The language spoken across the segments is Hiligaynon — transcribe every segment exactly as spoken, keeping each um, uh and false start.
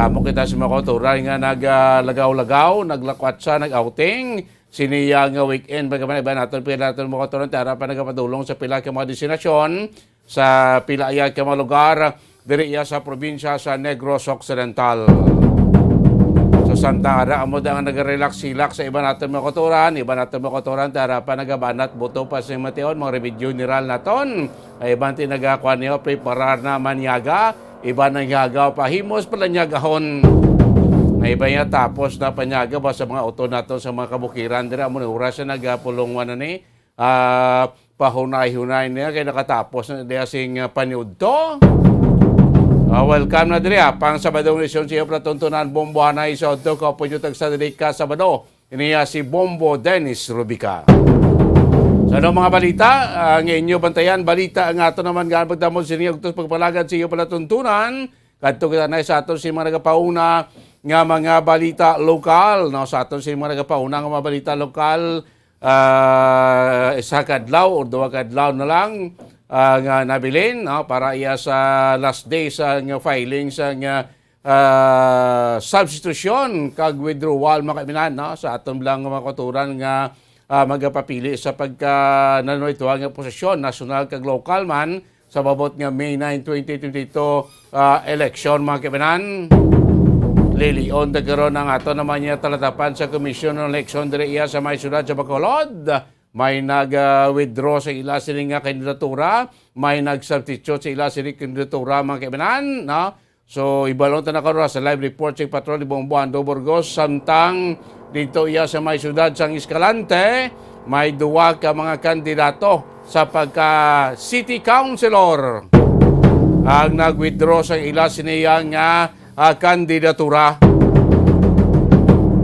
Amo kita sa mga kauturan nga naglagaw-lagaw, naglakwatsa, nag-outing. Sini nga weekend, mga kabayan, iban naton pila naton mga kauturan, tara pa nagapadulong sa pila ka mga destinasyon, sa pila iya ka mga lugar, diri iya sa probinsya sa Negros Occidental. So, samtang ara, amo da nga nagarelax-relax sa iban naton mga kauturan, iban naton mga kauturan, tara pa nagabanat, buto pa sa mga tion, mga remedyo general naton. Ay, iban ti nagakuan niyo, preparar na manyaga, iban ang yagaw pa, himos pala nyagahon. Ay, iban niya tapos na panyaga ba sa mga auto naton sa mga kabukiran. Dira mo ni oras na nagapulong na ni, ah, pahunay-hunay niya kay nakatapos na diya sing, ah, paniudto. Ah, welcome na diri, ah. Pang Sabadong edisyon sa iyo pala tuntunan, Bombo Hanay sa Udto, kaupo nyo tagsa diri ka Sabado. Ini, ah, si Bombo Dennis Rubica. Sa ano mga balita, ah, nga inyo bantayan, balita nga ato naman nga pagdamod sa inyo, ugtos pagpalagad sa iyo pala tuntunan. Kadto kita na sa aton si mga nagapauna nga mga balita lokal, no? Sa aton si mga nagapauna nga mga balita lokal, ah, isa ka adlaw o duha ka adlaw na lang, ah, nga nabilin, no? Para iya sa last day sa nga filing sa nga, ah, substitution kag withdrawal, mga kaibigan, no? Sa aton lang mga kauturan nga, ah, magapapili sa pagka nanoy tuwa nga posisyon, nasyonal kag lokal man, sa babot nga May nine, twenty twenty-two, ah, election, mga kaibanan. Lilion ta karon ang ato naman niya talatapan sa Commission on Election diri iya sa may siyudad sa Bacolod. May nag, ah, withdraw sa ila sini nga kandidatura, may nag-substitute sa ila sini kandidatura, mga kaibanan, no? So, ibalon ta na karon sa live report sa Patrol ni Bombo Ando Burgos, samtang dito iya sa may siyudad sang Escalante, may duwa ka mga kandidato sa pagka city councilor ang nag-withdraw sa ila siniya nga, ah, kandidatura.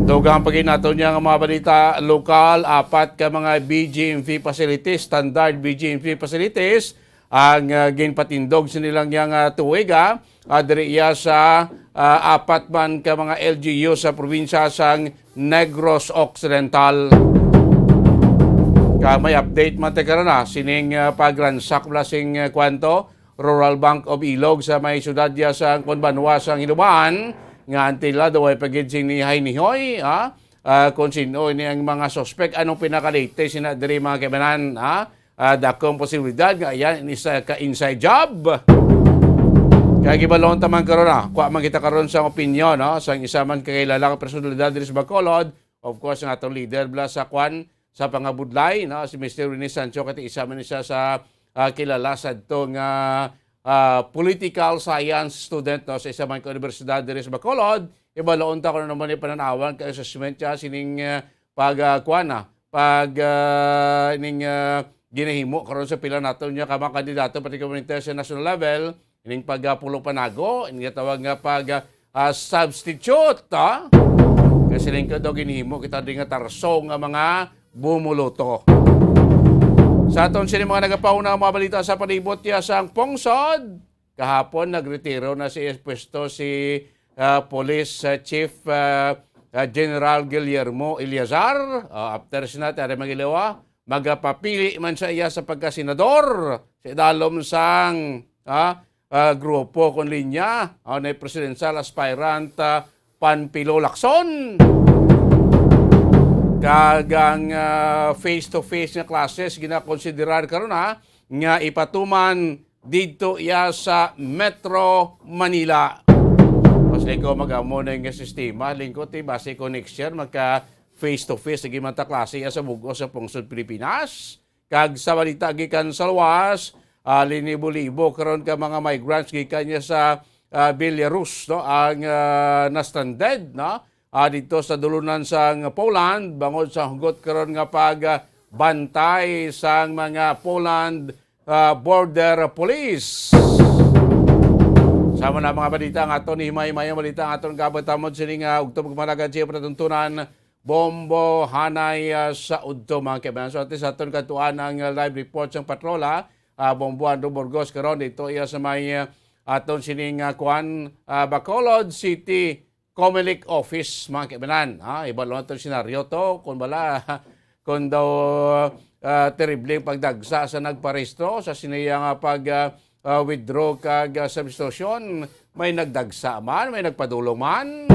Dugang paginato niya nga mga balita lokal, apat ka mga B G M V facilities, standard B G M V facilities, ang, ah, ginpatindog sa nilang yang, ah, tuig, ah, ah, diri iya sa, ah, apat man ka mga L G U sa probinsya sang Negros Occidental. Kag may update man ta karon, ah, sining, ah, pag-ransack bala sing, ah, kwanto, Rural Bank of Ilog sa may siyudad iya sa Conbanwa sang Hinubaan, nga ang tila daw ay pagid sing nihay-nihoy, ah, ah, kung sino ini ang mga suspek. Anong pinaka-latest sina diri, mga kaibanan, ah? Ah, dakong posibilidad nga yan isa ka inside job. Kaya gibalon ta man karon, ah. Kuha man kita karon sa opinyon, no? Sa isa man kakilala nga personalidad diri sa Bacolod. Of course, ang atong leader bala sa kwan, sa pangabudlay, no? Si Mister Rene Sancho, kati isa man siya sa, ah, kilala sa ato nga, ah, political science student, no? Sa isa man ka universidad diri sa Bacolod. Ibalon ta kung ano man yung pananawan, kay assessment siya, sining, ah, pag, ah, kuwan na, pag, ah, ning, ah, ginahimo karon sa pila nato niya ka mga kandidato, particularmente sa national level, ining pagpulo panago, ining tawag nga pag, ah, ah, substitute, ah. Kasi lingkod daw ginhimo kita di nga tarso nga mga bumuluto. Sa aton sini mga nagapauna ang mga balita sa palibot ya sang pungsod, kahapon nagretiro na si pwesto si, ah, Police, ah, Chief, ah, ah, General Guillermo Eleazar. Ah, after sina, tari magilawa, magapapili man sa iya sa pagkasenador sa idalom sang, ah, ah, grupo kon linya, ah, na presidential aspirant, ah, Panfilo Lacson. Kag ang, ah, face-to-face nga classes ginakonsiderar karon, ha, nga ipatuman didto iya sa Metro Manila. Mas lingko mag-amo na nga sistema, lingko ti base ko next year magka face-to-face lagi man ta klase iya sa bug-os sa pungsod Pilipinas. Kag sa balita gikan sa luwas, ah, linibo-libo karon ka mga migrants gikan niya sa, ah, Belarus, no, ang, ah, na-stranded, no? Ah, dito sa dulunan sang Poland, bangod sa hugot karon nga pag, ah, bantay sang mga Poland, ah, Border Police. Sama na mga balita nga aton, himay-himay ang balita nga aton kabatamod sining, ah, ugto pagmalagad siya panatuntunan, Bombo Hanay, ah, sa udto, mga kaibanan. So, at least aton katuan ang, ah, live report sang patrola, ah, Bombo Andrew Burgos karon dito iya sa may, ah, aton sining, ah, kuan, ah, Bacolod City Comelec Office, mga kaibanan. Ha, iba lang itong senaryo to, kung bala, kung daw, ah, terrible ang pagdagsa sa nagparehistro sa siniya nga pag, ah, ah, withdraw kag, ah, substitution, may nagdagsa man, may nagpadulong man.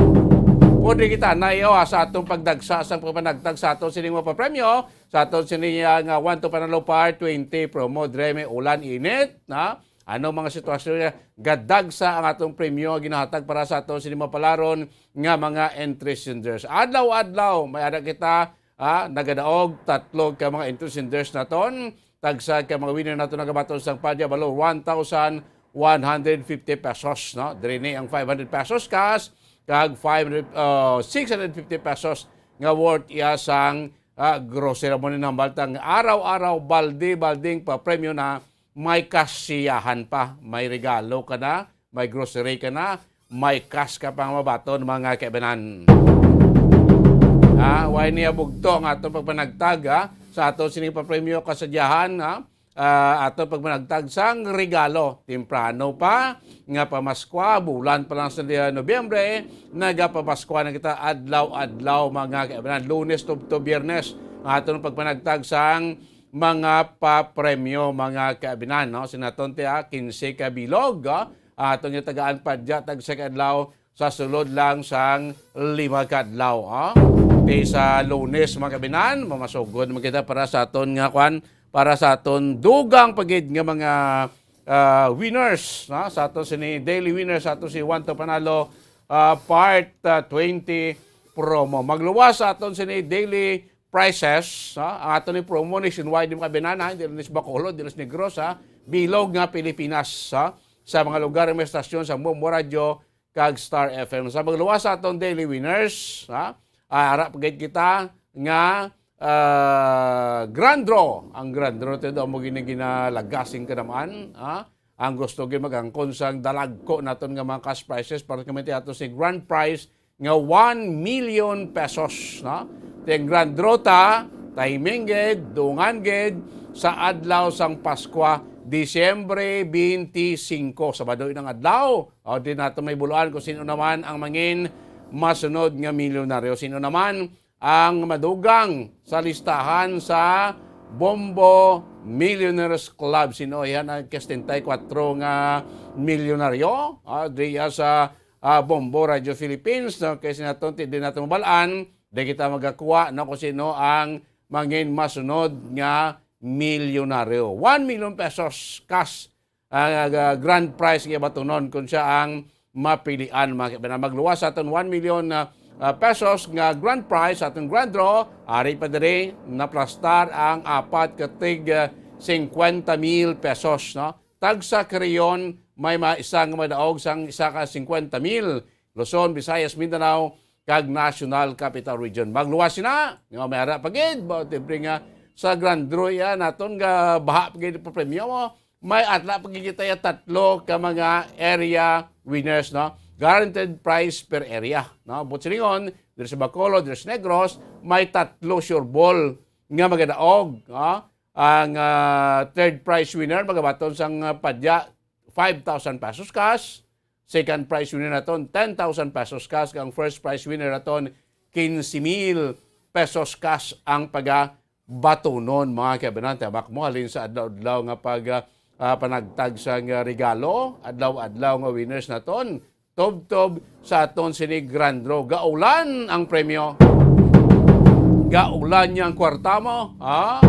Pwede kita na iyo, ah, sa atong pagdagsa sang pagpanagtag sa aton sining mapapremyo, sa aton sini, ah, nga One to Panalo Part twenty promo, dre may ulan, init, na? Ano mga sitwasyon nga gadagsa ang atong premyo nga ginahatag para sa aton sini mapalaron nga mga entry senders? Adlaw-adlaw, may ara kita, ah, nagadaog tatlo ka mga entry senders naton. Tagsa ka mga winner naton nagabaton sang padya, balo one thousand one hundred fifty pesos, no? Diri ni ang five hundred pesos cash, kag five hundred, ah, six hundred fifty pesos nga worth iya sang, ah, grocery. Amo ni nang baltang araw-araw, balde-balding pa premyo na, may kasiyahan pa, may regalo ka na, may grocery ka na, may cash ka pang mabaton, mga kaibanan. Ha, way niya bugto ang atong pagpanagtag, ha, sa aton sining papremyo kasadyahan, ha? Ah, aton pagpanagtag sang regalo. Temprano pa nga pamaskwa, bulan pa lang sa Nobyembre, nagapamaskwa na kita adlaw-adlaw, mga kaibanan. Lunes tubtob Biyernes, ang aton pagpanagtag sang mga papremyo, mga kaabinan, no? Sinaton ti, ah, quince ka bilog, ah, atong gitagaan padya tag sa kadlaw sa sulod lang sang lima ka adlaw, ah. Ti sa Lunes, mga kaabinan, mamasugod man kita para sa aton nga kwan, para sa aton dugang pa gid nga mga, ah, winners, no? Sa aton sini daily winners, sa aton si One to Panalo, ah, part, ah, twenty promo. Magluwas sa aton sini daily prices, ha? Ang ato ni promo nationwide, mga kaabinan, ha? Hindi lang ni sa Bacolod, hindi lang sa Negros, ha? Bilog nga Pilipinas, ha? Sa mga lugar nga may estasyon sa Bombo Radio kag Star F M. Sa magluwas sa atong daily winners, ha? Ah, ara pa gid kita nga, ah, grand draw. Ang grand draw, ito daw mo gini-, ginalagasing kanaman, ha? Ang gusto gid mag-angkon sang dalagko naton nga mga cash prizes para kami ato si grand prize nga one million pesos, no? Ti ang grand draw ta, timing gid, dungan gid, sa adlaw sang Paskwa, Disyembre twenty-five, Sabado inang adlaw. O, di nato may buluan kung sino naman ang mangin masunod nga milyonaryo. Sino naman ang madugang sa listahan sa Bombo Millionaires Club? Sino? Yan ang sesenta y kuwatro nga milyonaryo, ah, diya sa ah, Bombo Radio Philippines, no? Kay sinaton, ti-, di nato mabalaan, di kita magakuha, no, kung sino ang mangin masunod nga milyonaryo. One million pesos cash, ah, nga grand prize nga batunon kung siya ang mapilian, mga kaibanan. Magluwas sa aton one million, ah, ah, pesos nga grand prize sa aton grand draw, ari pa diri naplastar ang apat ka tig, ah, cincuenta mil pesos, no? Tagsa ka rehiyon may ma-, isa nga madaog sang isa ka cincuenta mil, Luzon, Visayas, Mindanao, kag National Capital Region. Magluwas sina nga may ara pa gid, ba, siyempre nga sa grand draw ya naton nga baha pa gid papremyo mo. May ara pa gid kita ya tatlo ka mga area winners, no? Guaranteed prize per area, no? Buot silingon, diri sa Bacolod, diri sa Negros, may tatlo sure ball nga magadaog, no? Ang, ah, third prize winner magabaton sang, ah, padya five thousand pesos cash, second prize winner naton ten thousand pesos cash, kag ang first prize winner naton quince mil pesos cash ang pagabatunon, mga kaibanan. Tabak mo, halin sa adlaw-adlaw nga pag, ah, ah, panagtag sang, ah, regalo, adlaw-adlaw nga winners naton. Tubtob sa aton sini grand draw. Gaulan ang premyo. Gaulan niya ang kwarta mo, ha?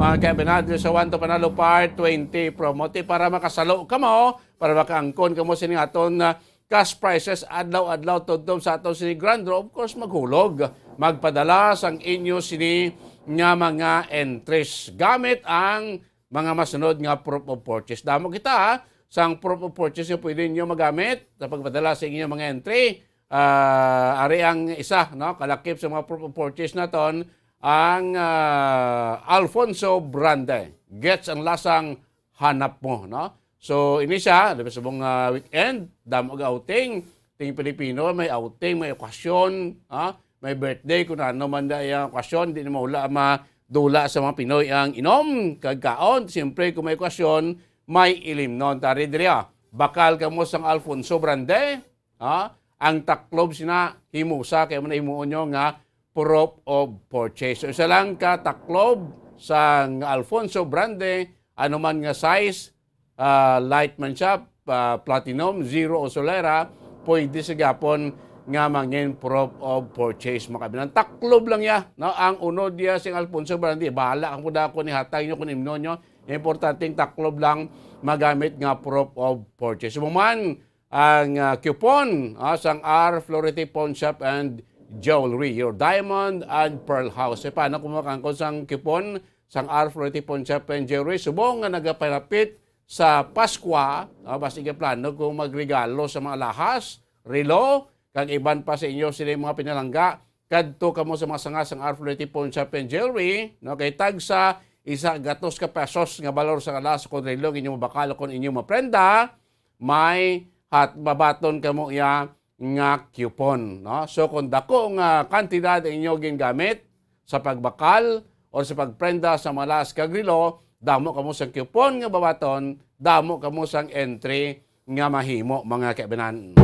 Mga kaibanan, sa One to Panalo Part twenty promo. Ti para makasalo ka mo, para makaangkon ka mo sini aton, ah, cash prizes adlaw-adlaw tubtob sa aton sini grand draw. Of course, maghulog. Magpadala sang inyo sini nga mga entries gamit ang mga masunod nga proof of purchase. Damo kita, ha, sang proof of purchase nga pwede ninyo magamit sa pagpadala sa inyong mga entry. Ah, ari ang isa, no, kalakip sa mga proof of purchase naton, ang, ah, Alfonso Brande. Gets ang lasang hanap mo, no? So, ini siya, di ba, subong, ah, weekend, damo ga outing. Ting Pilipino, may outing, may okasyon, ha? May birthday, kung ano man da iyang okasyon, di na mawala, madula sa mga Pinoy ang inom, kag kaon. Siyempre, kung may okasyon, may ilimnon. Tari diri, ah. Bakal kamo sang Alfonso Brande, ha? Ang taklob sina himusa, kay mo na himuon nyo nga proof of purchase. So, isa lang ka taklob sang Alfonso Brande, anuman nga size, ah, light man siya, ah, platinum, zero o solera, pwede sa gihapon nga mangin proof of purchase, mga kaabyanan. Taklob lang ya, no? Ang unod ya sing Alfonso Brandi, bahala kamo dako ni hatag nyo kung imnon nyo. Importanteng taklob lang magamit nga proof of purchase. Mo man ang, ah, coupon, ah, sang R Flority Pawn Shop and Jewelry, your diamond and pearl house. E, paano kung makangkon sang coupon sang R Flority Pawn Shop and Jewelry? Subong nga nagapalapit sa Paskwa, ah, basi ka plano kung magregalo sa mga alahas, relo, kag iban pa sa inyo sila mga pinalangga, kadto kamo sa mga sanga sang R Flority Pawn Shop and Jewelry, no? Kay tagsa isa gatos ka pesos nga balor sa alahas kon relo ang inyo mabakal o kon inyo maprenda, may hat-, mabaton kamo iya nga coupon, no? So, kung dako nga kantidad ang inyo gingamit sa pagbakal o sa pagprenda sa mga alahas kag relo, damo kamo sang coupon nga babaton, damo kamo sang entry nga mahimo, mga kaabyanan.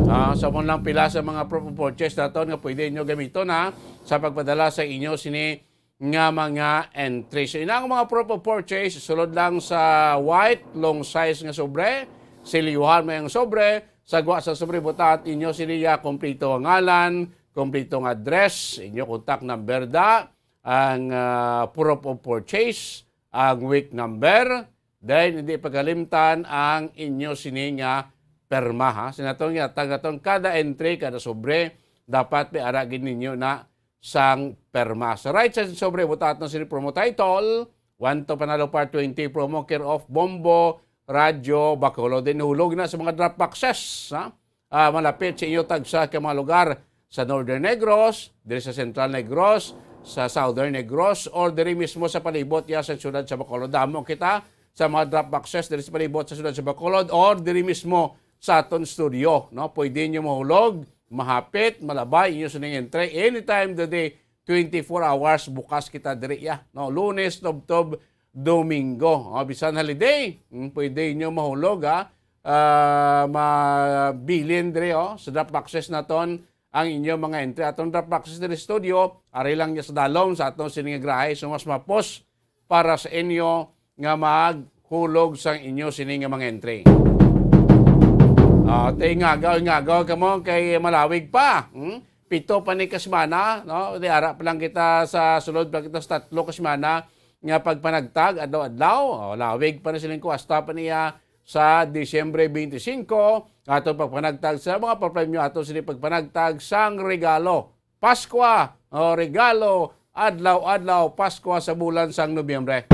Ah, sa mo lang pila sa mga proof of purchase naton nga pwede inyo gamiton, ha, sa pagpadala sa inyo sini nga mga entry. So, ina ang mga proof of purchase, sulod lang sa white, long size nga sobre, selyuhan mo ang sobre, sa gwa sa sobre, butat inyo sini ya, kompleto nga ngalan, kompleto nga address, inyo contact number da, ang, ah, proof of purchase, ang week number, then hindi pagkalimtan ang inyo sini nga perma, ha. Sinaton nga, tag-, aton kada entry, kada sobre, dapat may ara gid ninyo na sang perma. Sa right side sa sobre, butat na sini promo title, One to Panalo Part twenty, promo care of Bombo Radyo Bacolod. Then hulog na sa mga drop boxes, ha? Ah, malapit sa inyo tagsa ka mga lugar sa Northern Negros, diri sa Central Negros, sa Southern Negros, or diri mismo sa palibot ya sa siyudad sa Bacolod. Damo kita sa mga drop boxes diri sa palibot sa siyudad sa Bacolod or diri mismo sa aton studio, no? Pwede nyo mahulog, mahapit, malabay, inyo sining entry anytime the day, twenty-four hours bukas kita diri, ya, no? Lunes, tubtob, Domingo. O, bisan holiday, mm, pwede inyo mahulog, ha? Ah, mabilin diri, oh, sa drop boxes naton ang inyo mga entry. Atong drop boxes diri studio, ari lang niya sa dalom sa aton sini nga garahe. So, mas mapos para sa inyo nga maghulog sang inyo sini nga mga entry. Ah, te, ingagaw, ingagaw kamo kay malawig pa. Hmm? Pito pa ni ka semana, no? Di ara pa lang kita sa sulod pa kita sa tatlo ka semana nga pagpanagtag adlaw-adlaw. Oh, lawig pa ni siling ko hasta pa niya sa Disyembre twenty-five, ato pagpanagtag sa mga papremyo ato sini pagpanagtag sang regalo. Paskwa, o regalo, adlaw-adlaw, Paskwa sa bulan sang Nobyembre.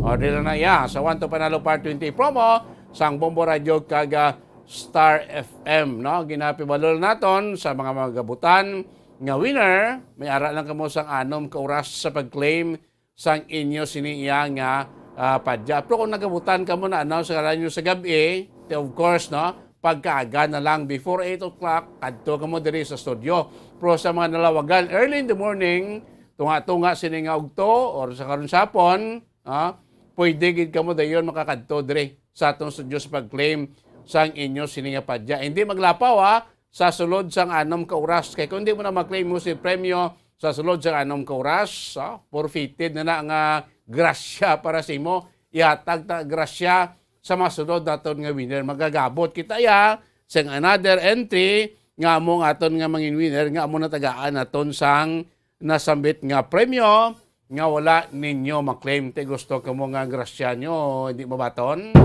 O, dira na iya sa One to Panalo Part twenty promo sang Bombo Radio kag, ah, Star F M, no? Ginapibalo naton sa mga magabutan nga winner, may ara lang kamo sang anom ka oras sa pag-claim sang inyo sini iya nga, ah, padya. Pero kung nagabutan kamo na, ano, sa ngalan nyo sa gabi, te, of course, no, pagkaaga na lang, before eight o'clock, kadto kamo diri sa studio. Pero sa mga nalawagan, early in the morning, tunga-tunga sini nga ugto, or sa karon sa hapon, ah, pwede gid kamo dayon makakadto diri sa atong studio sa pag-claim sang inyo sini nga padya. Hindi maglapaw, ha, sa sulod sang anom ka oras. Kay kung di mo na ma-claim mo si premyo sa sulod sang anom ka oras, ah, forfeited na na nga grasya para sa imo. Ihatag ta grasya sa masunod naton nga winner. Magagabot kita, ya, sang another entry nga amo ang aton nga mangin winner nga amo natagaan naton sang nasambit nga premyo nga wala ninyo ma-claim. Te, gusto kamo nga grasya nyo hindi mabaton?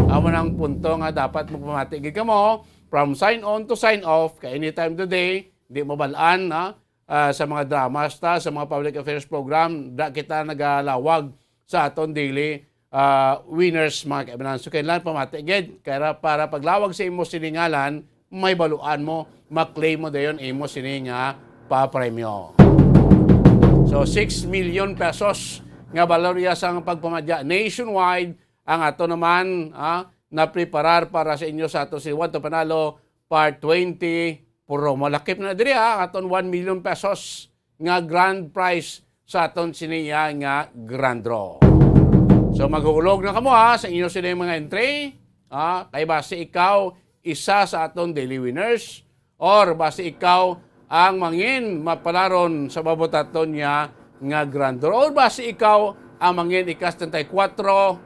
Amo nang punto nga dapat magpamati gid kamo from sign on to sign off, kay anytime today, di mabalaan, ha? Ah, sa mga dramas ta, sa mga public affairs program, da kita nagalawag sa aton daily, ah, winners, mga kaibanan. So, kailangan pamati gid, kaya para paglawag sa imo siningalan, may baluan mo, ma-claim mo dayon imo sini nga papremyo. So, six million pesos nga balor iya sang pagpamadya nationwide ang ato naman, ah, napreparar para sa inyo sa ato si One to Panalo Part twenty promo. Lakip na diri, ah, aton one million pesos nga grand prize sa aton sini iya nga grand draw. So, maghulog na kamo, ha, sa inyo sini mga entry, ha, kay basi ikaw isa sa aton daily winners or basi ikaw ang mangin mapalaron sa mabutaton niya nga grand draw or basi ikaw ang mangin ika-setenta y kuwatro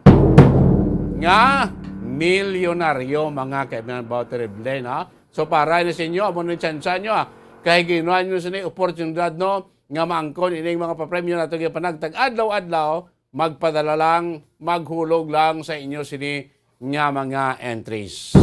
nga milyonaryo, mga kaibigan, ba, terrible, no? So, para na sa inyo, amo ni tsansa nyo, ah. Kay ginuha nyo sini oportunidad, no, nga maangkon ining mga papremyo nato gipanagtag adlaw-adlaw, magpadala lang, maghulog lang sa inyo sini nga mga entries.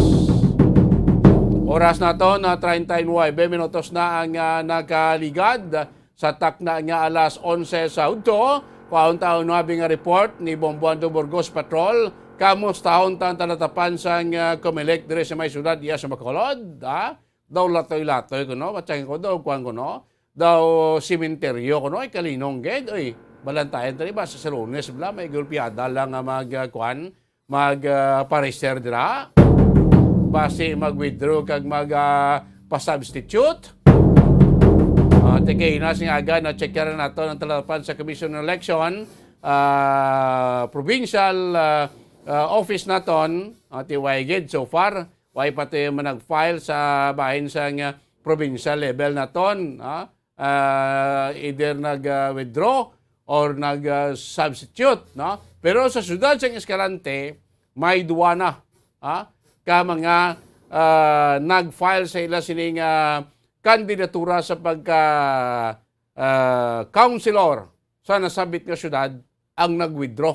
Oras nato na treinta y nueve minutos na ang, ah, nakaligad sa takna nga alas onse sa udto. Kuhaon ta ang nuebe nga report ni Bombo Andrew Burgos Patrol. Kamustahon ta ang talatapan sang, ah, Comelec diri sa may syudad iya sa Bacolod, ha? Daw latoy-latoy kuno, batyang ko daw, kuwan kuno, daw sementeryo kuno, ay kalinong gid, oy. Balantayan ta, di ba? Sa Lunes, bla, may gulpiada lang nga mag, ah, kuwan, mag, ah, paregister dira. Basi mag-withdraw kag mag, ah, pa-substitute. Ah, tikay na sing aga na check nato ang talapan sa Commission on Election, ah, provincial, ah, ah, office naton, ah, T Y gid so far, way pa to man nag-file sa bahin sang, ah, provincial level naton, ah, ah, either nag-withdraw or nag, ah, substitute, no? Pero sa siyudad sang Escalante, may duwa na, ha, ka mga, ah, nag-file sa ila sining, ah, kandidatura sa pagka, ah, councilor sa nasabit nga siyudad ang nag-withdraw,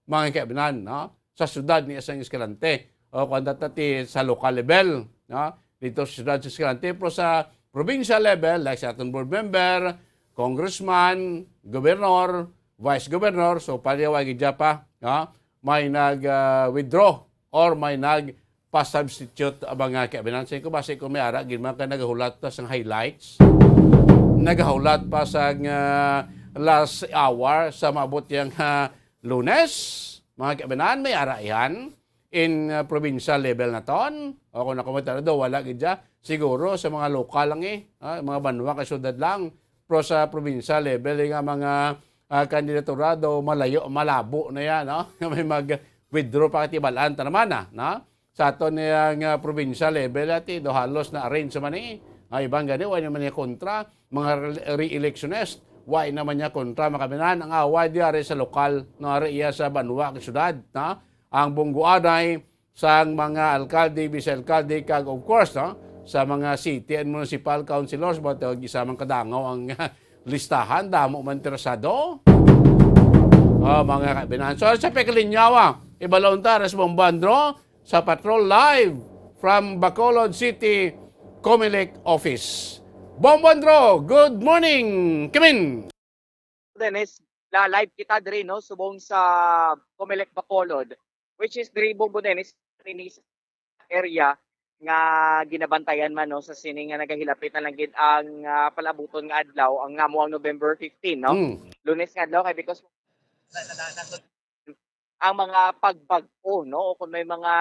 mga kaibigan, no? Sa siyudad ni sang Escalante. O kung dati sa local level, no? Dito sa siyudad sa Escalante, pero sa provincial level, like sa atong board member, congressman, governor, vice governor, so paliwag gid pa, no? May nag, ah, withdraw or may nag pa-substitute ang mga kaibigan. Sa ko, basi kung may ara, gid man ka nagahulat pa sang highlights, nagahulat pa sang, ah, last hour sa maabot yang, ah, Lunes, mga kaibigan, may ara yan in, ah, provincial level naton. O kung ako mo talaga, wala gid siya. Siguro sa mga lokal lang eh, ah, mga banwa kay syudad lang. Pero sa provincial level, eh, nga mga, ah, kandidatura daw malayo, malabo na yan, no? Nga may mag-withdraw pa katibalaan ta naman, ah, no? Sa aton niya nga provincial level, ati, do halos na-arrange man eh. Ang ibang gani, wala naman niya kontra. Mga re-, re-electionist, wala naman niya kontra. Makaminan, ang away di ari sa lokal, no, ari iya sa banwa, ang syudad, no? Ang bungguanay sang mga alkalde, vice alkalde, kag of course, no, sa mga city and municipal councilors, but, uh, isa man kadangaw ang listahan, damo man interesado. Oh, mga kaibigan. So, sa pagkalinyawa, ibalon ta, Res Bombandro, sa Patrol Live from Bacolod City, Comelec Office. Bombandro, good morning, Kimin! Dennis, la-, live kita diri, no, subong sa Comelec Bacolod, which is diri, Bombo Dennis, ini sa area nga ginabantayan man, no, sa sini nga nagahilapit na lang gid ang, ah, palabuton nga adlaw, ang namo ang November fifteen, no? Mm. Lunes nga adlaw, kay because na, na, na, ang mga pagbag-o, no? O kung may mga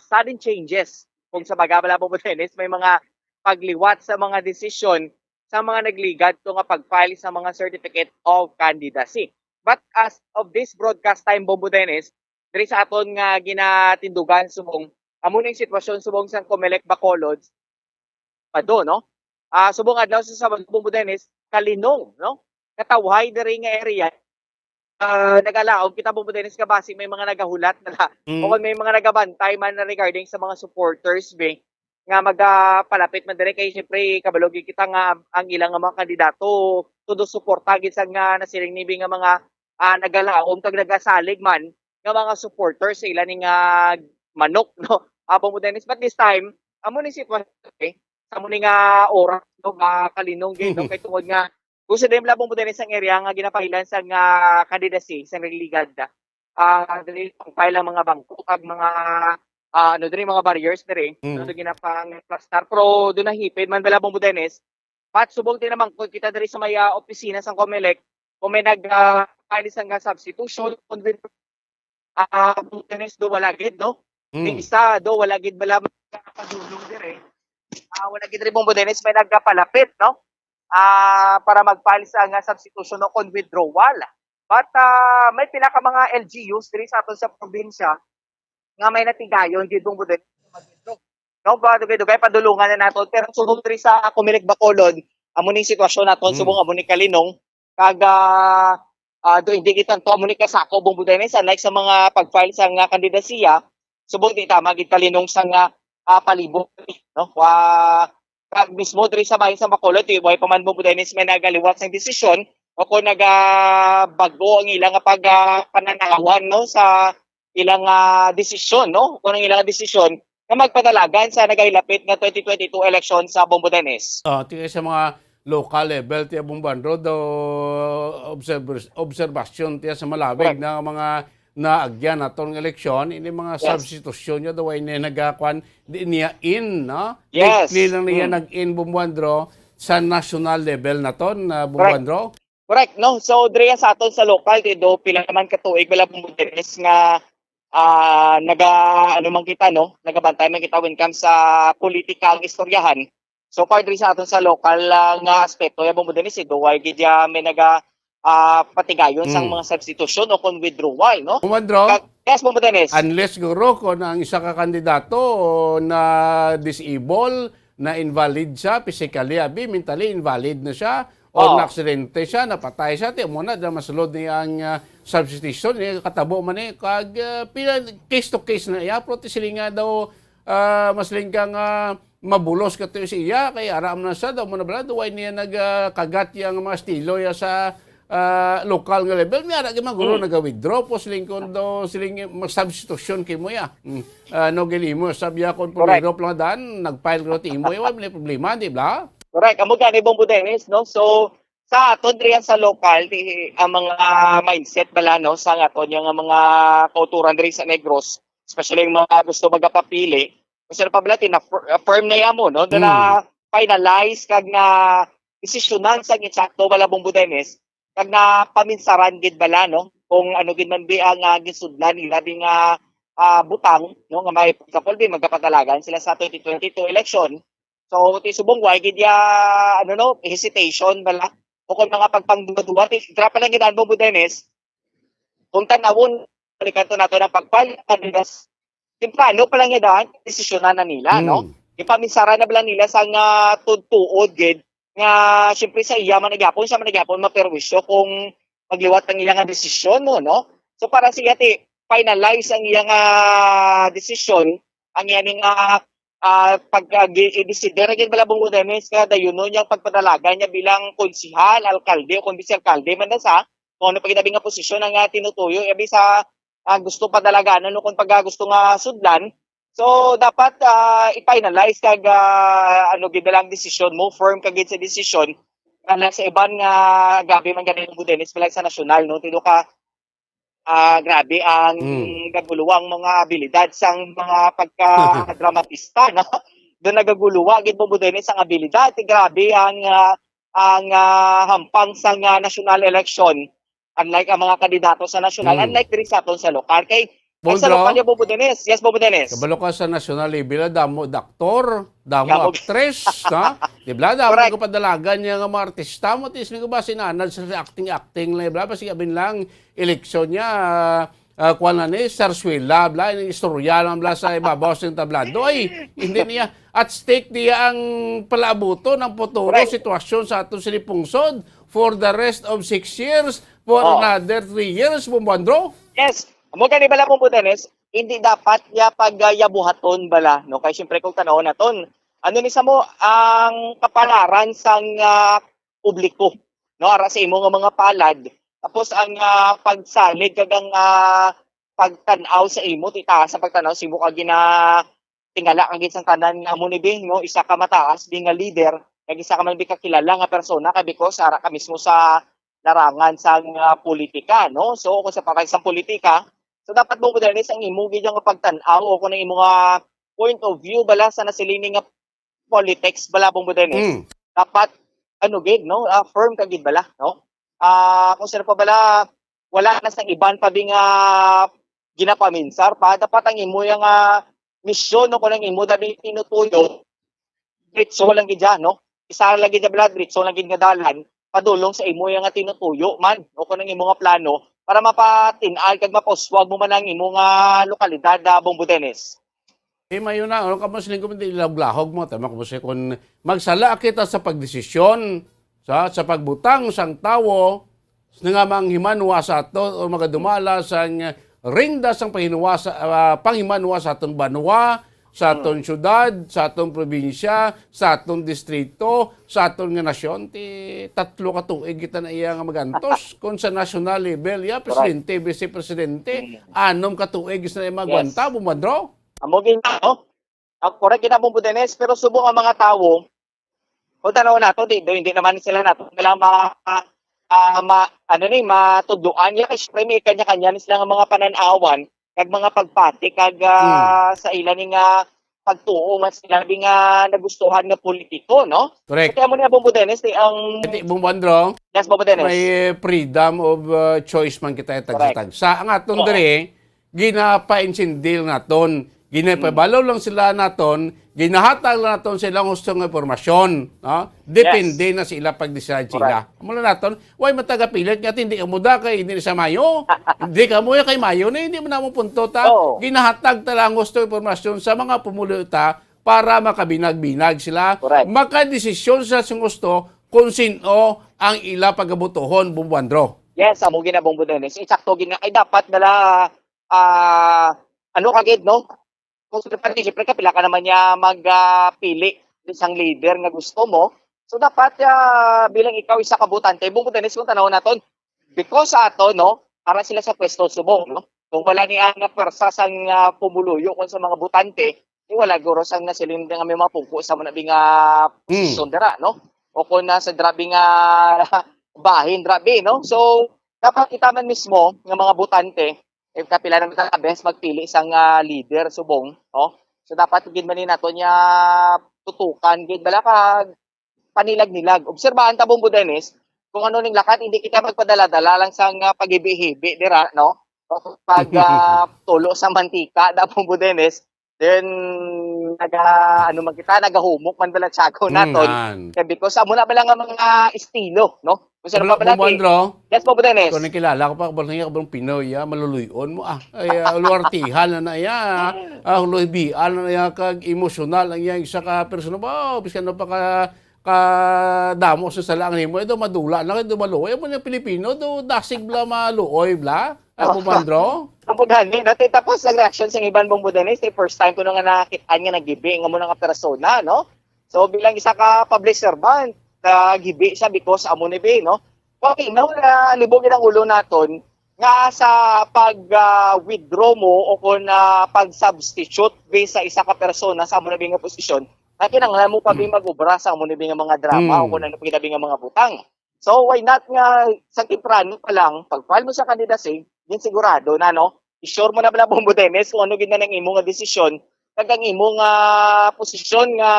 sudden changes, kung sa baga, wala po, Dennis, may mga pagliwat sa mga desisyon sa mga nagligad to nga pag-file sa mga certificate of candidacy. But as of this broadcast time, Bombo Dennis, diri sa aton nga ginatindugan subong, amo ning sitwasyon subong sa Comelec Bacolod, Sabado, no? Ah, subong adlaw sa Sabado, Bombo Dennis, kalinong, no? Katawhay diri nga area. Ah, nagalaom kita, Bombo Dennis, kabasi may mga nagahulat na la. Mm. O kung may mga nagabantay man na regarding sa mga supporters, be, nga magapalapit man diri. Kay, syempre, kabalo gid kita nga ang ilang nga mga kandidato, todo suporta gid sa nga nasiling ni Bing nga mga, ah, nagalaom kag nagasalig man nga mga supporters sa ila ni nga manok, no? Ah, Bombo Dennis. But this time, amo ni sitwasyon, eh, sa amo ni nga oras, no, ba, kalinong gid, no? Kay tungod nga, gusto din labong mo din isang area nga ginapahilan sa nga candidacy, sa nagligad. Ah, dili pang file ang mga bangko, ag mga, ah, ano, diri, mga barriers diri. Mm. So, ginapang plastar. Pero doon nahipid man, labong mo, Dennis. But subong din naman, kung kita diri sa may, ah, opisina sa Comelec, kung may nag, ah, file sa nga substitution, kung din, ah, Dennis, do wala gid, no? Mm. Yung isa, do, wala gid bala padulong diri. Ah, wala gid rin, Bombo Dennis, may nagapalapit, no? Ah, para mag-file sa nga substitution o kung withdrawal. But, ah, may pila ka mga L G Us diri sa aton sa probinsya nga may natigayon gid, Bombo Dennis, mag-withdraw. No, ba, dugay-dugay, padulungan na nato. Pero subong diri sa Comelec Bacolod, amo ning sitwasyon naton, mm, subong amo ni kalinong, kag, ah, ah, do, hindi kita to amo ni kasako, Bombo Dennis, unlike sa mga pag-file sa nga kandidasiya, subong di tama gid kalinong sa nga, ah, palibot, no? Wa, kag mismo diri sa bahin sa Bacolod, ti way pa man, Bombo Dennis, may nagaliwat sang desisyon o kung nagabago ang ilang nga pag, ah, pananawan, no, sa ilang, ah, desisyon, no? Kung ang ilang desisyon nga magpadalagan sa nagahilapit nga twenty twenty-two election sa Bombo Dennis. Ah, ti sa mga local level, ti Bombo Andro, do observers-, obserbasyon ti sa malawig Correct. na mga naagyan naton nga eleksyon, ini mga Yes. substitusyon niya, daw ay niya nagakwan, di niya in, no? Yes. Lately lang niya Mm. nag-in, Bombo Andro, sa national level naton, ah, Bombo Correct. Andro. Correct, no? So, diri sa aton sa local, ti do pila man ka tuig, wala pong Dennis nga, ah, naga, ano man kita, no? Nagabantay man kita when comes sa politika ang istoryahan. So far, diri sa aton sa local, ah, nga aspeto, ya, Bombo Dennis, eh, duway gid ya may naga, ah, patigayon sang Hmm. mga substitution o kung withdrawal, no? Bombo Andro, Kag-, yes, Bombo Dennis. Unless siguro kung ang isa ka kandidato na disable, na invalid siya, physically, abi, mentally invalid na siya, o Oh. naaksidente siya, napatay siya, ti mo na, da masulod ni ang, ah, substitution, ni katabo man ni, kag, ah, pila, case to case na iya, pero ti siling nga daw, ah, mas lingka nga mabulos ka to si iya, kay aram na siya, daw mo na bala, duway niya nag, ah, kagat yang mga estilo ya sa, ah, lokal nga level. May ara gid man guro Hmm. naga-withdraw po, siling kon daw, siling mag-substitution kay mo ya. Hmm. Ah, no, gili mo, sabi ako, Correct. Pulirop lang daan, nag-file ko ti imo, eh, wala may problema, di ba? Correct. Amo gani, Bombo Dennis, no? So, sa aton riyan sa local, ti, ang mga mindset bala, no, sa aton yung mga kauturan diri sa Negros, especially yung mga gusto magapapili, gusto na pabila, ti na fir-, firm na yamo, no? Na Hmm. finalize kag na desisyonan sa insakto bala, Bombo Dennis, kag napaminsaran gid bala, no? Kung ano gid man bi ang, ah, gisudlan nila di nga, ah, butang, no? Nga may, for example, bi, magkapatalagan sila sa twenty twenty-two election. So, ti subong, why gid ya, ano, no? Hesitation bala. O kung mga pagpangduwa-duwa, ti, tira pa lang gid, Bombo Dennis. Kung tanawon, balikan to nato ng pagpal, Adidas, temprano pa lang ya daan, desisyonan na nila, no? Hmm. Ipaminsaran na bala nila sa nga tuod-tuod gid, nga, siyempre, sa iya man na gihapon, siya man na gihapon maperwisyo kung magliwat ang iya nga desisyon, no, no? So, para sa iya, ti, finalize ang iya nga desisyon, ang iya ni nga, ah, pag, ah, gi-, i-desider na gid bala, Bombo Dennis, nga dayunon niyang pagpadalagan niya bilang konsihal, alkalde, o kung vice alkalde man na sa, kung ano pa gid abi nga posisyon ang, ah, tinutuyo, abi sa, ah, gusto padalagan, ano, kung pag, ah, gusto nga sudlan. So, dapat, ah, i-finalize kag, ah, ano, gid na lang desisyon mo, firm ka gid sa desisyon. Nga sa iban nga, grabe man gani, Bombo Dennis, bilang sa nasyonal, no? Ti do ka, ah, grabe ang Hmm. gaguluwa ang mga abilidad sang mga pagkadramatista, no? Doon nagaguluwa gid, Bombo Dennis, ang abilidad. Ti grabe ang, ah, ang, ah, hampang sang, ah, national election. Unlike ang mga kandidato sa nasyonal, Hmm. unlike diri sa aton sa lokal. Kay, ang sa Bundro? lokal niya, Bombo Dennis. Yes, Bombo Dennis. Kabalo ka sa national level, ah, damo doktor, damo Damo. actress, ha? Di ba? Damo Correct. kapadalagan niya nga mga artista mo, tis nga ba sinanad sa acting-acting lang, di ba? Basta abin lang, eleksyon niya, ah, ah, kuwan na ni, sarswela, bla, yung istorya lang, bla, sa ibabaw sa tablado. Ay, hindi niya, at stake niya ang palaabuto ng futuro Correct. sitwasyon sa aton sinipungsod for the rest of six years, for Oh. another three years, Bombo Andro? Yes. Amo gani bala, Bombo Dennis, hindi dapat niya pagyabuhaton bala, no? Kay siyempre kung tanaw naton, ano ni sa mo, ang kapalaran sang, ah, publiko, no? Ara sa imo nga mga palad. Tapos ang, ah, pagsalig kag ang, ah, pagtan-aw sa imo, ti taas sa pagtan-aw sa imo kag gina-, tingala ka gid sang tanan nga amo ni bi, no? Isa ka mataas bi nga leader, kag isa ka man bi kakilala nga persona, kay because ara ka mismo sa larangan sang, ah, politika, no? So, kung sa pakay sa politika, so dapat mo, Bombo Dennis, ang imo gid nga pagtan-aw o kung ang imo nga point of view bala sa nasiling ni nga politics bala, Bombo Dennis. Mm. Dapat, ano gid, no? Ah, firm ka gid bala, no? Ah, kung sino pa bala, wala na sang iban pa bi nga ginapaminsar pa. Dapat ang imo yang, ah, misyon, no, kung ang imo dabi tinutuyo, diretso lang gid dyan, no? Isa lang gid dyan, bala, diretso lang gid nga dalan, padulong sa imo yang nga tinutuyo man, o kung ang imo nga plano, para mapatin-al kag mapauswag mo man ang imo nga lokalidad, ah, Bombo Dennis. Eh, mayo na, ano ka mo, siling ko, hindi lahog-lahog mo, tama ko mo siya, kung magsala kita sa pagdesisyon, sa, sa pagbutang sang tawo, nga manghimanwa sa ato, o magadumala sang rinda sang panghinuwa sa, ah, panghimanwa sa aton banwa, sa aton syudad, sa aton probinsya, sa aton distrito, sa aton nga nasyon, ti tatlo ka tuig kita na iya nga magantos. Kung sa national level, ya, presidente, vice presidente, anom ka tuig is na iya magwanta, Bumandro? Amo gid na, no? Ah, correct gid na, Bombo Dennis, pero subong ang mga tawo, kung tanaw nato, di, di, hindi naman sila nato nila ma, ah, ma, ano ni, matuduan niya, kay syempre may kanya-kanya ni sila nga mga pananawan, kag mga pagpati, kag ah, sa ila ni nga pagtuo nga sila bi nga nagustuhan nga politiko, no? Correct. Kaya mo niya, Bombo Dennis, di ang... Iti, Bombo Andro, yes, Bombo Dennis. May freedom of uh, choice man kita tagsa-tagsa. Ang aton diri, ginapainsintil naton. Ginapabalo lang sila naton, ginahatag lang naton sa ilang gusto nga impormasyon, no? Depende na sa ila pag-decide sila. Amo lang naton, way man taga pilit nga hindi ka muda kay hindi sa mayo. Hindi ka muya kay mayo na hindi man namo punto ta. Ginahatag ta lang gusto impormasyon sa mga pumulo ta para makabinag-binag sila. Makadesisyon sila sa gusto kung sino ang ila pagabutuhon, Bombo Andro. Yes, amo gid na, Bombo Dennis. Insakto gid nga ay dapat nala ah, ano ka gid, no? Kung sa department, siyempre, kapila ka naman niya mag ah, pili isang leader nga gusto mo. So dapat ah, bilang ikaw isa ka botante, Bombo Dennis, kung tanaw naton, because sa ato, no, para sila sa pwesto subong, no? Kung wala ni ang pwersa sang ah, pumuluyo kung sa mga botante, eh, wala guro sang nasiling nga may mga pungko sa mga nga posisyon dira, no? O kung nasa grabe nga bahin, grabe, no? So dapat kita man mismo nga mga botante, eh, kapila naman ka best magpili sang ah, leader subong, no? So dapat gid man ni nato niya tutukan gid bala ka panilag-nilag. Obserbahan ta, Bombo Dennis, kung ano ning lakat, hindi kita magpadala-dala lang sang ah, paghibi-hibi dira, no? O pag ah, tulo sa mantika, da, Bombo Dennis, then naga ano man kita, nagahumok man bala sa ako naton. Kaya because amo na bala nga mga estilo, no? Kung sino pa pala Bombo Andro? Yes, Bombo Dennis. Kung nakilala ko pa, kabalo niya, kabalo Pinoy, ya, maluluy-on mo, ah. Ay, ah, luwartihan na na, ya. Ah, luhibian na na, ya, kag emosyonal ang iya isa ka persona. Ba, bisan ano pa ka, ka damo sa sala ang nimo, ito madula na, ito maluoy. Amo niya Pilipino, do dasig bla maluoy bla. Ah, Bombo Andro? Ang gani, no? Tapos ang reaction sa iban, Bombo Dennis, the first time ko na nga nakakita nga nagibi nga mo nga persona, no? So bilang isa ka public servant, nagibi siya because amo ni bi, no? Okay, na wala libog ang ulo naton nga sa pag ah, withdraw mo o kung ah, pag substitute bi sa isa ka persona sa amo na bi nga posisyon, na kinahanglan mo pa bi mag-obra sa amo ni bi nga mga drama o kung ano pa gid abi nga mga butang. So why not nga sa temprano pa lang pag file mo sa candidacy, din sigurado na, no? I-sure mo na bala, Bombo Dennis, kung ano gid na ang imo nga desisyon kag ang imo nga posisyon nga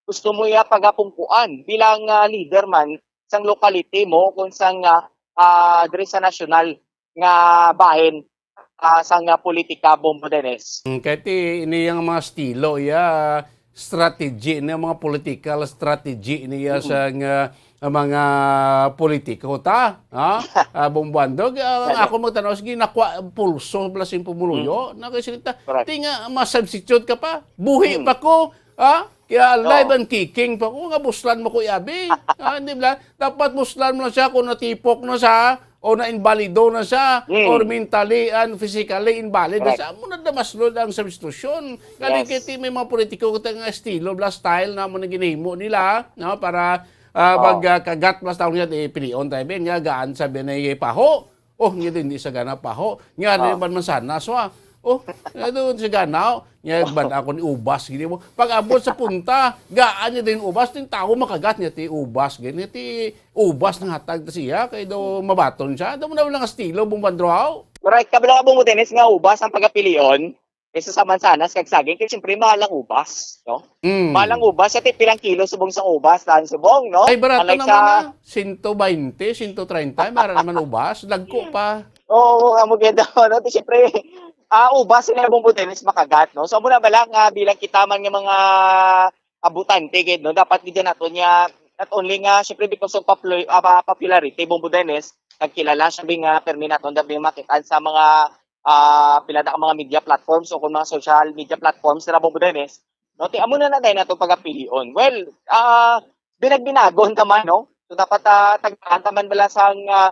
gusto mo iya pagapungkuan bilang ah, leader man sang locality mo kung sang ah, ah, diri sa nasyonal nga bahin ah, sang ah, politika, Bombo Dennis. Mm, kay ti ini yang mga estilo iya strategy ni mga political strategy niya sa nga ang mga politiko ta, ha? Ah, Bombo Andro, ah, ang ako magtanaw sige nakwa pulso bala sing pumuluyo, na kay sige ta, ti nga ma-substitute ka pa, buhi pa ko, ha? Kaya live and kicking pa ko nga buslan mo ko yabi. Ah, di ba? Dapat buslan mo na siya kung natipok na siya o na-invalido na siya or mentally and physically invalid na siya. Amo na damaslo ang substitution. Galing kay ti may mga politiko kita nga estilo, bla style na mo na ginahimo nila, no, para ah, magkagat mas tawon niya, eh, pilion tayo, ben, nga gaan sabi na yung paho. Oh, nga din, di sa gana paho. Nga rin man mansanas, wa. Oh, nga doon sa gana, oh. Nga ban ako ni ubas, gini mo. Pag abot sa punta, gaan niya din ubas, din tao makagat niya ti ubas, gini ti ubas nang hatag ta siya, kay do mabaton siya. Daw mo na lang estilo, Bombo Andro, haw. Correct. Kabalo ka, Bombo Dennis, nga ubas ang pagapilion kaysa sa mansanas kag saging, kay siyempre mahal ang ubas, no? Mm. Mahal ang ubas, sa pilang kilo subong sa ubas, tan subong, no? Ay, barato Unlike naman sa... na. Sento baynte, sento treinta, mara naman ubas, dagko pa. Oo, amo gid daw, no? Ti siyempre, ah, ubas sila, Bombo Dennis, makagat, no? So, muna ba lang, ah, bilang kita man nga mga abutante gid, no? Dapat gid nato niya, not only nga, siyempre, because of popul- ah, popularity, Bombo Dennis, nagkilala siya bi nga permi nato dabi makita sa mga ah, pila na ka mga media platforms o kung mga social media platforms na Bombo Dennis, no? Ti amo na na tayo nato pagapilion. Well, ah, binag-binagon ta man, no? So dapat ah, tagaan ta man bala sang ah,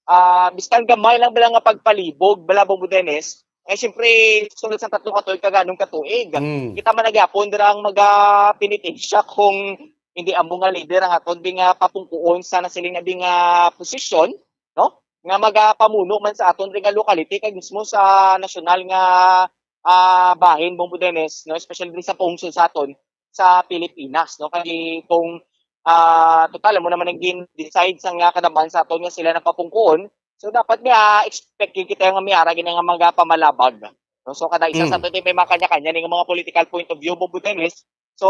ah, biskan gamay lang bala nga pagpalibog, bala, Bombo Dennis, eh, siyempre, sulod sa tatlo ka tuig, kag anom ka tuig. Mm. Kita man na gyapon dira ang magapenitensya kung hindi amo nga leader ang aton di nga papungkuon sa nasiling na di nga posisyon, no? Nga magapamuno man sa aton di nga locality, kag mismo sa nasyonal nga, ah, bahin, Bombo Dennis, no? Especially diri sa pungsod sa aton, sa Pilipinas, no? Kay kung, ah, total, amo naman ang gin-decide sa nga kanaban sa aton nga sila napapungkuon. So, dapat nga expect gyud kita nga may ara gid nga mga pamalabag, no? So, kada isa sa Mm. aton may mga kanya-kanya ni nga mga political point of view, Bombo Dennis. So,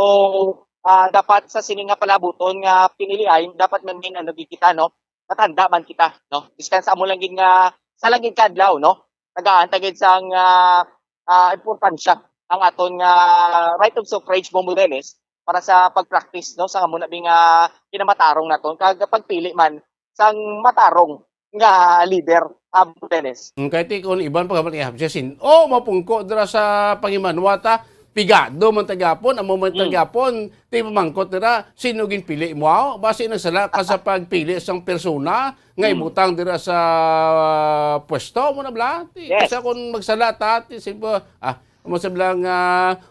ah, dapat sa sini nga palabuton nga pinilian, dapat man din, ano, gid kita, no? Matanda man kita, no? Biskan sa amo lang gid nga, sa lang gid kadlaw, no? Tagaan ta gid sang, ah, ah, importansya ang aton nga right of suffrage, Bombo Dennis, para sa pag-practice, no, sa amo na bi nga kinamatarong naton, kag pagpili man sang matarong nga leader, ah, Bombo Dennis. Mm, kay ti kon iban pa gaman ihap siya sin-, oh, mapungko dira sa pangimanwa ta, pigado man ta gyapon, amo man ta Mm. gyapon, ti pamangkot nila, sino ginpili mo, aw? Basi nagsala ka sa pagpili sang persona nga Mm. ibutang dira sa pwesto mo na bala? Ti, Yes. Kaysa kung magsala ta, ti, simple, ah, mo sa bala nga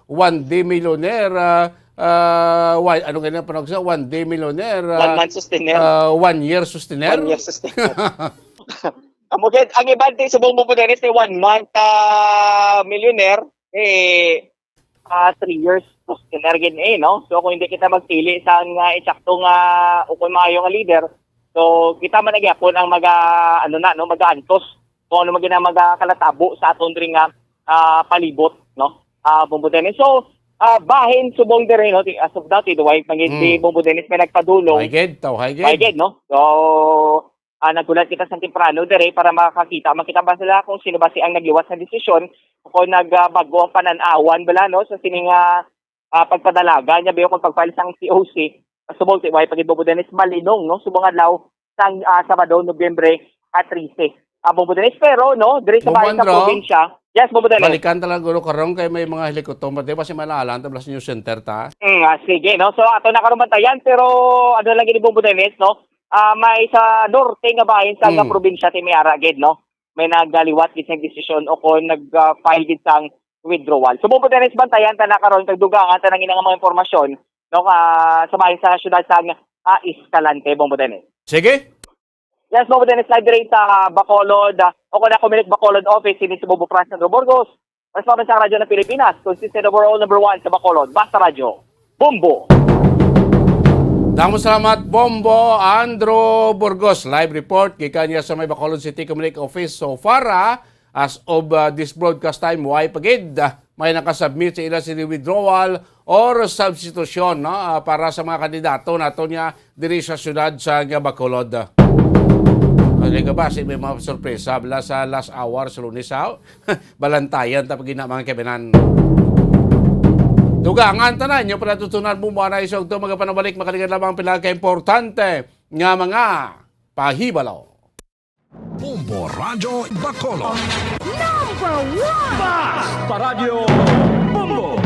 one day millionaire, ah, ah, wa-, ano nga na panawag sa one day millionaire, ah, One month sustainer. ah, one year sustainer? One year sustainer. Amo gid, ang iban ti subong mo po, Dennis, ni one month, ah, millionaire, eh, ah, three years sustainer gid, eh, no? So, kung hindi kita magpili sa nga eksakto nga o kung maayo nga leader, so, kita man na gyapon ang maga-, ano na, no, mag-aantos kung ano man gid ang magakalatabo sa aton diri nga, ah, palibot, no? Ah, Bombo Dennis. So, ah, bahin subong diri, no? Ti-, as of now, ti, duway pa gid si Mm. Bombo Dennis may nagpadulong. Tawhay gid, tawhay gid. Tawhay gid, no? So, ah, naghulat kita sa temprano diri para makakita, makita ba sila kung sino ba si ang nagliwat sa desisyon o kung nag, ah, bago ang panan-awan bala, no? Sa sining, ah, ah, pagpadalagan niya, biyo kung pag-file sang C O C, subong ti, way pa gid, Bombo Dennis, malinong, no? Subong adlaw sang, ah, Sabado, Nobyembre, ah, trese. Ah, Bombo Dennis, pero, no, diri sa Bombo bahin sa Andro, probinsya. Yes, Bombo Dennis. Balikan ta lang guro karon kay may mga helikopter pa, di ba, si Malalan, tablas News Center ta? Mm, ah, sige, no? So, ato na karon bantayan, pero ano lang gini, Bombo Dennis, no? Ah, may sa norte nga bahin sa nga Mm. probinsya, ti may ara gid, no? May nagaliwat gid sang desisyon o kon nag, ah, file gid sang withdrawal. So, Bombo Dennis, bantayan ta na karon kag dugangan ta na gid ang mga impormasyon, no, ka-, sa bahin sa siyudad sang, ah, Escalante, Bombo Dennis. Sige. Yes, Bombo Dennis, live diri sa Bacolod, ah, o kung ako, Milik Bacolod office, ini si Bombo Franz Andro Burgos. Mas pa sa Radyo ng Pilipinas, consistent overall number one sa Bacolod. Basta Radyo, Bombo! Damo salamat, Bombo Andro Burgos. Live report gikan niya sa may Bacolod City Community Office. So far, ah, as of, ah, this broadcast time, way pa gid, ah, may nakasubmit sa ila sini withdrawal or substitution, no, ah, para sa mga kandidato nato niya diri sa siyudad sa nga Bacolod. Ano ka ba? Si may mga sorpresa bala sa last hour sa Lunes, ha? Balantayan ta pag ina, mga kaibigan. Dugangan tanan, yung pala tutunan mo, mga naisog to, magapanabalik, makalingan lamang pila ka importante nga mga pahibalo. Bombo Radyo Bacolod. Number one! Basta Radyo Bombo!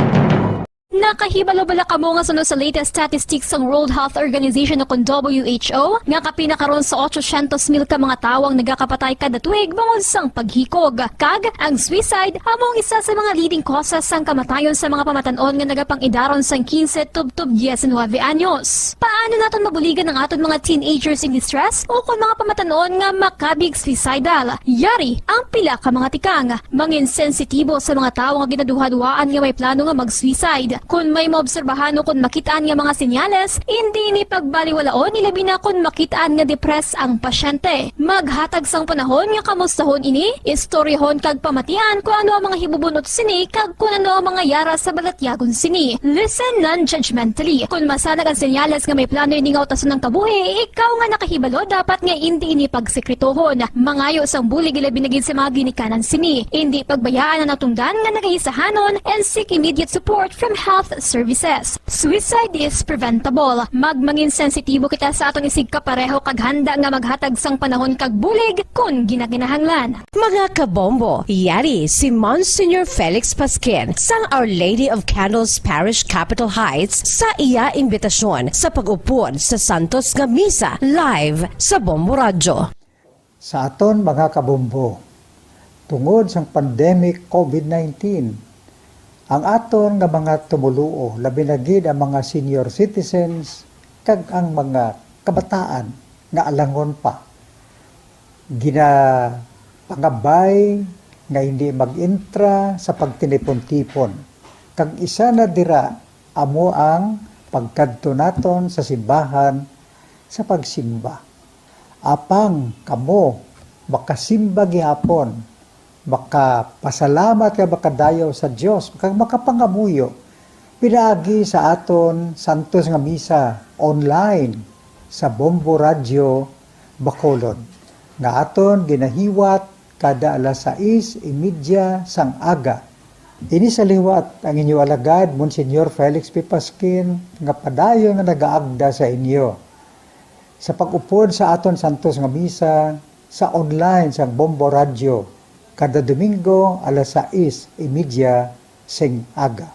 Nakahibalo bala kamo nga suno sa latest statistics sang World Health Organization o kon W H O nga kapin na karon sa otsosyentos mil ka mga tawo ang nagakapatay kada tuig bangod sang paghikog? Kag ang suicide amo ang isa sa mga leading causes sang kamatayon sa mga pamatan-on nga nagapang-idaron sang quince tubtob diecinuebe anyos. Paano naton mabuligan ang aton mga teenagers in distress o kon mga pamatan-on nga makabig suicidal? Yari ang pila ka mga tikang. Mangin sensitibo sa mga tawo nga ginaduhaduhaan nga may plano nga mag-suicide. Kon may maobserbahan o kon makit-an nga mga senyales, indi ini pagbaliwalaon, ilabi na kon makit-an nga depressed ang pasyente. Maghatag sang panahon nga kamustahon ini, istoryahon kag pamatian kon ano ang mga hibubunot sini kag kon ano ang mga yara sa balatyagon sini. Listen non-judgmentally. Kon masanag ang senyales nga may plano ini nga utason ang kabuhi, ikaw nga nakahibalo dapat nga indi ini pagsekretohon. Mangayo sang bulig ilabi na gid sa mga ginikanan sini. Indi pagbayaan ang natungdan nga nagaisahanon and seek immediate support from health services. Suicide is preventable. Magmangin sensitibo kita sa aton isigkapareho kag handa nga maghatag sang panahon kag bulig kon ginakinahanglan. Mga kabombo, yari si Monsignor Felix Pasquin sang Our Lady of Candles Parish, Capitol Heights, sa iya imbitasyon sa pag-upod sa Santos nga Misa live sa Bombo Radyo. Sa aton mga kabombo, tungod sang pandemic COVID nineteen, ang aton nga mga tumoluo, labi na gid ang mga senior citizens kag ang mga kabataan nga alangon pa, ginapangabay nga hindi mag-entra sa pagtinipon-tipon, kag isa na dira amo ang pagkadto naton sa simbahan sa pagsimba. Apang kamo makasimba gihapon, makapasalamat kag makadayaw sa Dios, kag makapangamuyo pinaagi sa aton santos nga misa online sa Bombo Radyo Bacolod, nga aton ginahiwat kada alas sais y media sang aga. Ini sa liwat ang inyo alagad, Monsignor Felix P. Pasquin, nga padayon nga nagaagda sa inyo sa pag-upod sa aton santos nga misa sa online sang Bombo Radyo kada Domingo alas sais y media sing aga.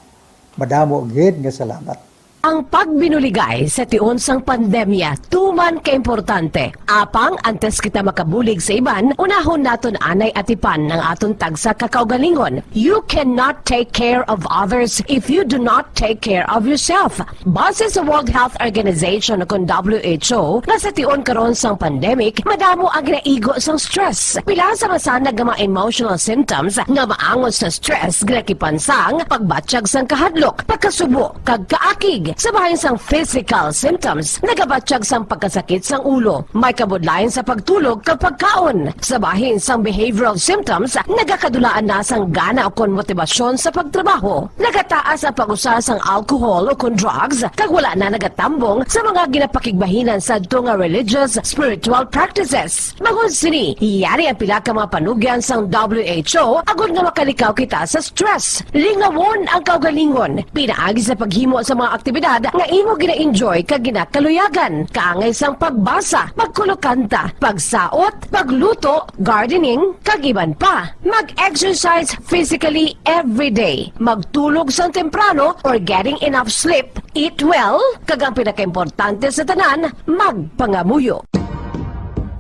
Madamo gid nga salamat. Ang pagbinuligay sa tion sang pandemya tuman ka importante. Apang antes kita makabulig sa iban, unahon naton anay atipan ang aton tagsa ka kaugalingon. You cannot take care of others if you do not take care of yourself. Base sa World Health Organization, kon W H O, nga sa tion karon sang pandemic, madamo ang ginaigo sang stress. Pila sa masanag nga mga emotional symptoms nga maangot sa stress ginakipan sang pagbatyag sang kahadlok, pagkasubo, kag kaakig. Sa bahin sang physical symptoms, nagabatyag sang pagkasakit sang ulo, may kabudlayan sa pagtulog kag pagkaon. Sa bahin sang behavioral symptoms, nagakadulaan na sang gana ukon motibasyon sa pagtrabaho. Nagataas ang pag-usa sang alcohol ukon drugs, kag wala na nagatambong sa mga ginapakigbahinan sadto nga religious, spiritual practices. Bangod sini, yari ang pila ka mga panugyan sang W H O agod nga makalikaw kita sa stress. Lingawon ang kaugalingon pinaagi sa paghimo sa mga aktibidad nga imo gina-enjoy kag ginakaluyagan, kaangay sang pagbasa, pagkulokanta, pagsaot, pagluto, gardening, kag iban pa. Mag-exercise physically every day. Magtulog sang temprano or getting enough sleep. Eat well, kag ang pinakaimportante sa tanan, magpangamuyo.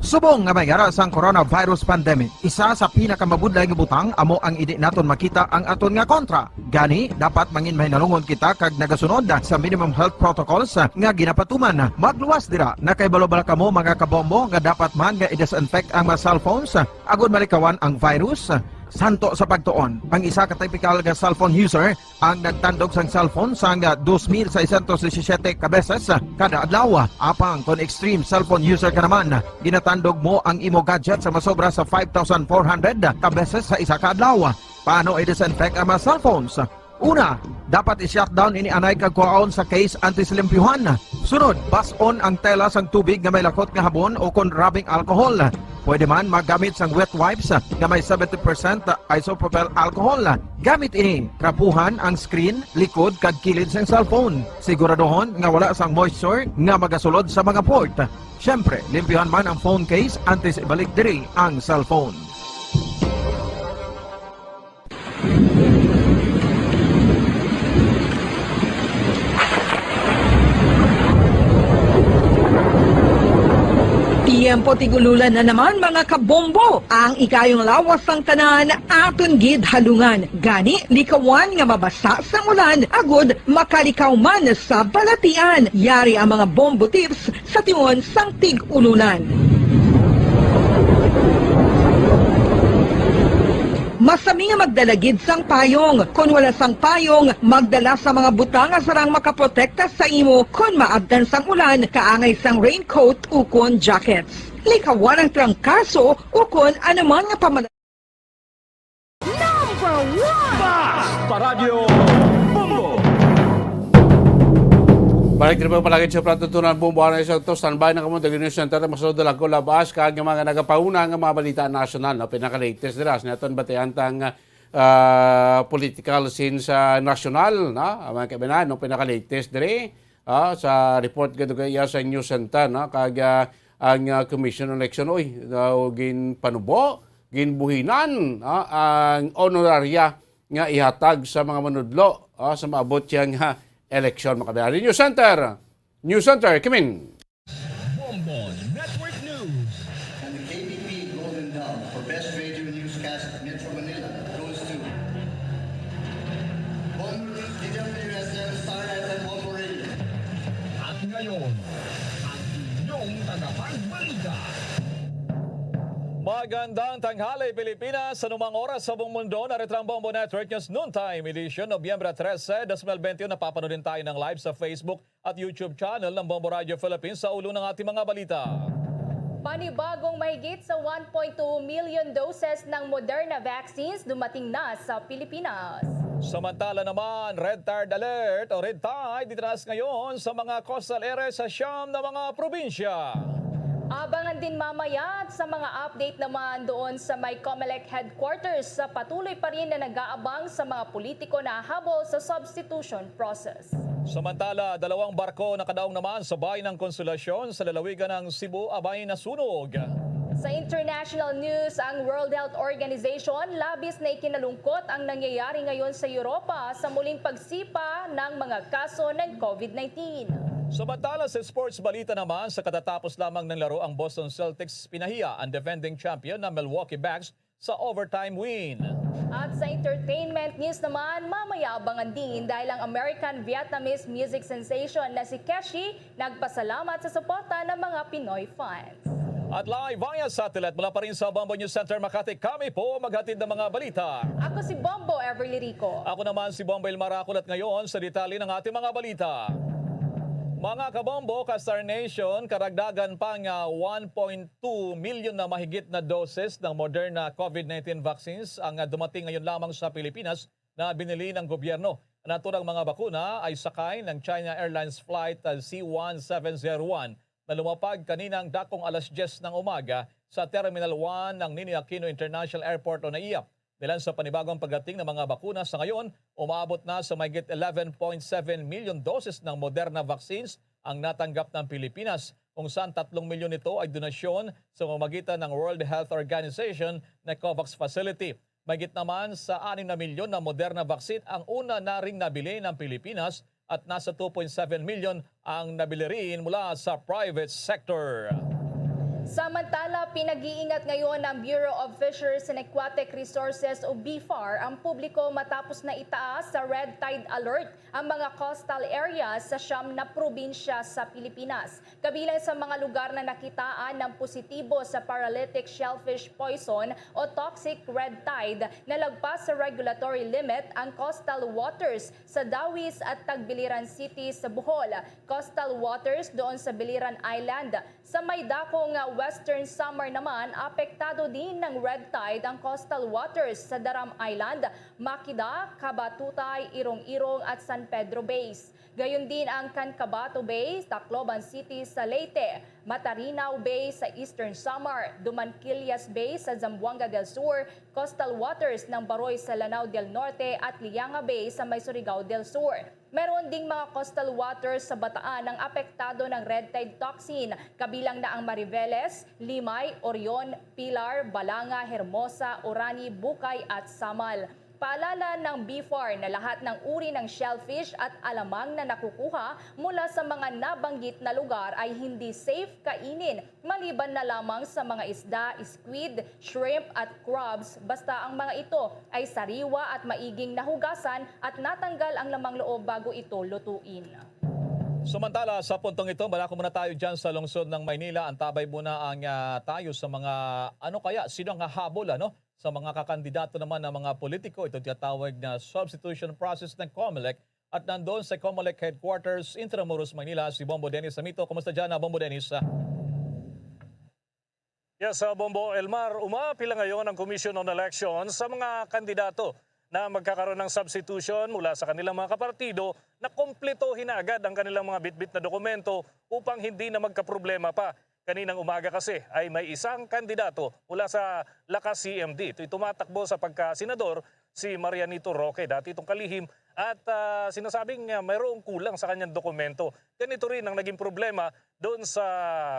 Subong nga may ara sang coronavirus pandemic, isa sa pinakamabudlay nga butang amo ang indi naton makita ang aton nga kontra. Gani, dapat mangin mahinalungon kita kag nagasunod sa minimum health protocols nga ginapatuman. Magluwas dira, nakahibalo bala kamo, mga kabombo, nga dapat man nga i-disinfect ang mga cellphones agod malikawan ang virus? Santo sa pagtuon, ang isa ka typical nga cellphone user ang nagtandog sang cellphone sang dos mil seiscientos disisiete ka beses kada adlaw. Apang kon extreme cellphone user ka naman, ginatandog mo ang imo gadget sa masobra sa five thousand four hundred ka beses sa isa ka adlaw. Paano i-disinfect ang mga cellphones? Una, dapat i-shutdown ini anay kag kuhaon sa case antes limpyuhan. Sunod, bas-on ang tela sang tubig nga may lakot nga habon o kon rubbing alcohol. Pwede man maggamit sang wet wipes nga may seventy percent isopropyl alcohol. Gamit ini, trapuhan ang screen, likod, kag kilid sang cellphone. Siguraduhon nga wala sang moisture nga magasulod sa mga port. Siyempre, limpyuhan man ang phone case antes ibalik diri ang cellphone. Tiyempo tig-ululan na naman, mga kabombo. Ang ikayong lawas sang tanan aton gid halungan. Gani, likawan nga mabasa sang ulan agud makalikaw man sa balatian. Yari ang mga bombo tips sa tion sang tig-ululan. Masami nga magdala gid sang payong. Kon wala sang payong, magdala sa mga butang nga sarang makaprotekta sa imo kon maabtan sang ulan, kaangay sang raincoat ukon jackets. Likawan ang trangkaso ukon anuman nga pamana- Number one! Basta Radyo Bombo! Balik diri pa palagi sa Plato Tunan Bombo, ano sa to, standby na kamo, taga News Center, masulod lang ko labas, kag mga nagapauna nga mga balita nasyonal, no? Pinaka-latest dira, sa naton batian tang, ah, political scene sa nasyonal, no? Ang mga kaibanan, no? Pinaka-latest diri, ah, sa report nga dugay iya sa News Center, no? Kag, ah, ang, ah, Commission on Election, oy, daw ginpanubo, ginbuhinan, ah, ang honoraria nga ihatag sa mga manudlo, ah, sa maabot siya nga eleksyon, mga kabayan. News Center, News Center, Kimin. Bombo Network News. Ngayon, ang inyong tagapagbalita. Magandang tanghali, Pilipinas. Sa anumang oras sa buong mundo, narito ang Bombo Network News Noontime Edition, Nobyembre trese, dos mil bente. Napapanood din tayo ng live sa Facebook at YouTube channel ng Bombo Radio Philippines. Sa ulo ng ating mga balita. Panibagong mahigit sa one point two million doses ng Moderna vaccines dumating na sa Pilipinas. Samantala naman, red tide alert o red tide itinaas ngayon sa mga coastal areas sa siyam na mga probinsya. Abangan din mamaya sa mga update naman doon sa may Comelec headquarters sa patuloy pa rin na nag-aabang sa mga politiko na habol sa substitution process. Samantala, dalawang barko nakadaong naman sa Bay ng Consolacion sa lalawigan ng Cebu abay nasunog. Sa international news, ang World Health Organization, labis na ikinalungkot ang nangyayari ngayon sa Europa sa muling pagsipa ng mga kaso ng COVID nineteen. Samantala, sa sports balita naman, sa katatapos lamang ng laro, ang Boston Celtics pinahiya ang defending champion na Milwaukee Bucks sa overtime win. At sa entertainment news naman, mamaya abangan din dahil ang American-Vietnamese music sensation na si Keshi nagpasalamat sa suporta ng mga Pinoy fans. At live via satellite mula pa rin sa Bombo News Center Makati, kami po maghatid ng mga balita. Ako si Bombo Everly Rico. Ako naman si Bombo Elmar Aculat ngayon sa detalye ng ating mga balita. Mga kabombo, ka-Star Nation, karagdagan pa nga one point two million na mahigit na doses ng Moderna COVID nineteen vaccines ang, ah, dumating ngayon lamang sa Pilipinas na binili ng gobyerno. Ang naturang mga bakuna ay sakay ng China Airlines Flight, ah, C one seven zero one na lumapag kaninang dakong alas diyes ng umaga sa Terminal one ng Ninoy Aquino International Airport o NAIA. Dahilan sa panibagong pagdating ng mga bakuna, sa ngayon, umaabot na sa mahigit eleven point seven million doses ng Moderna vaccines ang natanggap ng Pilipinas, kung saan tatlong milyon nito ay donasyon sa pamamagitan ng World Health Organization na COVAX facility. Mahigit naman sa anim na milyon na Moderna vaccine ang una na ring nabili ng Pilipinas at nasa two point seven million ang nabili rin mula sa private sector. Samantala, pinag-iingat ngayon ng Bureau of Fisheries and Aquatic Resources o BFAR ang publiko matapos na itaas sa red tide alert ang mga coastal areas sa siyam na probinsya sa Pilipinas. Kabilang sa mga lugar na nakitaan ng positibo sa paralytic shellfish poison o toxic red tide, nalagpas sa regulatory limit ang coastal waters sa Dawis at Tagbiliran City sa Bohol, coastal waters doon sa Biliran Island. Sa may dako nga Western Samar naman, apektado din ng red tide ang coastal waters sa Daram Island, Makida, Kabatutay, Irong-Irong at San Pedro Bays. Gayon din ang Cancabato Bay, Tacloban City sa Leyte, Matarinao Bay sa Eastern Samar, Dumanquillas Bay sa Zamboanga del Sur, coastal waters ng Baroy sa Lanao del Norte at Lianga Bay sa may Surigao del Sur. Meron ding mga coastal waters sa Bataan ang apektado ng red tide toxin, kabilang na ang Mariveles, Limay, Orion, Pilar, Balanga, Hermosa, Orani, Bucay at Samal. Paalala ng BFAR na lahat ng uri ng shellfish at alamang na nakukuha mula sa mga nabanggit na lugar ay hindi safe kainin, maliban na lamang sa mga isda, squid, shrimp at crabs, basta ang mga ito ay sariwa at maiging nahugasan at natanggal ang lamang loob bago ito lutuin. Samantala, sa puntong ito, malako muna tayo dyan sa lungsod ng Maynila. Antabay muna ang, ah, tayo sa mga ano kaya, sino ang hahabol, ano? Sa mga kakandidato naman ng mga politiko, ito tinatawag na substitution process ng Comelec. At nandoon sa Comelec headquarters, Intramuros, Maynila, si Bombo Dennis Samito. Kumusta dyan, ah, Bombo Dennis? Yes, uh, Bombo Elmar, umaapila ngayon ang Commission on Elections sa mga kandidato na magkakaroon ng substitution mula sa kanilang mga kapartido na kumpletohin na agad ang kanilang mga bitbit na dokumento upang hindi na magkaproblema pa. Kaninang umaga kasi ay may isang kandidato mula sa Lakas C M D. Ito'y tumatakbo sa pagkasenador, si Marianito Roque, dati itong kalihim, at, ah, sinasabing, ah, mayroong kulang sa kanyang dokumento. Ganito rin ang naging problema doon sa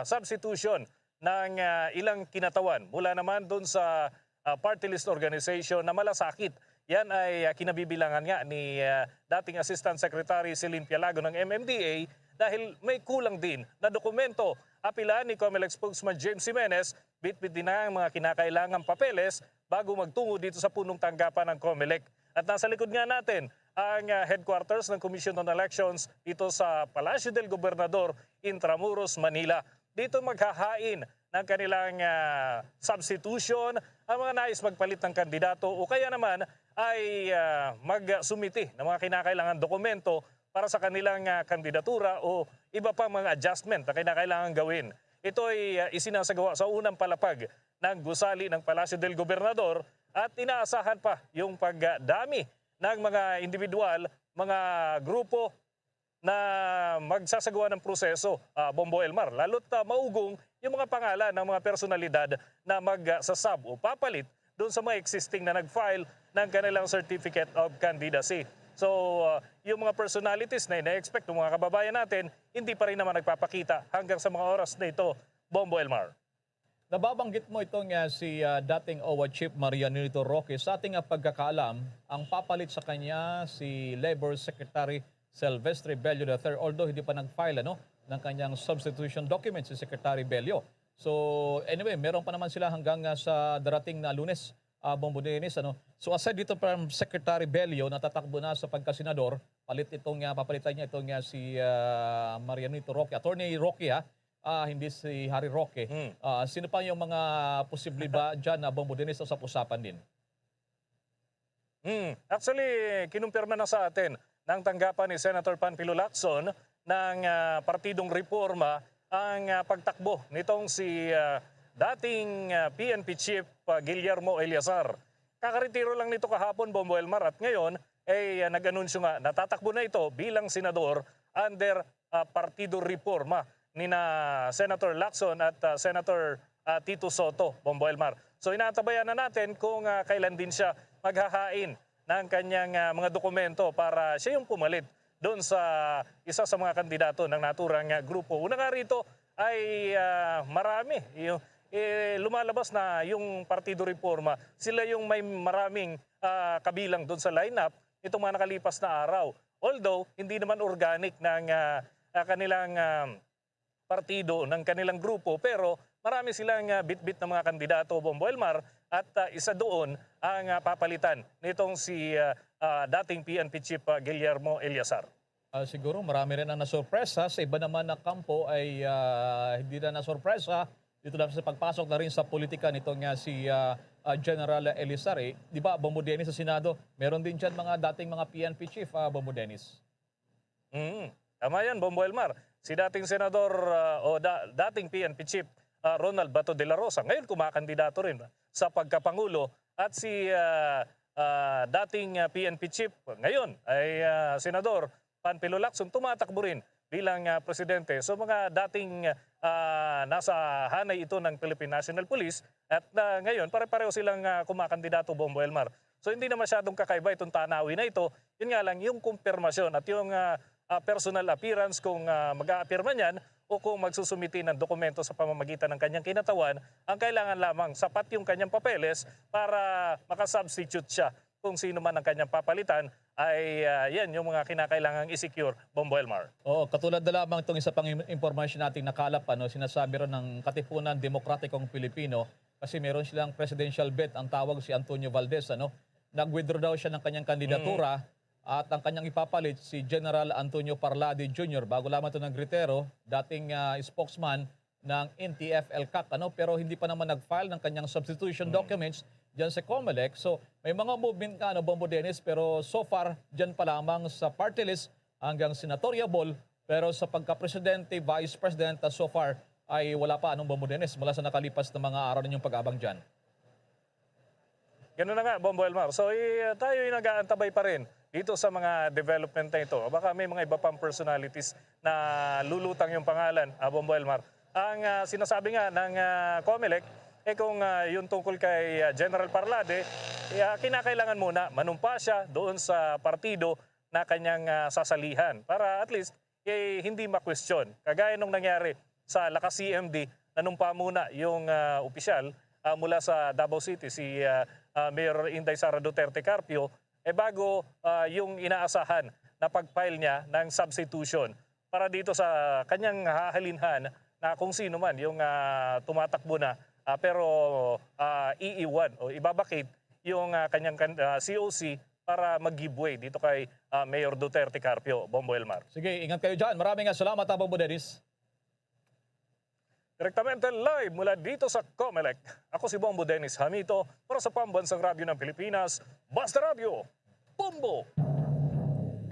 substitution ng, ah, ilang kinatawan mula naman doon sa, ah, party list organization na malasakit. Yan ay, ah, kinabibilangan nga ni, ah, dating Assistant Secretary Celine Pialago ng M M D A dahil may kulang din na dokumento. Apila ni Comelec spokesman James Jimenez, bitbit din ang mga kinakailangang papeles bago magtungo dito sa punong tanggapan ng Comelec. At nasa likod nga natin ang, ah, headquarters ng Commission on Elections dito sa Palacio del Gobernador, Intramuros, Manila. Dito maghahain ng kanilang, ah, substitution ang mga nais magpalit ng kandidato o kaya naman ay, ah, magsumiti ng mga kinakailangan dokumento para sa kanilang, ah, kandidatura o iba pang mga adjustment na kinakailangan gawin. Ito ay, ah, isinasagawa sa unang palapag ng gusali ng Palasyo del Gobernador at inaasahan pa yung pagdami ng mga individual, mga grupo na magsasagawa ng proseso, ah, Bombo Elmar. Lalo't, ah, maugong yung mga pangalan ng mga personalidad na magsasab o papalit doon sa mga existing na nag-file ng kanilang Certificate of Candidacy. So, ah, yung mga personalities na ina-expect ng mga kababayan natin, hindi pa rin naman nagpapakita hanggang sa mga oras na ito, Bombo Elmar. Nababanggit mo itong, ah, si, ah, dating OWWA Chief Marianito Roque. Sa ating, ah, pagkakaalam, ang papalit sa kanya si Labor Secretary Silvestre Bello the third, although hindi pa nag-file, ano, ng kanyang substitution document si Secretary Bello. So, anyway, meron pa naman sila hanggang, ah, sa darating na Lunes, ah, Bombo Dennis, ano. So, aside dito from Secretary Bello, natatakbo na sa pagkasenador, palit itong, ah, papalitan niya itong, ah, si, ah, Marianito Roque, Attorney Roque, ha? Ah, hindi si Harry Roque. Hmm. Ah, sino pa yung mga posible ba dyan na Bombo Dennis usap-usapan din? Hmm. Actually, kinumpirma na sa atin ng tanggapan ni Senator Panfilo Lacson ng, ah, Partidong Reforma ang, ah, pagtakbo nitong si, ah, dating, ah, P N P Chief, ah, Guillermo Eleazar. Kakaretiro lang nito kahapon, Bombo Elmar, at ngayon ay, ah, nag-anunsyo nga natatakbo na ito bilang senador under, ah, Partido Reforma nina Senator Lacson at, ah, Senator, ah, Tito Soto, Bombo Elmar. So, inaantabayan na natin kung, ah, kailan din siya maghahain ng kanyang, ah, mga dokumento para siya yung pumalit doon sa isa sa mga kandidato ng naturang, ah, grupo. Una nga rito ay, ah, marami yung, eh, lumalabas na yung Partido Reforma, sila yung may maraming, ah, kabilang doon sa lineup itong mga nakalipas na araw. Although, hindi naman organic ng, ah, ah, kanilang, ah, partido, ng kanilang grupo, pero marami silang, ah, bitbit na mga kandidato, Bombo Elmar, at, ah, isa doon ang, ah, papalitan nitong si, ah, ah, dating P N P Chief, ah, Guillermo Eleazar. Ah, siguro marami rin ang nasorpresa. Sa iba naman na kampo ay, ah, hindi na nasorpresa. Dito lang sa pagpasok na rin sa politika nito nga si, ah, ah, General Eleazar, eh. Di ba, Bombo Dennis, sa Senado, meron din dyan mga dating mga P N P chief, ah, Bombo Dennis? Mm. Tama yan, Bombo Elmar. Si dating Senador, ah, o da-, dating P N P Chief, ah, Ronald Bato de la Rosa, ngayon kumakandidato rin sa pagkapangulo. At si, ah, ah, dating, ah, P N P Chief, ngayon ay, ah, Senador Panfilo Lacson, tumatakbo rin bilang, ah, presidente. So, mga dating, ah, nasa hanay ito ng Philippine National Police at, ah, ngayon pare-pareho silang, ah, kumakandidato, Bombo Elmar. So, hindi na masyadong kakaiba itong tanawin na ito. Yun nga lang, yung kumpirmasyon at yung, ah, ah, personal appearance kung, ah, mag-a-appear man yan o kung magsusumiti ng dokumento sa pamamagitan ng kanyang kinatawan, ang kailangan lamang sapat yung kanyang papeles para makasubstitute siya kung sino man ang kanyang papalitan ay, ah, yan yung mga kinakailangang i-secure, Bombo Elmar. Oo, katulad na lamang itong isa pang im-, impormasyon nating nakalap, ano, sinasabi ron ng Katipunan Demokratikong Pilipino, kasi meron silang presidential bet, ang tawag si Antonio Valdez, ano. Nag-withdraw daw siya ng kanyang kandidatura at ang kanyang ipapalit si General Antonio Parlade Junior. Bago lamang ito nagretiro, dating, ah, spokesman ng N T F-ELCAC, ano, pero hindi pa naman nag-file ng kanyang substitution documents diyan sa COMELEC. So, may mga movement nga, ano, Bombo Dennis, pero so far, diyan pa lamang sa party list hanggang senatorial ball, pero sa pagka-presidente, vice president, ah, so far, ay wala pa, anong, Bombo Dennis, mula sa nakalipas na mga araw ninyong pag-abang diyan. Ganun na nga, Bombo Elmar. So, i-, tayo'y nag-aantabay pa rin dito sa mga development na ito. Baka may mga iba pang personalities na lulutang yung pangalan, ah, Bombo Elmar. Ang, ah, sinasabi nga ng, ah, COMELEC, eh, kung, ah, yung tungkol kay, ah, General Parlade, eh, ah, kinakailangan muna manumpa siya doon sa partido na kanyang, ah, sasalihan para at least, eh, hindi ma-question. Kagaya nung nangyari sa Lakas C M D, nanumpa muna yung, ah, opisyal, ah, mula sa Davao City, si, ah, ah, Mayor Inday Sara Duterte Carpio, eh, bago, ah, yung inaasahan na pag-file niya ng substitution para dito sa kanyang hahalinhan na kung sino man yung, ah, tumatakbo na, ah, pero, ah, iiwan o ibabakit yung, ah, kanyang kan-, ah, C O C para mag-give way dito kay, ah, Mayor Duterte Carpio, Bombo Elmar. Sige, ingat kayo dyan. Maraming nga salamat, ah, Bombo Dennis. Direktamente live mula dito sa Comelec, ako si Bombo Dennis Hamito para sa Pambansang Radyo ng Pilipinas, Basta Radyo, Bombo!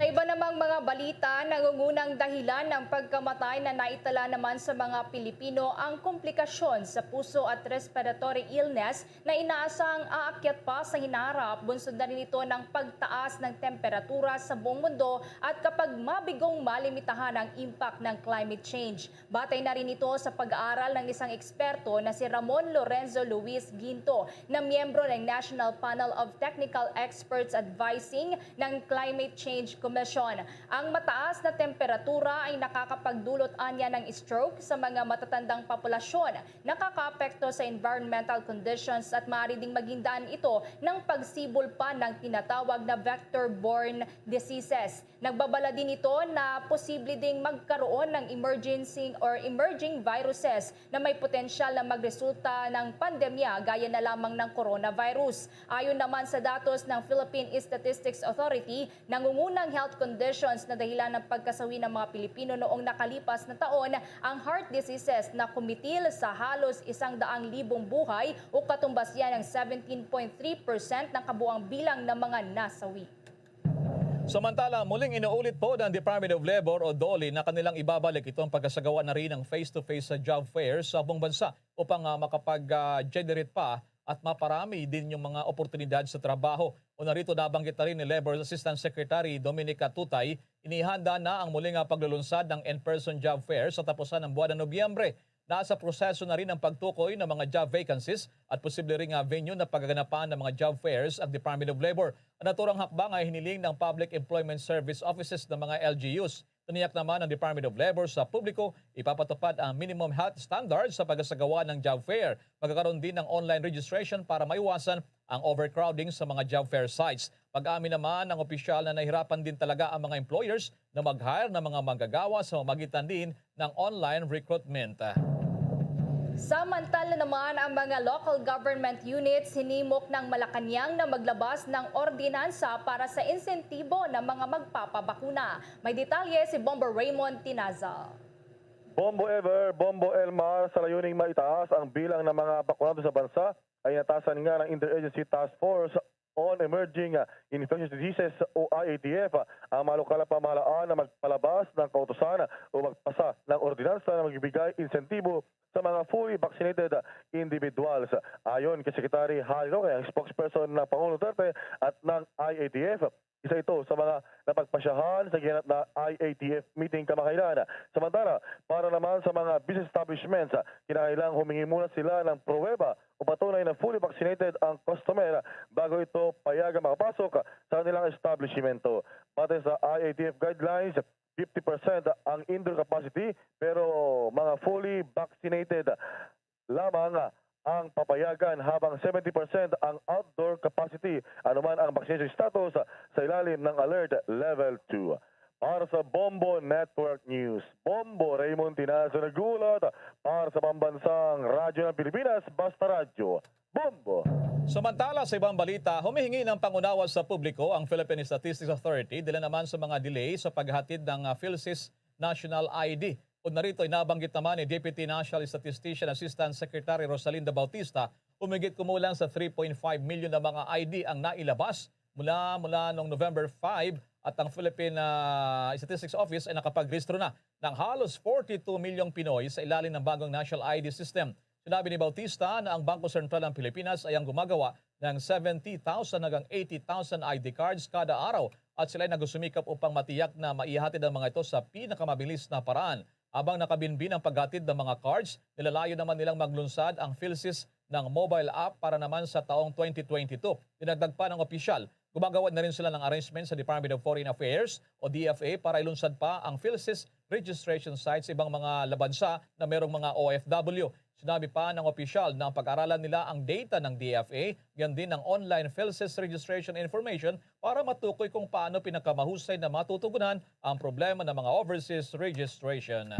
Sa iba namang mga balita, nangungunang dahilan ng pagkamatay na naitala naman sa mga Pilipino ang komplikasyon sa puso at respiratory illness na inaasang aakyat pa sa hinaharap, bunsod na rin ito ng pagtaas ng temperatura sa buong mundo at kapag mabigong malimitahan ang impact ng climate change. Batay na rin ito sa pag-aaral ng isang eksperto na si Ramon Lorenzo Luis Ginto, na miyembro ng National Panel of Technical Experts Advising ng Climate Change Commission. Ang mataas na temperatura ay nakakapagdulot anya ng stroke sa mga matatandang populasyon, nakakaapekto sa environmental conditions at maaari ding maging daan ito ng pagsibol pa ng tinatawag na vector-borne diseases. Nagbabala din ito na posible ding magkaroon ng emergency or emerging viruses na may potensyal na magresulta ng pandemya gaya na lamang ng coronavirus. Ayon naman sa datos ng Philippine Statistics Authority, nangungunang health conditions na dahilan ng pagkasawi ng mga Pilipino noong nakalipas na taon ang heart diseases na kumitil sa halos isang daang libong buhay o katumbas yan ng seventeen point three percent ng kabuang bilang ng mga nasawi. Samantala, muling inuulit po ng Department of Labor o DOLE na kanilang ibabalik itong pagkasagawa na rin ng face-to-face sa job fair sa buong bansa upang, ah, makapag-, ah, generate pa at maparami din yung mga oportunidad sa trabaho. O narito, nabanggit na rin ni Labor Assistant Secretary Dominic Tutay, inihanda na ang muling, ah, paglulunsad ng in-person job fair sa tapusan ng buwan ng Nobyembre. Nasa proseso na rin ang pagtukoy ng mga job vacancies at posible ring, ah, venue na pagaganapan ng mga job fairs ang Department of Labor. Ang naturang hakbang ay hiniling ng Public Employment Service Offices ng mga L G Us. Tiniyak naman ng Department of Labor sa publiko, ipapatupad ang minimum health standards sa pagsasagawa ng job fair. Magkakaroon din ng online registration para maiwasan ang overcrowding sa mga job fair sites. Pag-amin naman ng opisyal na nahirapan din talaga ang mga employers na mag-hire ng mga manggagawa sa pamamagitan din ng online recruitment. Samantala naman, ang mga local government units hinimok ng Malacañang na maglabas ng ordinansa para sa insentibo ng mga magpapabakuna. May detalye si Bombo Raymond Tinaza. Bombo Ever, Bombo Elmar, sa layuning maitaas ang bilang ng mga bakunado sa bansa, ay inatasan nga ng Interagency Task Force on Emerging, ah, Infectious Diseases o I A T F, ah, ang mga lokal na pamahalaan na magpalabas ng kautusan o magpasa ng ordinansa na magbibigay insentibo sa mga fully vaccinated, ah, individuals. Ayon kay Secretary Harry Roque, ang spokesperson ng Pangulong Duterte at ng I A T F, isa ito sa mga napagpasyahan sa ginanap na I A T F meeting kamakailan. Samantala, para naman sa mga business establishments, ah, kinahanglan humingi muna sila ng pruweba o patunay na fully vaccinated ang customer bago ito payagan makapasok sa kanilang establishmento. Batay sa I A T F guidelines, fifty percent ang indoor capacity, pero mga fully vaccinated lamang ang papayagan, habang seventy percent ang outdoor capacity, anuman ang vaccination status sa ilalim ng Alert Level two. Para sa Bombo Network News, Bombo Raymond Tinazo nag-uulat para sa Pambansang Radyo ng Pilipinas, Basta Radyo, Bombo! Samantala, sa ibang balita, humihingi ng pangunawa sa publiko ang Philippine Statistics Authority dala naman sa mga delay sa paghatid ng, ah, PhilSys National I D. Bukod na rito, inabanggit naman ni Deputy National Statistician Assistant Secretary Rosalinda Bautista, humigit kumulang sa three point five million na mga I D ang nailabas mula, mula noong November five, at ang Philippine, ah, Statistics Office ay nakapagrehistro na ng halos forty-two milyong Pinoy sa ilalim ng bagong national I D system. Sinabi ni Bautista na ang Bangko Sentral ng Pilipinas ay ang gumagawa ng seventy thousand hanggang eighty thousand I D cards kada araw at sila ay nagsusumikap upang matiyak na maihatid ang mga ito sa pinakamabilis na paraan. Habang nakabinbin ang paghatid ng mga cards, nilalayo naman nilang maglunsad ang PhilSys ng mobile app para naman sa taong twenty twenty-two. Dinagdag pa ng opisyal, gumagawa na rin sila ng arrangement sa Department of Foreign Affairs o D F A para ilunsad pa ang PhilSys registration site sa ibang mga labansa na merong mga O F W. Sinabi pa ng opisyal na ang pag-aralan nila ang data ng D F A, yan din ang online PhilSys registration information para matukoy kung paano pinakamahusay na matutugunan ang problema ng mga overseas registration.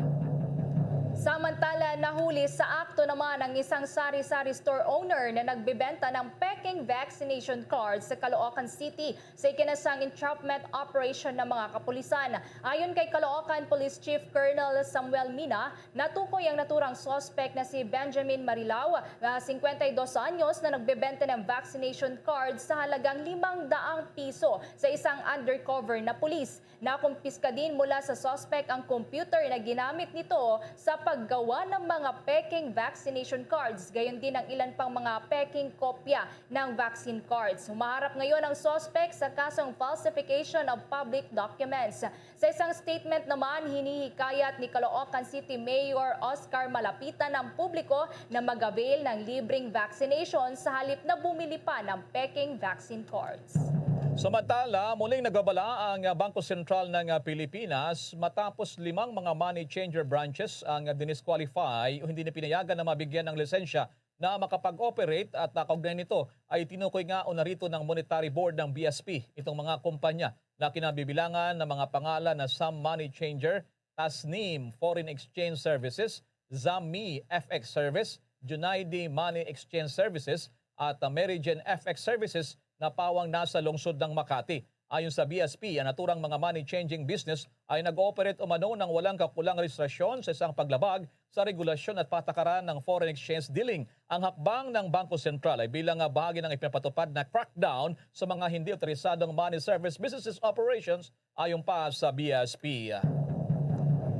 Samantala, nahuli sa akto naman ang isang sari-sari store owner na nagbebenta ng peking vaccination cards sa Caloocan City sa ikinasang entrapment operation ng mga kapulisan. Ayon kay Caloocan Police Chief Colonel Samuel Mina, natukoy ang naturang suspek na si Benjamin Marilao, na singkwenta y dos anyos, na nagbebenta ng vaccination cards sa halagang limang daang piso sa isang undercover na pulis. Nakumpiska din mula sa suspek ang computer na ginamit nito sa paggawa ng mga peking vaccination cards, gayon din ang ilan pang mga peking kopya ng vaccine cards. Humaharap ngayon ang suspek sa kasong falsification of public documents. Sa isang statement naman, hinihikayat ni Caloocan City Mayor Oscar Malapitan ang publiko na mag-avail ng libreng vaccination sa halip na bumili pa ng peking vaccine cards. Samantala, muling nagbabala ang Bangko Sentral ng Pilipinas matapos limang mga money changer branches ang dinisqualify o hindi na pinayagan na mabigyan ng lisensya na makapag-operate at, ah, kaugnay nito ay tinukoy nga o narito ng Monetary Board ng B S P itong mga kumpanya na kinabibilangan ng mga pangalan na Sam Money Changer, Tasnim Foreign Exchange Services, Zami F X Service, Junaidi Money Exchange Services, at, ah, Merigen F X Services na pawang nasa lungsod ng Makati. Ayon sa B S P, ang naturang mga money changing business ay nag-ooperate umano ng walang kakulang rehistrasyon sa isang paglabag sa regulasyon at patakaran ng foreign exchange dealing. Ang hakbang ng Bangko Sentral ay bilang, ah, bahagi ng ipinapatupad na crackdown sa mga hindi otorisadong money service businesses operations, ayon pa sa B S P.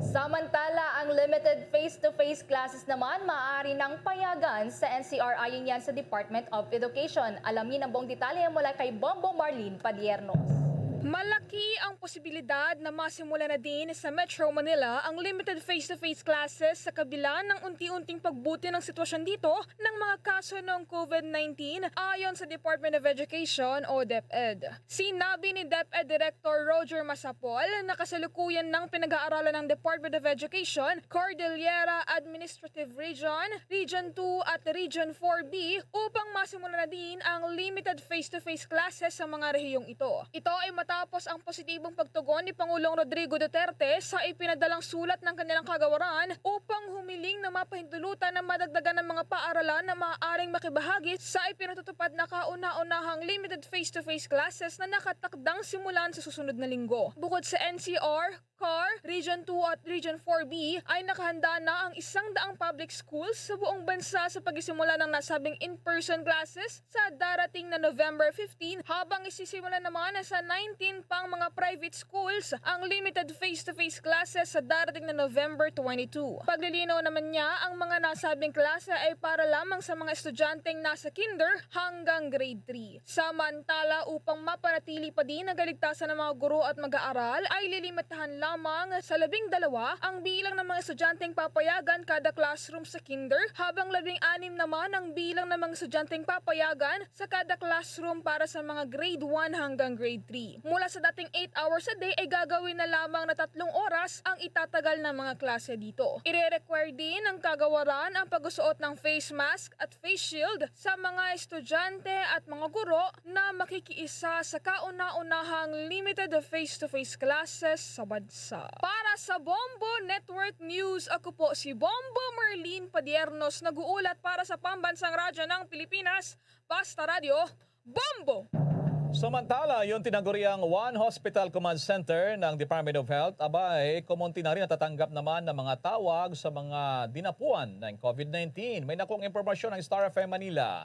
Samantala, ang limited face-to-face classes naman maaari nang payagan sa N C R, ayon yan sa Department of Education. Alamin ang buong detalye mula kay Bombo Marlene Padiernos. Malaki ang posibilidad na masimula na din sa Metro Manila ang limited face-to-face classes sa kabila ng unti-unting pagbuti ng sitwasyon dito ng mga kaso ng COVID nineteen, ayon sa Department of Education o DepEd. Sinabi ni DepEd Director Roger Masapol na kasalukuyan nang pinag-aaralan ng Department of Education, Cordillera Administrative Region, Region two at Region four B upang masimula na din ang limited face-to-face classes sa mga rehiyong ito. Ito ay matapos ang positibong pagtugon ni Pangulong Rodrigo Duterte sa ipinadalang sulat ng kanilang kagawaran upang humiling na mapahintulutan na madagdagan ang mga paaralan na maaaring makibahagi sa ipinatutupad na kauna-unahang limited face-to-face classes na nakatakdang simulan sa susunod na linggo. Bukod sa N C R, CAR, Region two at Region four B ay nakahanda na ang isang daang public schools sa buong bansa sa pagsisimula ng nasabing in-person classes sa darating na November fifteen, habang isisimula naman sa nineteen pang mga private schools ang limited face-to-face classes sa darating na November twenty-two. Paglilinaw naman niya, ang mga nasabing klase ay para lamang sa mga estudyanteng nasa kinder hanggang grade three. Samantala, upang mapanatili pa din ang kaligtasan ng mga guro at mag-aaral, ay lilimitahan lamang sa labing dalawa ang bilang ng mga estudyanteng papayagan kada classroom sa kinder, habang labing anim naman ang bilang ng mga estudyanteng papayagan sa kada classroom para sa mga grade one hanggang grade three. Mula sa dating eight hours a day ay gagawin na lamang na tatlong oras ang itatagal ng mga klase dito. Ire-require din ng kagawaran ang pagsusuot ng face mask at face shield sa mga estudyante at mga guro na makikiisa sa kauna-unahang limited face-to-face classes sa bansa. Para sa Bombo Network News, ako po si Bombo Marlene Padiernos, nag-uulat para sa Pambansang Radyo ng Pilipinas, Basta Radyo, Bombo! Samantala, yung tinaguriang One Hospital Command Center ng Department of Health, abay, kumunti na rin natatanggap naman ng mga tawag sa mga dinapuan ng COVID nineteen. May nakuhang impormasyon ang Star F M Manila.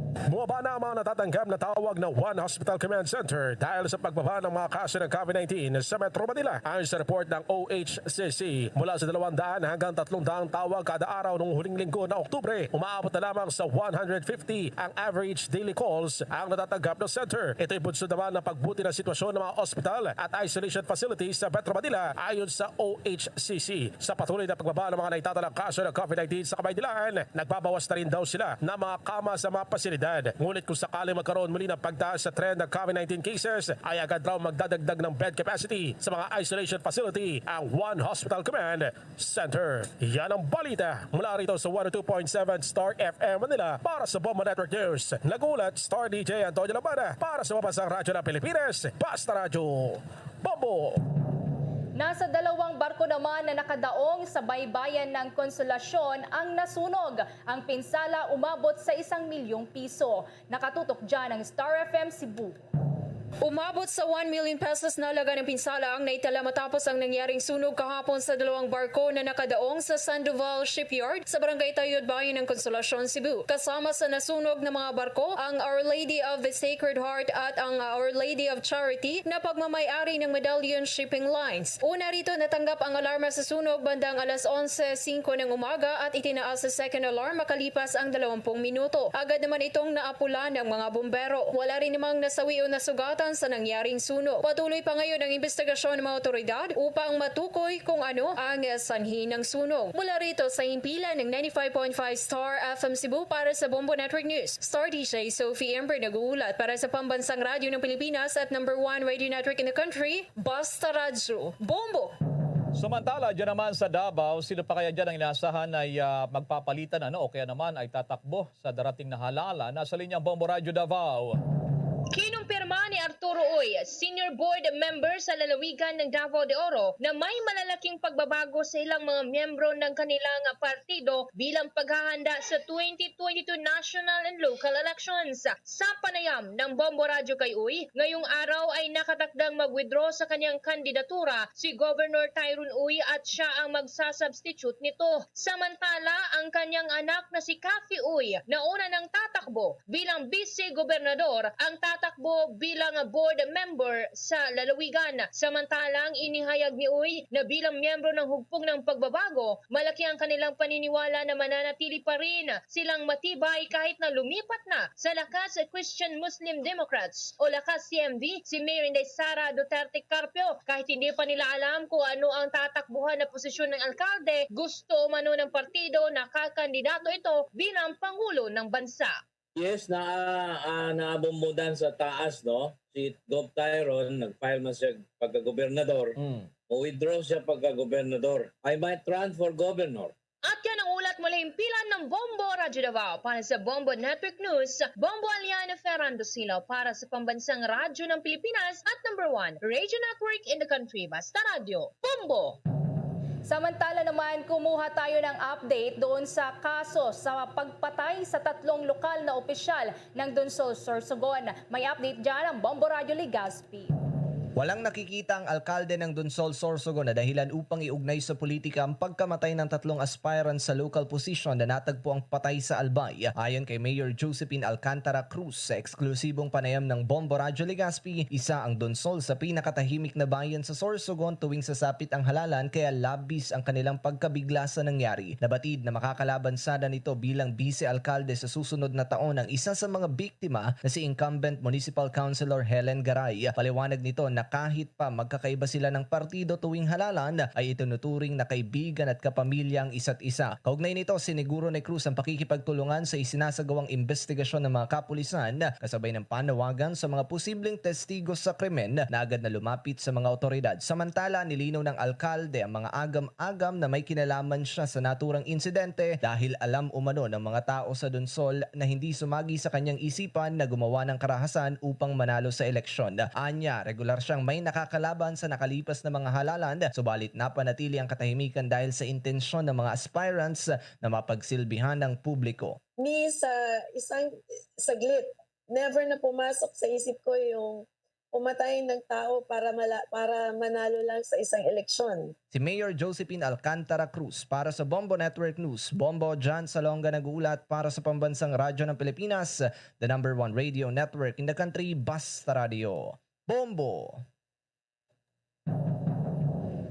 Bumaba na ang mga natatanggap na tawag ng One Hospital Command Center dahil sa pagbaba ng mga kaso ng COVID nineteen sa Metro Manila. Ayon sa report ng O H C C, mula sa dalawang daan hanggang tatlong daang tawag kada araw noong huling linggo ng Oktubre, umaabot na lamang sa one hundred fifty ang average daily calls ang natatanggap ng center. Ito'y bunsod naman ng pagbuti ng sitwasyon ng mga ospital at isolation facilities sa Metro Manila, ayon sa O H C C. Sa patuloy na pagbaba ng mga naitatalang kaso ng COVID nineteen sa Kamaynilaan, nagbabawas na rin daw sila ng mga kama sa mga pasilidad. Ngunit kung sakali magkaroon muli ng pagtaas sa trend ng COVID nineteen cases, ay agad raw magdadagdag ng bed capacity sa mga isolation facility ang One Hospital Command Center. Yan ang balita mula rito sa one oh two point seven Star F M Manila. Para sa Bombo Network News, nag-uulat Star D J Antonio Labana. Para sa Pambansang Radyo ng Pilipinas, Basta Radyo, Bombo! Nasa dalawang barko naman na nakadaong sa baybayan ng Consolacion ang nasunog. Ang pinsala umabot sa isang milyong piso. Nakatutok dyan ang Star F M Cebu. Umabot sa one million pesos na halaga ng pinsala ang naitala matapos ang nangyaring sunog kahapon sa dalawang barko na nakadaong sa Sandoval Shipyard sa Barangay Tayud, Bayan ng Consolacion, Cebu. Kasama sa nasunog na mga barko ang Our Lady of the Sacred Heart at ang Our Lady of Charity na pagmamayari ng Medallion Shipping Lines. Una rito, natanggap ang alarma sa sunog bandang alas onse singko ng umaga at itinaas sa second alarm makalipas ang dalawampung minuto. Agad naman itong naapula ng mga bumbero. Wala rin namang nasawi o nasugatan sa nangyaring sunog. Patuloy pa ngayon ang investigasyon ng mga otoridad upang matukoy kung ano ang sanhi ng sunog. Mula rito sa himpilan ng ninety-five point five Star F M Cebu, para sa Bombo Network News, Star D J Sophie Ember nag-uulat. Para sa Pambansang Radyo ng Pilipinas at number one radio network in the country, Basta Radyo, Bombo! Samantala, dyan naman sa Davao, sino pa kaya dyan ang inaasahan ay, ah, magpapalitan, ano, o kaya naman ay tatakbo sa darating na halalan? Nasa linya ang Bombo Radyo Davao. Kinumpirma ni Arturo Uy, senior board member sa lalawigan ng Davao de Oro, na may malalaking pagbabago sa ilang mga miyembro ng kanilang partido bilang paghahanda sa twenty twenty-two national and local elections. Sa panayam ng Bombo Radyo kay Uy, ngayong araw ay nakatakdang mag-withdraw sa kanyang kandidatura si Governor Tyron Uy at siya ang magsasubstitute nito. Samantala, ang kanyang anak na si Cathy Uy, nauna nang tatakbo bilang vice-gobernador, ang tatakbo bilang board member sa lalawigan. Samantalang inihayag ni Uy na bilang miyembro ng Hugpong ng Pagbabago, malaki ang kanilang paniniwala na mananatili pa rin silang matibay kahit na lumipat na sa Lakas Christian Muslim Democrats o Lakas C M D si Mayor Inday Sara Duterte Carpio, kahit hindi pa nila alam kung ano ang tatakbuhan na posisyon ng alkalde. Gusto umano ng partido na kakandidato ito bilang pangulo ng bansa. Yes, na, ah, naabumbudan sa taas, no? Si Gov Tyron, nag-file man siya pagka-gobernador. Mm. Mo-withdraw siya pagka-gobernador. I might run for governor. At yan ang ulat mula himpilan ng Bombo Radyo Davao. Para sa Bombo Network News, Bombo Aliano Ferrando Silo para sa Pambansang Radyo ng Pilipinas at number one radio network in the country, Basta Radyo, Bombo! Samantala naman, kumuha tayo ng update doon sa kaso sa pagpatay sa tatlong lokal na opisyal ng Donsol, Sorsogon. May update dyan ang Bombo Radyo Legazpi. Walang nakikita ang alkalde ng Donsol, Sorsogon na dahilan upang iugnay sa politika ang pagkamatay ng tatlong aspirants sa local position na natagpo ang patay sa Albay. Ayon kay Mayor Josephine Alcantara Cruz, sa eksklusibong panayam ng Bombo Radyo Legazpi, isa ang Donsol sa pinakatahimik na bayan sa Sorsogon tuwing sasapit ang halalan, kaya labis ang kanilang pagkabigla sa nangyari. Nabatid na makakalaban sana nito bilang bise-alkalde sa susunod na taon ang isa sa mga biktima na si incumbent Municipal Councilor Helen Garay. Paliwanag nito na kahit pa magkakaiba sila ng partido tuwing halalan, ay itinuturing na kaibigan at kapamilya ang isa't isa. Kaugnay nito, siniguro ni Cruz ang pakikipagtulungan sa isinasagawang investigasyon ng mga kapulisan, kasabay ng panawagan sa mga posibleng testigo sa krimen na agad na lumapit sa mga otoridad. Samantala, nilinaw ng alkalde ang mga agam-agam na may kinalaman siya sa naturang insidente dahil alam umano ng mga tao sa Donsol na hindi sumagi sa kanyang isipan na gumawa ng karahasan upang manalo sa eleksyon. Anya, regular siyang may nakakalaban sa nakalipas na mga halalan, subalit napanatili ang katahimikan dahil sa intensyon ng mga aspirants na mapagsilbihan ng publiko. Ni sa isang saglit, never na pumasok sa isip ko yung pumatay ng tao para mala-, para manalo lang sa isang eleksyon. Si Mayor Josephine Alcantara Cruz para sa Bombo Network News. Bombo, John Salonga nag-uulat para sa Pambansang Radyo ng Pilipinas, the number one radio network in the country, Basta Radio. Bombo!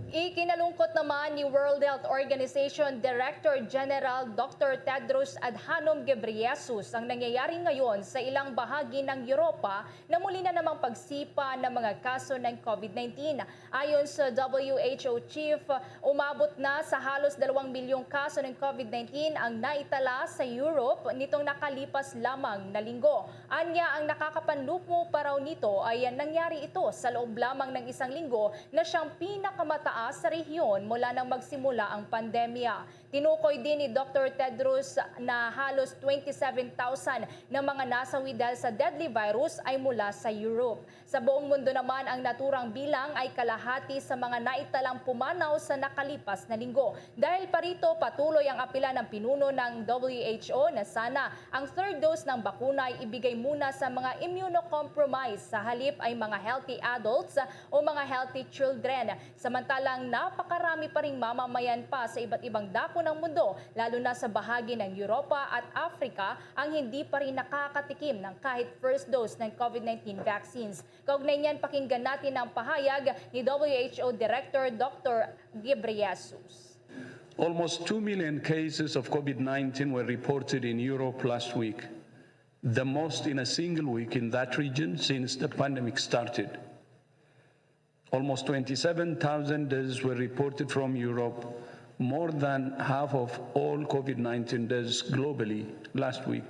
Ikinalungkot naman ni World Health Organization Director General Doctor Tedros Adhanom Ghebreyesus ang nangyayari ngayon sa ilang bahagi ng Europa na muli na namang pagsipa ng mga kaso ng COVID nineteen. Ayon sa W H O chief, umabot na sa halos dalawang milyong kaso ng COVID nineteen ang naitala sa Europe nitong nakalipas lamang na linggo. Anya, ang nakakapanlumo pa raw nito ay nangyari ito sa loob lamang ng isang linggo na siyang pinakamataas sa rehiyon mula nang magsimula ang pandemya. Tinukoy din ni Doktor Tedros na halos twenty-seven thousand na mga nasawi dahil sa deadly virus ay mula sa Europe. Sa buong mundo naman, ang naturang bilang ay kalahati sa mga naitalang pumanaw sa nakalipas na linggo. Dahil pa rito, patuloy ang apila ng pinuno ng W H O na sana ang third dose ng bakuna ay ibigay muna sa mga immunocompromised, sa halip ay mga healthy adults o mga healthy children. Samantalang napakarami pa ring mamamayan pa sa iba't ibang dako ng mundo, lalo na sa bahagi ng Europa at Africa, ang hindi pa rin nakakatikim ng kahit first dose ng COVID nineteen vaccines. Kaugnay niyan, pakinggan natin ang pahayag ni W H O Director Doktor Ghebreyesus. Almost two million cases of COVID nineteen were reported in Europe last week, the most in a single week in that region since the pandemic started. Almost twenty-seven thousand deaths were reported from Europe, more than half of all COVID nineteen deaths globally last week.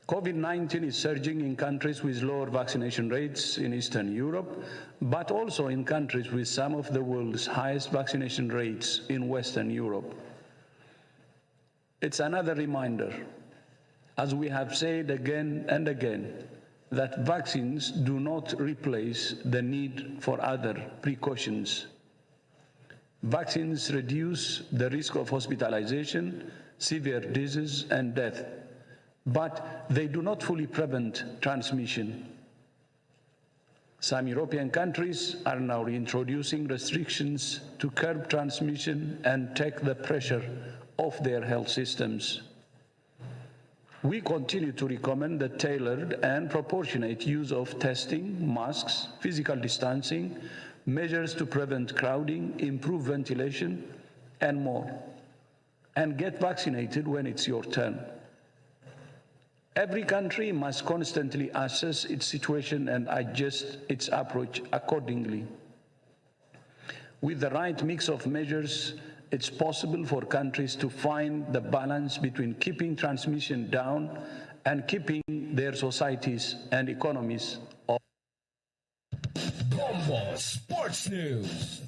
COVID nineteen is surging in countries with lower vaccination rates in Eastern Europe, but also in countries with some of the world's highest vaccination rates in Western Europe. It's another reminder, as we have said again and again, that vaccines do not replace the need for other precautions. Vaccines reduce the risk of hospitalization, severe disease, and death, but they do not fully prevent transmission. Some European countries are now reintroducing restrictions to curb transmission and take the pressure off their health systems. We continue to recommend the tailored and proportionate use of testing, masks, physical distancing, measures to prevent crowding, improve ventilation, and more. And get vaccinated when it's your turn. Every country must constantly assess its situation and adjust its approach accordingly. With the right mix of measures, it's possible for countries to find the balance between keeping transmission down and keeping their societies and economies up. Bombo Sports News.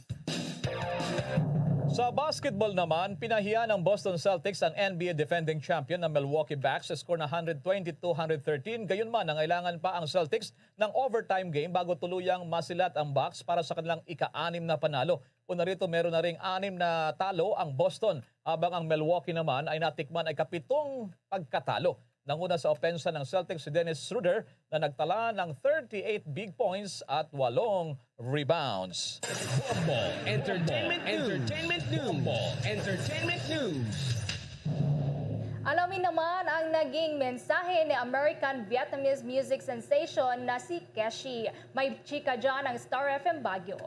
Sa basketball naman, pinahiya ng Boston Celtics ang N B A defending champion na Milwaukee Bucks sa score na one twenty-two one thirteen. Gayunman, nangailangan pa ang Celtics ng overtime game bago tuluyang masilat ang Bucks para sa kanilang ika-anim na panalo. Una rito, meron na ring anim na talo ang Boston, habang ang Milwaukee naman ay natikman ay kapitong pagkatalo. Nanguna sa opensa ng Celtics si Dennis Schroeder na nagtala ng thirty-eight big points at walong rebounds. Bombo Entertainment News. Entertainment News. Bombo Entertainment News. Alamin naman ang naging mensahe ni American Vietnamese music sensation na si Keshi. May chika dyan ang Star F M Baguio.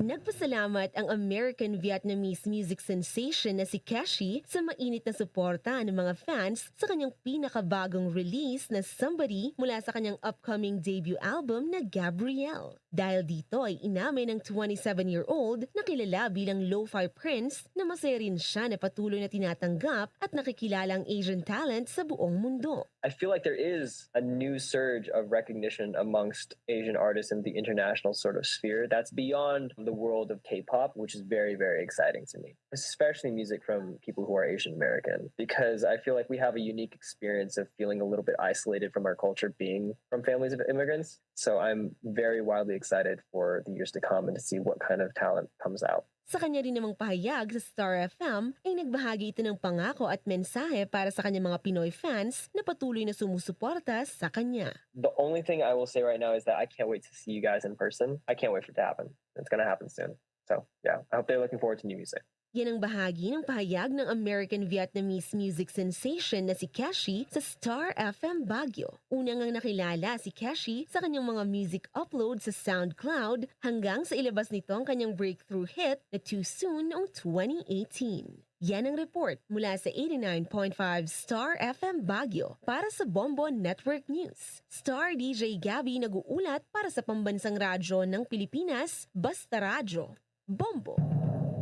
Nagpasalamat ang American Vietnamese music sensation na si Keshi sa mainit na suporta ng mga fans sa kanyang pinakabagong release na Somebody mula sa kanyang upcoming debut album na Gabrielle. Dahil dito ay inamin ng twenty-seven-year-old na kilala bilang lo-fi prince na masaya rin siya na patuloy na tinatanggap at nakikilala ang Asian talent sa buong mundo. I feel like there is a new surge of recognition amongst Asian artists in the international sort of sphere that's beyond the world of K-pop, which is very, very exciting to me, especially music from people who are Asian American, because I feel like we have a unique experience of feeling a little bit isolated from our culture, being from families of immigrants. So I'm very wildly excited for the years to come and to see what kind of talent comes out. Sa kanya rin namang pahayag sa Star F M ay nagbahagi ito ng pangako at mensahe para sa kanyang mga Pinoy fans na patuloy na sumusuporta sa kanya. The only thing I will say right now is that I can't wait to see you guys in person. I can't wait for it to happen. It's gonna happen soon. So yeah, I hope they're looking forward to new music. Yan ang bahagi ng pahayag ng American Vietnamese music sensation na si Keshi sa Star F M Baguio. Una ngang nakilala si Keshi sa kanyang mga music upload sa SoundCloud hanggang sa ilabas nito ang kanyang breakthrough hit na Too Soon noong twenty eighteen. Yan ang report mula sa eighty-nine point five Star F M Baguio para sa Bombo Network News. Star D J Gabby nag-uulat para sa Pambansang Radyo ng Pilipinas, Basta Radyo. Bombo.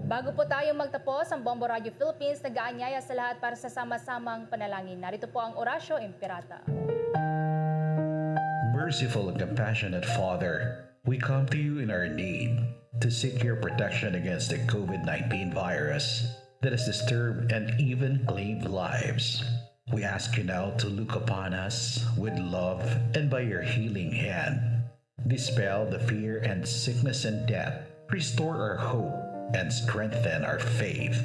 Bago po tayo magtapos, ang Bombo Radio Philippines nag-aanyaya sa lahat para sa sama-samang panalangin. Narito po ang Orasyo Imperata. Merciful and compassionate Father, we come to you in our need. to seek your protection against the COVID nineteen virus that has disturbed and even claimed lives. We ask you now to look upon us with love and by your healing hand, dispel the fear and sickness and death, restore our hope, and strengthen our faith.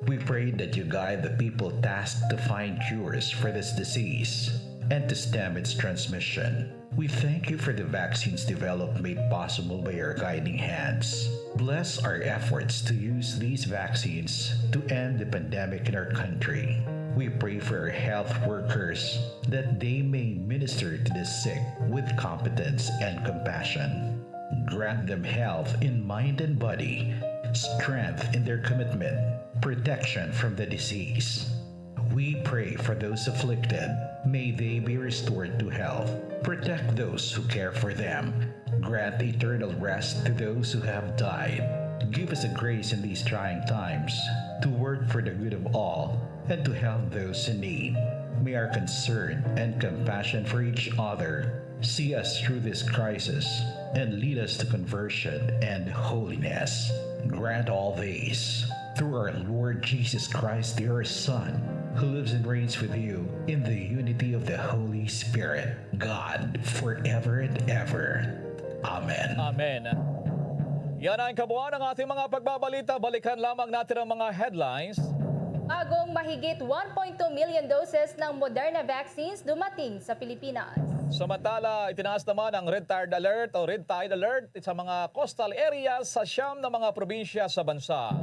We pray that you guide the people tasked to find cures for this disease and to stem its transmission. We thank you for the vaccines developed made possible by your guiding hands. Bless our efforts to use these vaccines to end the pandemic in our country. We pray for our health workers that they may minister to the sick with competence and compassion. Grant them health in mind and body, strength in their commitment, protection from the disease. We pray for those afflicted. May they be restored to health. Protect those who care for them. Grant eternal rest to those who have died. Give us the grace in these trying times to work for the good of all and to help those in need. May our concern and compassion for each other see us through this crisis and lead us to conversion and holiness. Grant all these through our Lord Jesus Christ, your Son, who lives and reigns with you in the unity of the Holy Spirit, God, forever and ever. Amen. Amen. Yan ang kabuuan ng ating mga pagbabalita. Balikan lamang natin ang mga headlines. Bagong mahigit one point two million doses ng Moderna vaccines dumating sa Pilipinas. Samantala, itinaas naman ang red tide alert o red tide alert sa mga coastal areas sa siyam na mga probinsya sa bansa.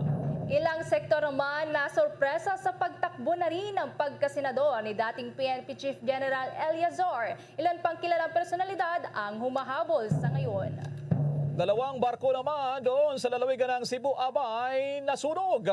Ilang sektor naman nasorpresa sa pagtakbo na rin ng pagkasenador ni dating P N P Chief General Eleazar. Ilan pang kilalang personalidad ang humahabol sa ngayon. Dalawang barko naman doon sa lalawigan ng Cebu abay nasunog.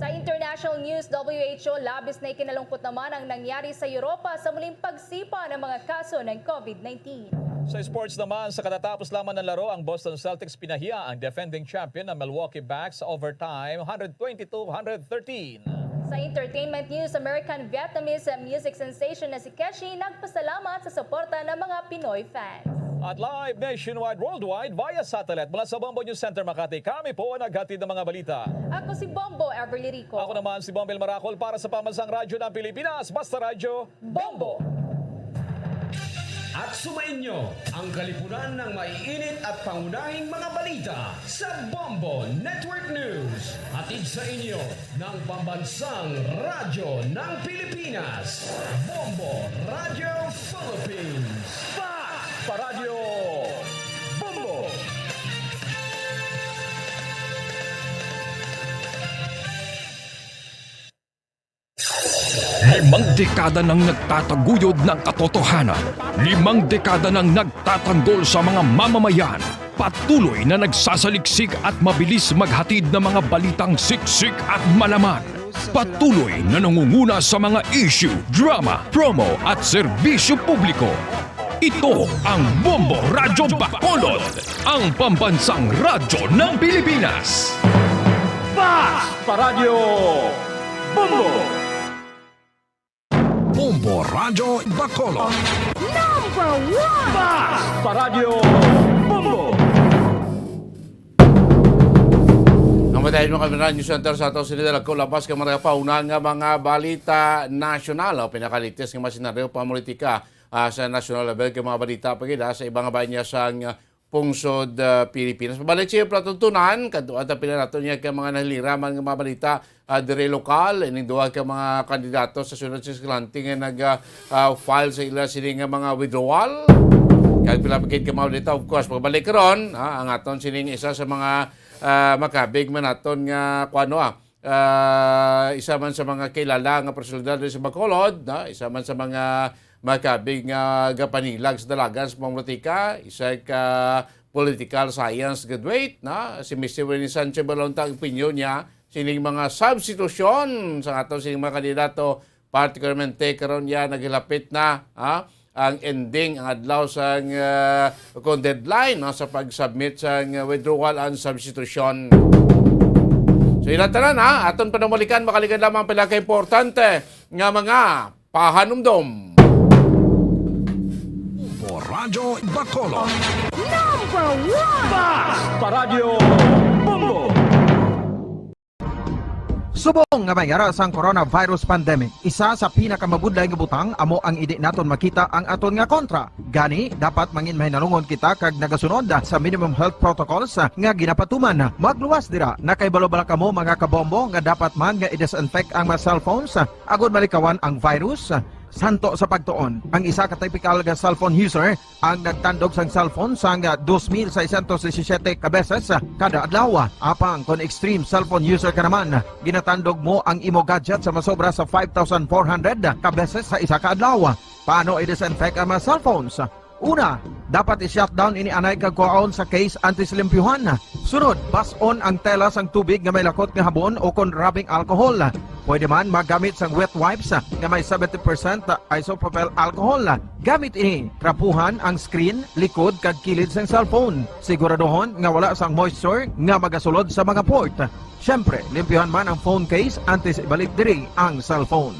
Sa international news, W H O, labis na ikinalungkot naman ang nangyari sa Europa sa muling pagsipa ng mga kaso ng COVID nineteen. Sa sports naman, sa katatapos lamang ng laro, ang Boston Celtics pinahiya ang defending champion na Milwaukee Bucks sa overtime, one hundred twenty-two one hundred thirteen. Sa entertainment news, American Vietnamese music sensation na si Keshi nagpasalamat sa suporta ng mga Pinoy fans. At live nationwide, worldwide, via satellite mula sa Bombo News Center Makati, kami po ang naghatid ng mga balita. Ako si Bombo Everly Rico. Ako naman si Bombo Marakol para sa Pambansang Radyo ng Pilipinas, Basta Radyo, Bombo! At sumainyo ang kalipunan ng maiinit at pangunahing mga balita sa Bombo Network News. Hatid sa inyo ng Pambansang Radyo ng Pilipinas, Bombo Radio Philippines. Fast Paradyo Bombo! Limang dekada nang nagtataguyod ng katotohanan. Limang dekada nang nagtatanggol sa mga mamamayan. Patuloy na nagsasaliksik at mabilis maghatid ng mga balitang siksik at malaman. Patuloy na nangunguna sa mga issue, drama, promo at serbisyo publiko. Ito ang Bombo Radyo Bacolod, ang pambansang radyo ng Pilipinas. Fast Paradyo Bombo! Bombo Radyo Bacolod. Number one! Fast Paradyo Bombo! Ang matay mga Kabiran News Center sa ato sinidala ko labas ka mga pauna nga mga balita nasyonal o pinakalitis nga mga senaryo pamolitika ah, sa national level kay mga balita pa gid ah, sa ibang bayan niya sang ah, pungsod ah, Pilipinas. Pabalik sa iyo palatuntunan, kadto ata pila nato niya kay mga nahiliraman nga mga balita ah, diri lokal, ining duha ka mga kandidato sa sunod sa Escalante nga nag ah, ah, file sa ila sini nga mga withdrawal. Kag pila pa gid ka mga balita, of course, pagbalik karon, ah, ang aton sining isa sa mga ah, makabig man naton nga kuano ah, ah, isa man sa mga kilala nga personalidad diri sa Bacolod, no? Isa man sa mga makabig nga gapanilag sa dalagan sa pamolitika, isa ka political science graduate, no? Si Mister Winnie Sanchez Balonta ang opinyon niya sining mga substitution sa ato sining mga kandidato, particularmente karon ya naghilapit na ha? Ang ending, ang adlaw sang uh, kung deadline no, sa pag-submit sang withdrawal and substitution. So ila tanan ha, aton panumalikan, makalikan lamang pila ka importante nga mga pahanumdom. Radyo Bacolod. Number one! Basta Radyo Bombo! Subong nga may ara sang coronavirus pandemic, isa sa pinakamabudlay nga butang amo ang indi naton makita ang aton nga kontra. Gani, dapat mangin mahinalungon kita kag nagasunod sa minimum health protocols nga ginapatuman. Magluwas dira, nakahibalo bala kamo, mga kabombo, nga dapat man nga i-disinfect ang mga cellphones agud malikawan ang virus? Santo sa pagtuon, ang isa ka typical nga cellphone user ang nagtandog sang cellphone sang dos mil seiscientos disisiete ka beses kada adlaw. Apang kon extreme cellphone user ka naman, ginatandog mo ang imo gadget sa masobra sa five thousand four hundred ka beses sa isa ka adlaw. Paano i-disinfect ang mga cellphones? Una, dapat i-shutdown ini anay kag kuhaon sa case antes limpyuhan. Sunod, bas-on ang tela sang tubig nga may lakot nga habon o kon rubbing alcohol. Pwede man magamit sang wet wipes nga may seventy percent isopropyl alcohol. Gamit ini, trapuhan ang screen, likod, kag kilid sang cellphone. Siguraduhon nga wala sang moisture nga magasulod sa mga port. Siyempre, limpyuhan man ang phone case antes ibalik diri ang cellphone.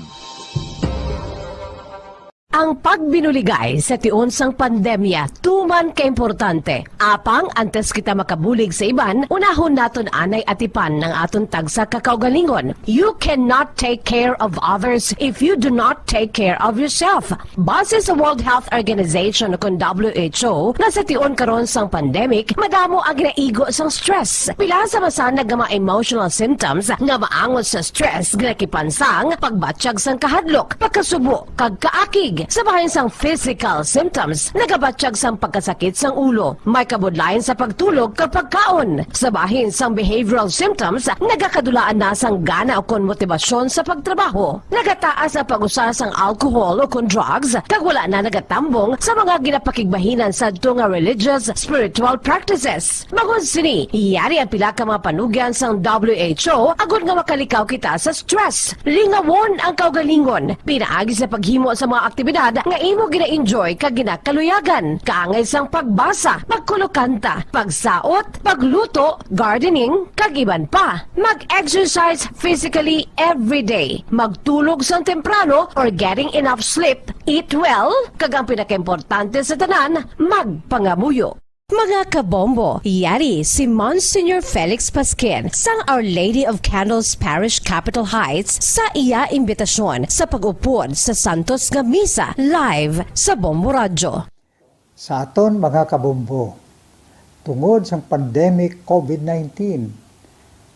Ang pagbinuligay sa tion sang pandemya tuman ka importante. Apang antes kita makabulig sa iban, unahon naton anay atipan ang aton tagsa ka kaugalingon. You cannot take care of others if you do not take care of yourself. Base sa World Health Organization o kon W H O, nga sa tion karon sang pandemic, madamo ang ginaigo sang stress. Pila sa masanag nga mga emotional symptoms nga maangot sa stress ginakipan sang pagbatyag sang kahadlok, pagkasubo, kag kaakig. Sa bahin sang physical symptoms, nagabatyag sang pagkasakit sang ulo, may kabudlayan sa pagtulog kag pagkaon. Sa bahin sang behavioral symptoms, nagakadulaan na sang gana ukon motibasyon sa pagtrabaho. Nagataas ang pag-usa sang alcohol ukon drugs, kag wala na nagatambong sa mga ginapakigbahinan sadto nga religious, spiritual practices. Bangod sini, yari ang pila ka mga panugyan sang W H O agod nga makalikaw kita sa stress. Lingawon ang kaugalingon pinaagi sa paghimo sa mga aktibidad nga imo gina-enjoy kag ginakaluyagan, kaangay sang pagbasa, pagkulokanta, pagsaot, pagluto, gardening, kag iban pa. Mag-exercise physically every day. Magtulog sang temprano or getting enough sleep. Eat well, kag ang pinakaimportante sa tanan, magpangamuyo. Mga kabombo, yari si Monsignor Felix Pasquin sang Our Lady of Candles Parish, Capitol Heights, sa iya imbitasyon sa pag-upod sa Santos nga Misa live sa Bombo Radyo. Sa aton mga kabombo, tungod sang pandemic COVID nineteen,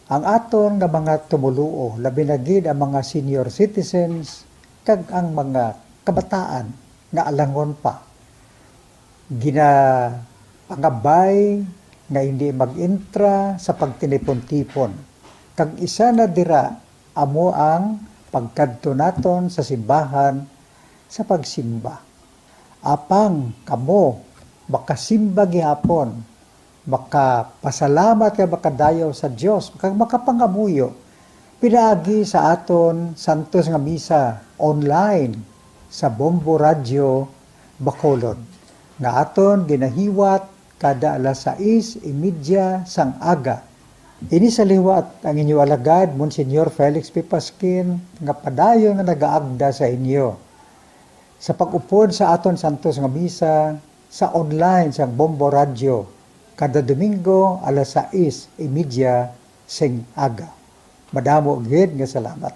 ang aton nga mga tumoluo, labi na gid ang mga senior citizens kag ang mga kabataan nga alangon pa, ginapangabay nga hindi mag-entra sa pagtinipon-tipon, kag isa na dira amo ang pagkadto naton sa simbahan sa pagsimba. Apang kamo makasimba gihapon, makapasalamat kag makadayaw sa Dios, kag makapangamuyo pinaagi sa aton santos nga misa online sa Bombo Radyo Bacolod, nga aton ginahiwat kada alas sais y media sang aga. Ini sa liwat ang inyo alagad, Monsignor Felix P. Pasquin, nga padayon nga nagaagda sa inyo sa pag-upod sa aton santos nga misa sa online sang Bombo Radyo kada Domingo alas sais y media sing aga. Madamo gid nga salamat.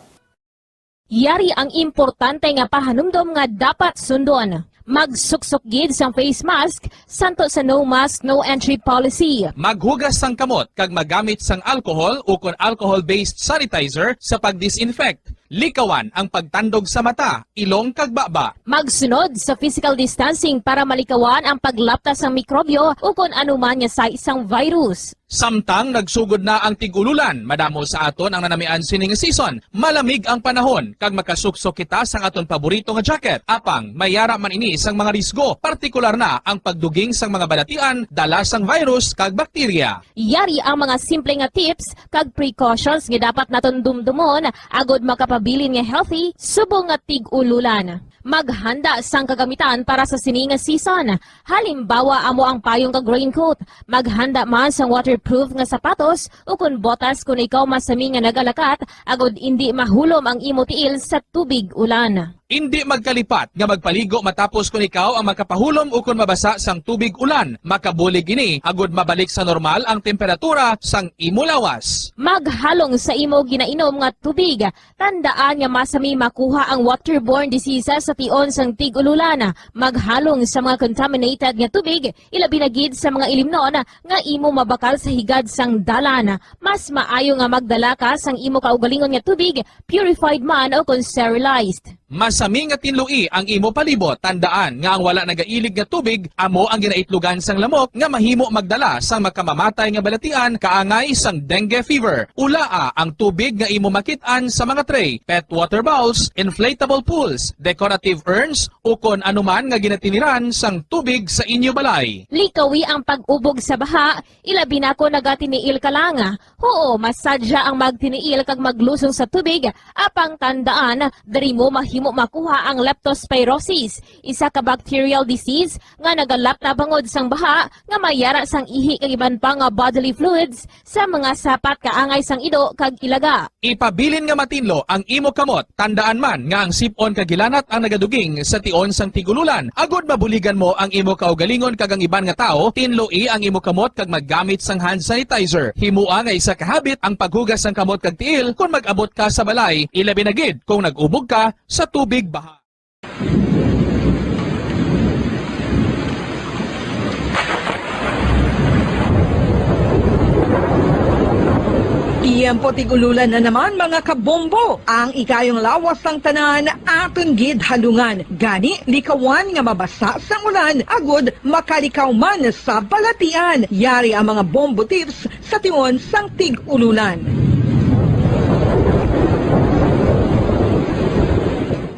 Yari ang importante nga pahanumdom nga dapat sundon. Magsuksok gid sang face mask, santo sa no mask, no entry policy. Maghugas sang kamot kag magamit sang alcohol ukon alcohol-based sanitizer sa pag-disinfect. Likawan ang pagtandog sa mata, ilong kag baba. Magsunod sa physical distancing para malikawan ang paglapta sang mikrobyo ukon anuman nga sais sang virus. Samtang nagsugod na ang tig-ululan, madamo sa aton ang nanamian sining season. Malamig ang panahon, kag makasuksok kita sang aton paborito nga jacket. Apang, may ara man ini sang mga risgo, partikular na ang pagduging sang mga balatian, dala sang virus kag bakterya. Yari ang mga simple nga tips kag precautions nga dapat naton dumdumon agod makapabilin nga healthy subong nga tig-ululan. Maghanda sang kagamitan para sa sini nga season. Halimbawa, amo ang payong kag raincoat. Maghanda man sang waterproof nga sapatos ukon botas kon ikaw masami nga nagalakat, agod indi mahulom ang imo tiil sa tubig ulan. Indi magkalipat nga magpaligo matapos kon ikaw ang makapahulom ukon mabasa sang tubig ulan. Makabulig ini agud mabalik sa normal ang temperatura sang imo lawas. Maghalong sa imo ginainom nga tubig. Tandaan nga masami makuha ang waterborne diseases sa tion sang tig-ululan. Maghalong sa mga contaminated nga tubig, ilabi na gid sa mga ilimnon nga imo mabakal sa higad sang dalan. Mas maayo nga magdala ka sang imo kaugalingon nga tubig, purified man o kon sterilized. Masami nga tinloi ang imo palibot. Tandaan nga ang wala nagailig nga tubig amo ang ginaitlogan sang lamok nga mahimo magdala sang makamamatay nga balatian kaangay sang dengue fever. Ulaa ang tubig nga imo makit-an sa mga tray, pet water bowls, inflatable pools, decorative urns, ukon anuman nga ginatiniran sang tubig sa inyo balay. Likawi ang pag-ubog sa baha, ilabi na kon nagatiniil ka lang. Huo, masadya ang magtiniil kag maglusong sa tubig, apang tandaan, diri mo mahimo makuha ang leptospirosis, isa ka bacterial disease nga nagalap tabangod sang baha nga may yara sang ihi kag iban pa nga bodily fluids sa mga sapat kaangay sang ido kag ilaga. Ipabilin nga matinlo ang imo kamot. Tandaan man nga ang sip-on kag hilanat ang nagaduging sa tion sang tig-ululan, agud mabuligan mo ang imo kaugalingon kag ang iban nga tawo. Tinloi ang imo kamot kag maggamit sang hand sanitizer. Himoa nga isa ka habit ang paghugas sang kamot kag tiil kon mag-abot ka sa balay, ilabi na gid kung nag-ubog ka sa tubig baha. Tiyempo tig-ululan na naman, mga kabombo. Ang ikayong lawas sang tanan aton gid halungan. Gani, likawan nga mabasa sang ulan, agud makalikaw man sa balatian. Yari ang mga bombo tips sa tion sang tig-ululan.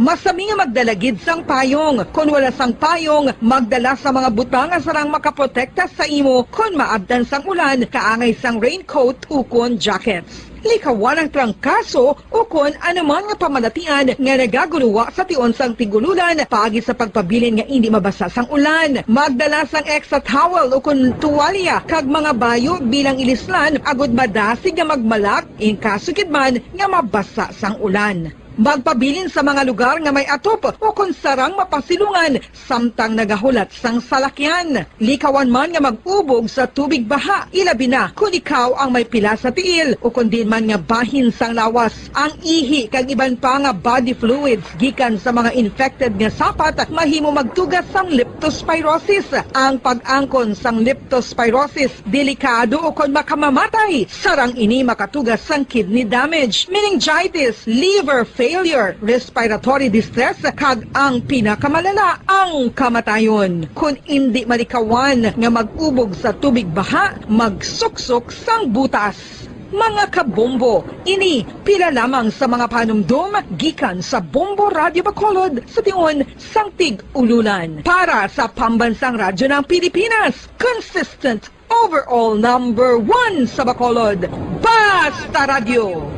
Masami nga magdala gid sang payong. Kon wala sang payong, magdala sa mga butang nga sarang makaprotekta sa imo kon maabtan sang ulan, kaangay sang raincoat ukon jackets. Likawan ang trangkaso ukon anuman nga pamalatian nga nagaguluwa sa tion sang tig-ululan paagi sa pagpabilin nga indi mabasa sang ulan. Magdala sang extra towel ukon tuwalya kag mga bayo bilang ilislan agud madasig nga magmalak in kaso gid man nga mabasa sang ulan. Magpabilin sa mga lugar nga may atop ukon sarang mapasilungan samtang nagahulat sang salakyan. Likawan man nga mag-ubog sa tubig baha, ilabi na kon ikaw ang may pila sa tiil ukon diin man nga bahin sang lawas. Ang ihi kag iban pa nga body fluids gikan sa mga infected nga sapat mahimo magtuga sang leptospirosis. Ang pag-angkon sang leptospirosis delikado ukon makamamatay. Sarang ini makatuga sang kidney damage, meningitis, liver failure, respiratory distress, kag ang pinakamalala, ang kamatayon. Kon indi malikawan nga mag-ubog sa tubig baha, magsuksok sang butas. Mga kabombo, ini pila lamang sa mga panumdom gikan sa Bombo Radyo Bacolod sa tion sang tig-ululan. Para sa Pambansang Radyo ng Pilipinas, consistent overall number one sa Bacolod, Basta Radyo,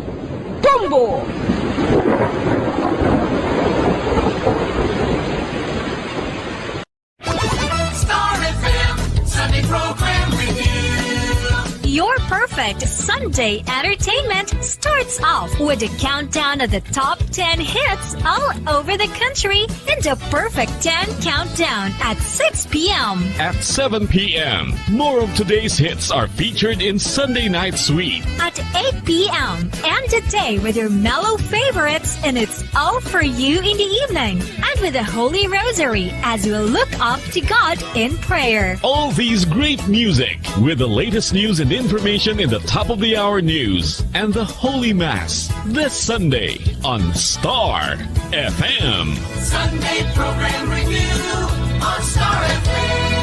Bombo! Star F M Sunday Program Review. Your perfect Sunday entertainment starts off with a countdown of the top ten hits all over the country in the Perfect ten Countdown at six p m. At seven p m, more of today's hits are featured in Sunday Night Sweet. At eight p m, end the day with your mellow favorites, and it's all for you in the evening. And with the Holy Rosary as we look up to God in prayer. All these great music with the latest news and information in the top of the hour news and the Holy Mass this Sunday on Star F M. Sunday Program Review on Star F M.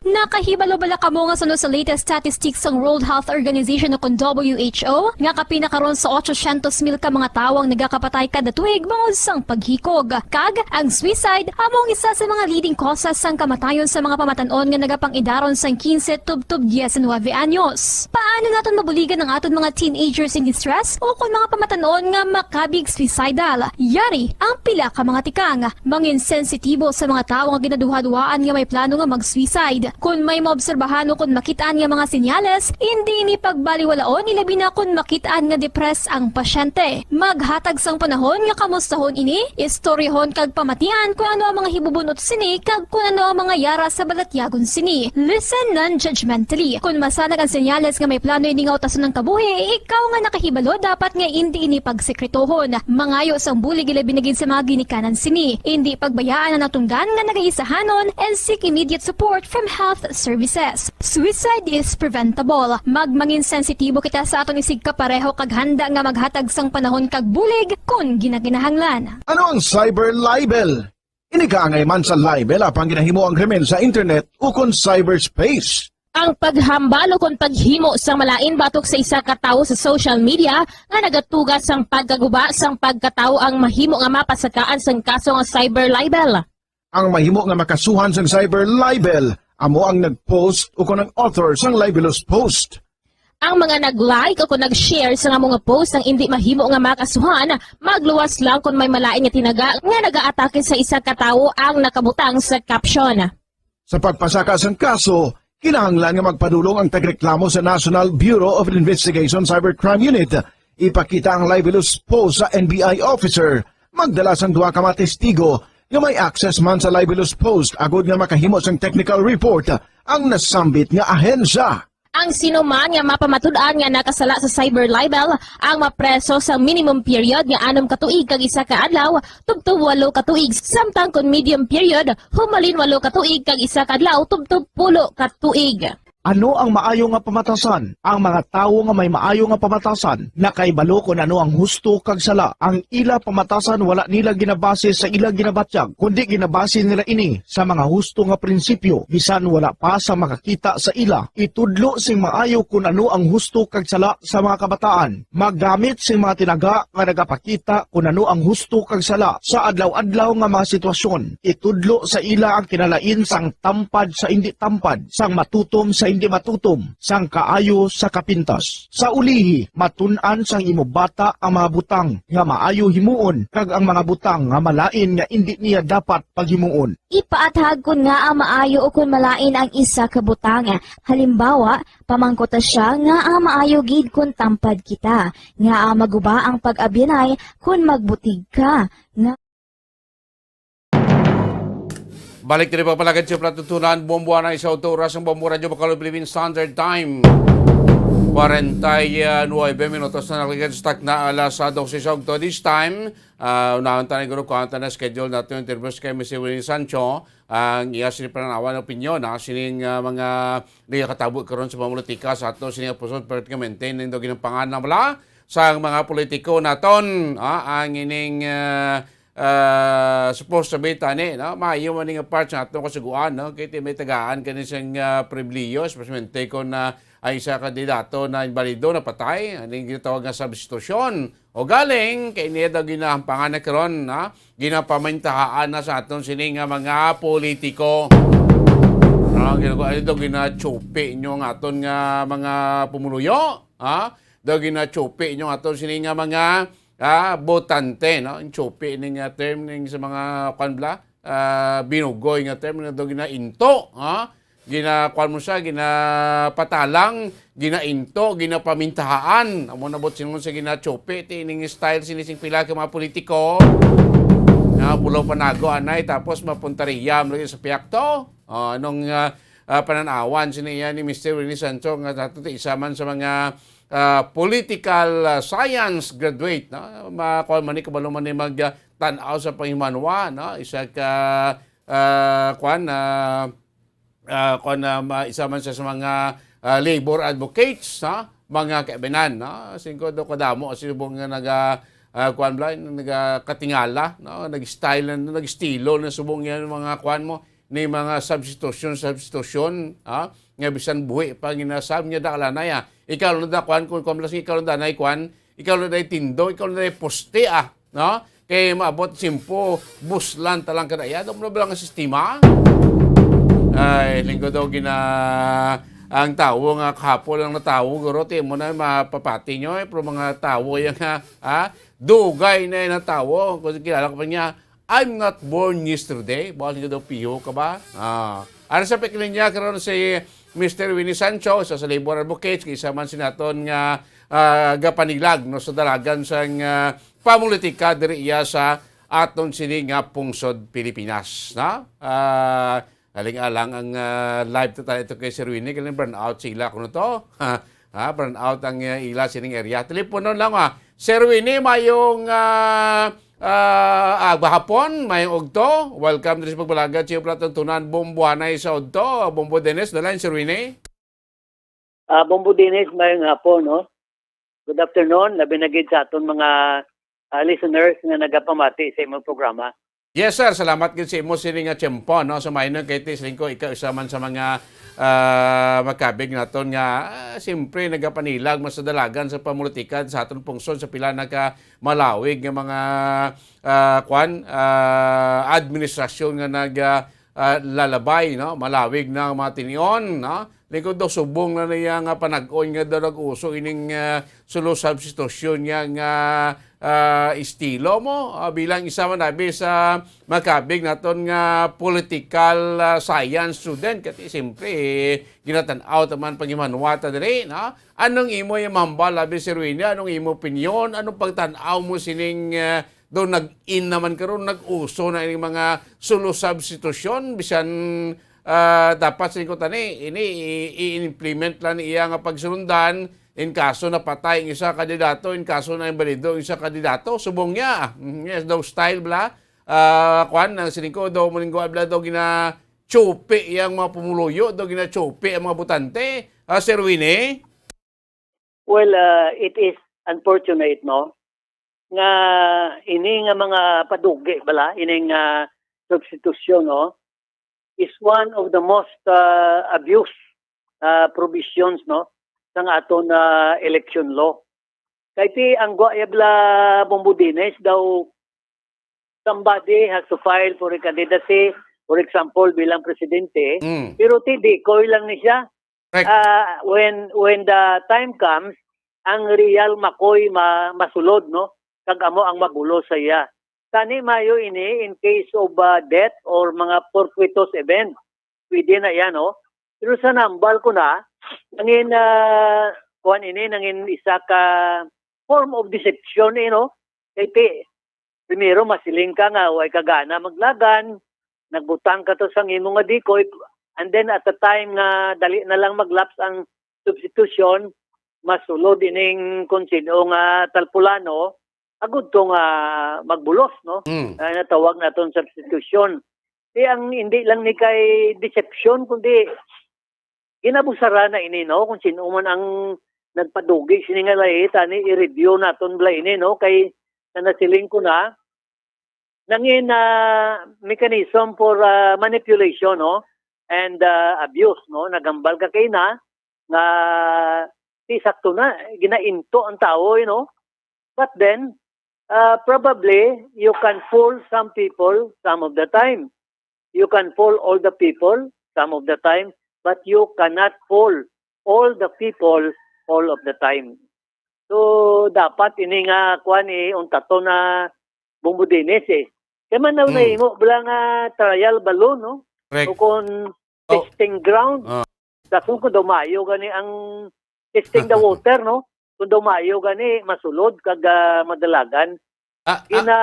Nakahibalo bala kamo nga suno sa latest statistics sang World Health Organization o kon W H O, nga kapin na karon sa otsosyentos mil ka mga tawo ang nagakapatay kada tuig bangod sang paghikog? Kag ang suicide amo ang isa sa mga leading causes sang kamatayon sa mga pamatan-on nga nagapang-idaron sang quince tubtob diecinuebe anyos. Paano naton mabuligan ang aton mga teenagers in distress o kon mga pamatan-on nga makabig suicidal? Yari ang pila ka mga tikang. Mangin sensitibo sa mga tawo nga ginaduhaduhaan nga may plano nga mag-suicide. Kon may maobserbahan o kon makit-an nga mga senyales, indi ini pagbaliwalaon, ilabi na kon makit-an nga depressed ang pasyente. Maghatag sang panahon nga kamustahon ini, istoryahon kag pamatian kon ano ang mga hibubunot sini kag kon ano ang mga yara sa balatyagon sini. Listen non-judgmentally. Kon masanag ang senyales nga may plano ini nga utason ang kabuhi, ikaw nga nakahibalo dapat nga indi ini pagsekretohon. Mangayo sang bulig, ilabi na gid sa mga ginikanan sini. Indi pagbayaan ang natungdan nga nagaisahanon and seek immediate support from health services. Suicide is preventable. Magmangin sensitibo kita sa aton isigkapareho kag handa nga maghatag sang panahon kag bulig kon ginakinahanglan. Ano ang cyber libel? Ini kaangay man sa libel apang ginahimo ang krimen sa internet ukon cyberspace. Ang paghambal ukon paghimo sang malain batok sa isa ka tawo sa social media nga nagatuga sang pagkaguba sang pagkatawo ang mahimo nga mapasakaan sang kaso nga cyber libel. Ang mahimo nga makasuhan sang cyber libel amo ang nag-post ukon ang author sang libelous post. Ang mga nag-like o kung nag-share sa amo nga post ang indi mahimo nga makasuhan, magluwas lang kung may malain nga tinaga nga nagaatake sa isa ka tawo ang nakabutang sa caption. Sa pagpasaka sang kaso, kinahanglan nga magpadulong ang tagreklamo sa National Bureau of Investigation Cybercrime Unit. Ipakita ang libelous post sa N B I officer. Magdala sang duha ka mga testigo nga may access man sa libelous post agod nga makahimo sang technical report ang nasambit nga ahensya. Ang sino man nga mapamatud-an nga nakasala sa cyber libel ang mapreso sa minimum period nga anom ka tuig kag isa ka adlaw tubtob walo ka tuig, samtang kon medium period humalin walo ka tuig kag isa ka adlaw tubtob pulo ka tuig. Ano ang maayo nga pamatasan? Ang mga tawo nga may maayo nga pamatasan nakahibalo kon ano ang husto kag sala. Ang ila pamatasan wala nila ginabase sa ila ginabatyag, kundi ginabase nila ini sa mga husto nga prinsipyo, bisan wala pa sa makakita sa ila. Itudlo sing maayo kon ano ang husto kag sala sa mga kabataan. Maggamit sing mga tinaga nga nagapakita kon ano ang husto kag sala sa adlaw-adlaw nga mga sitwasyon. Itudlo sa ila ang kinalain sang tampad sa indi tampad, sang matutom sa indi matutom, sang kaayo sa kapintas. Sa ulihi, matun-an sang imo bata ang mga butang nga maayo himuon kag ang mga butang nga malain nga indi niya dapat paghimuon. Ipaathag kon ngaa maayo o kon malain ang isa ka butang. Halimbawa, pamangkuta sia ngaa maayo gid kon tampad kita, ngaa maguba ang pag-abyanay kon magbutig ka, nga Balik diri pa palagad sa Platutunan, buwan-buwan na isa oras ang Bombo Radyo Bacolod Philippine Standard Time. Kwarenta y nuebe minutos na nagligad sa takna alas dose sa ugto. This time, ah, unahon tayo guro kung ano na schedule natin yung interviews kay Mister Winnie Sancho. Ang iya sini pananawan, opinyon, ha, sining ah, mga nagakatabo karon sa mga politika sa ato sining pusod, pertinamente ning daw ginampangan na wala sa mga politiko naton, ha, ang ining ah, ah, supposed to be tani, no? Maayo man nga part sa atong kasuguan, no? Kay ti may tagaan kani sing ah, pribiliyo, especially kon ah, ang isa ka kandidato na imbalido, napatay, ang ginatawag nga substitution. O galing kay niya daw ginahampangan na karon, ha? Ginapamintahaan na sa aton sini nga mga politiko. No, gina ano daw ginachupi nyo nga aton nga mga pumuluyo, ha? Daw ginachupi nyo nga aton sini nga mga ah, botante, no? Ang chupi ning ah, term ning sa mga kwan bla, ah, binugoy nga term nga daw ginainto, ha? Ginakuan mo siya, ginapatalang, ginainto, ginapamintahaan. Amo na bot sinon sa ginachupi ti ining style sini sing pila ka mga politiko. Nga pulaw panago anay tapos mapuntariyam lagi sa piyakto. Ah, anong ah, ah, pananawan sini iya ni Mister Winnie Sancho nga nato ti isa man sa mga ah, political ah, science graduate, no? Makuan man ni, kabalo man ni mag ah, tan-aw sa panghimanwa, no? Isa ka ah, kuan ah, ah, kuan ah, ma- isa man siya sa mga ah, labor advocates, no? Mga kaibinan, no? Singko do kadamo subong nga naga ah, kuan bla nagakatingala, no? Nag-style na, nag-estilo na subong yan mga kuan mo ni mga substitution, substitution, ha? Nga bisan buhi pa ginasab niya da kalanay, ha? Ikaw lang da kuan, kung kuan lang ikaw lang da nay kuan, ikaw lang da tindo, ikaw lang da poste, ah, no? Kay maabot simpo, buslan talang kada iya, mo na ba lang ang sistema? Ay, linggo daw gina ang tawo nga kahapon lang natawo, guro, ti mo na mapapati nyo, eh, pero mga tawo yan nga, ha? Dugay na yung natawo, kung kilala ko pa niya, I'm not born yesterday. Bawal nga daw piho ka ba? Ah, Ari sa pakilinya karon si Mister Winnie Sancho, isa sa labor advocates, kag isa man sa aton nga, ah, gapanilag, no, sa dalagan sang, ah, pamulitika diri iya sa aton sini nga pungsod Pilipinas, no? Ah, alang-alang ang, ah, live ta tayo ito kay Sir Winnie, galing brownout sila kuno to. Ha, brownout ang, ah, ila sining area. Teleponon lang, ah. Sir Winnie, mayong, ah, ah, ah, hapon, mayong ugto. Welcome diri sa pagbalagad sa iyo, Platon Tunan, Bombo Hanay sa Udto. Bombo Dennis, the line, Sir Winnie. Ah, Bombo Dennis, mayong hapon, no? Good afternoon, labi na gid sa aton mga, ah, listeners nga nagapamati sa imong programa. Yes, sir. Salamat gid sa imo sini nga tiyempo, no? So, mainon kay ti siling ko, ikaw isa man sa mga, ah, makabig naton nga, ah, siyempre nagapanilag man sa dalagan sa pamulitika sa aton pungsod sa pila na ka malawig nga mga, ah, kwan, ah, administrasyon nga nag, ah, ah, lalabay, no? Malawig na ang mga tinion, no? Likod daw subong na niya nga panag-on nga daw nag-uso ining, ah, solo substitution niya nga, ah, estilo mo, ah, bilang isa man abi sa makabig naton nga political, ah, science student. Kati siyempre, eh, ginatan-aw ta man paghimanwata diri, no? Anong imo yung mambal, abi, Sir Winnie? Anong imo opinion? Anong pagtan-aw mo sining, ah, daw nag-in naman karon, nag-uso na ining mga solo substitution, bisan, ah, dapat sa ko tani, ini i-, i-implement lang ni iya nga pagsulundan, in kaso napatay ang isa kandidato, in kaso na imbalido ang isa kandidato, subong niya. Mm, yes, daw style bla, ah, kwan, ang siling ko, daw mulinggo bla, daw gina-chope iyang mga pumuluyo, daw gina-chope ang mga botante. Ah, Sir Winnie? Well, ah, it is unfortunate, no, nga ini nga mga padugi bala, ini nga substitution, no, is one of the most, ah, abused, ah, provisions, no, sang aton, ah, election law. Kay ti ang gwa ya bala, Bombo Dines, daw somebody has to file for a candidacy, for example, bilang presidente, Mm. pero ti decoy lang ni siya. Correct. Ah, when, when the time comes, ang real McCoy ma-, masulod, no? Kag amo ang mabulos sa iya. Tani mayo ini in case of, ah, death or mga fortuitous event. Pwede na yan, no? Pero sa nambal ko na, nangin, ah, kuwan ini, nangin isa ka form of deception, eh, no? Kay ti, primero, masiling ka nga way ka gana maglagan, nagbutang ka to sang imo nga decoy, and then at the time nga dali na lang mag-lapse ang substitution, masulod ining kung sino nga talpulano, agud to nga magbulos, no? Mm. Ah, natawag naton substitution. Di ang hindi lang ni kay deception, kundi ginabusara na ini, no? Kung sino man ang nagpadugi sini nga lahi, tani i-review naton bala ini, no? Kay sa nasiling ko na, nangin, ah, mechanism for, ah, manipulation, no? And, ah, abuse, no? Nagambal ka kay na nga, si sakto na, ginainto ang tao, you know? But then, ah, probably, you can fool some people some of the time. You can fool all the people some of the time, but you cannot fool all the people all of the time. So, dapat ini nga, kuwan, eh, untaton na Bombo Dines, eh. Kaya man na Hmm. nahimo bala nga trial balloon, no? Correct. O kung Oh. testing ground. Ah. Sa kung, kung daw maayo gani ang testing the water, no? Kung daw maayo gani, masulod kag, ah, madalagan. Ah, ah. Ina,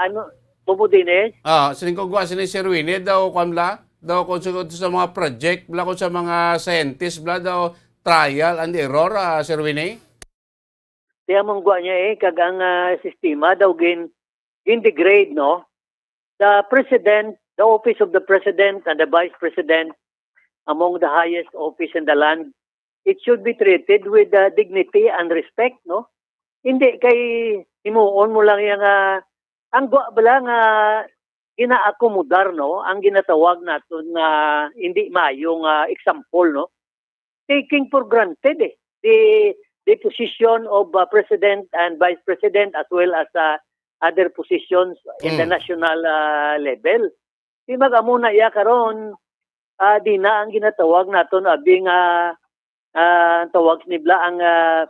ano, Bombo Dines? Ah, sining ko gwa, sining Sir Winnie, daw, kwan bala? Daw, kung sa, sa mga project bala, kung sa mga scientist bala, daw, trial and error, ah, Sir Winnie? Kaya mong gwa niya eh, kag ang, ah, sistema daw gin-, gin-degrade, no? The president, the office of the president and the vice president among the highest office in the land, it should be treated with, uh, dignity and respect, no? Hindi kay himuon mo lang yang, ah, ang gwa bala nga ginaakomodar, no, ang ginatawag naton nga hindi maayo nga example, no? Taking for granted, eh, the, the position of, uh, president and vice president as well as, uh, other positions in the Mm. national, uh, level. Di mag-amo na iya karon, ah, di na ang ginatawag naton abi nga, ah, ang tawag ni bala ang, ah,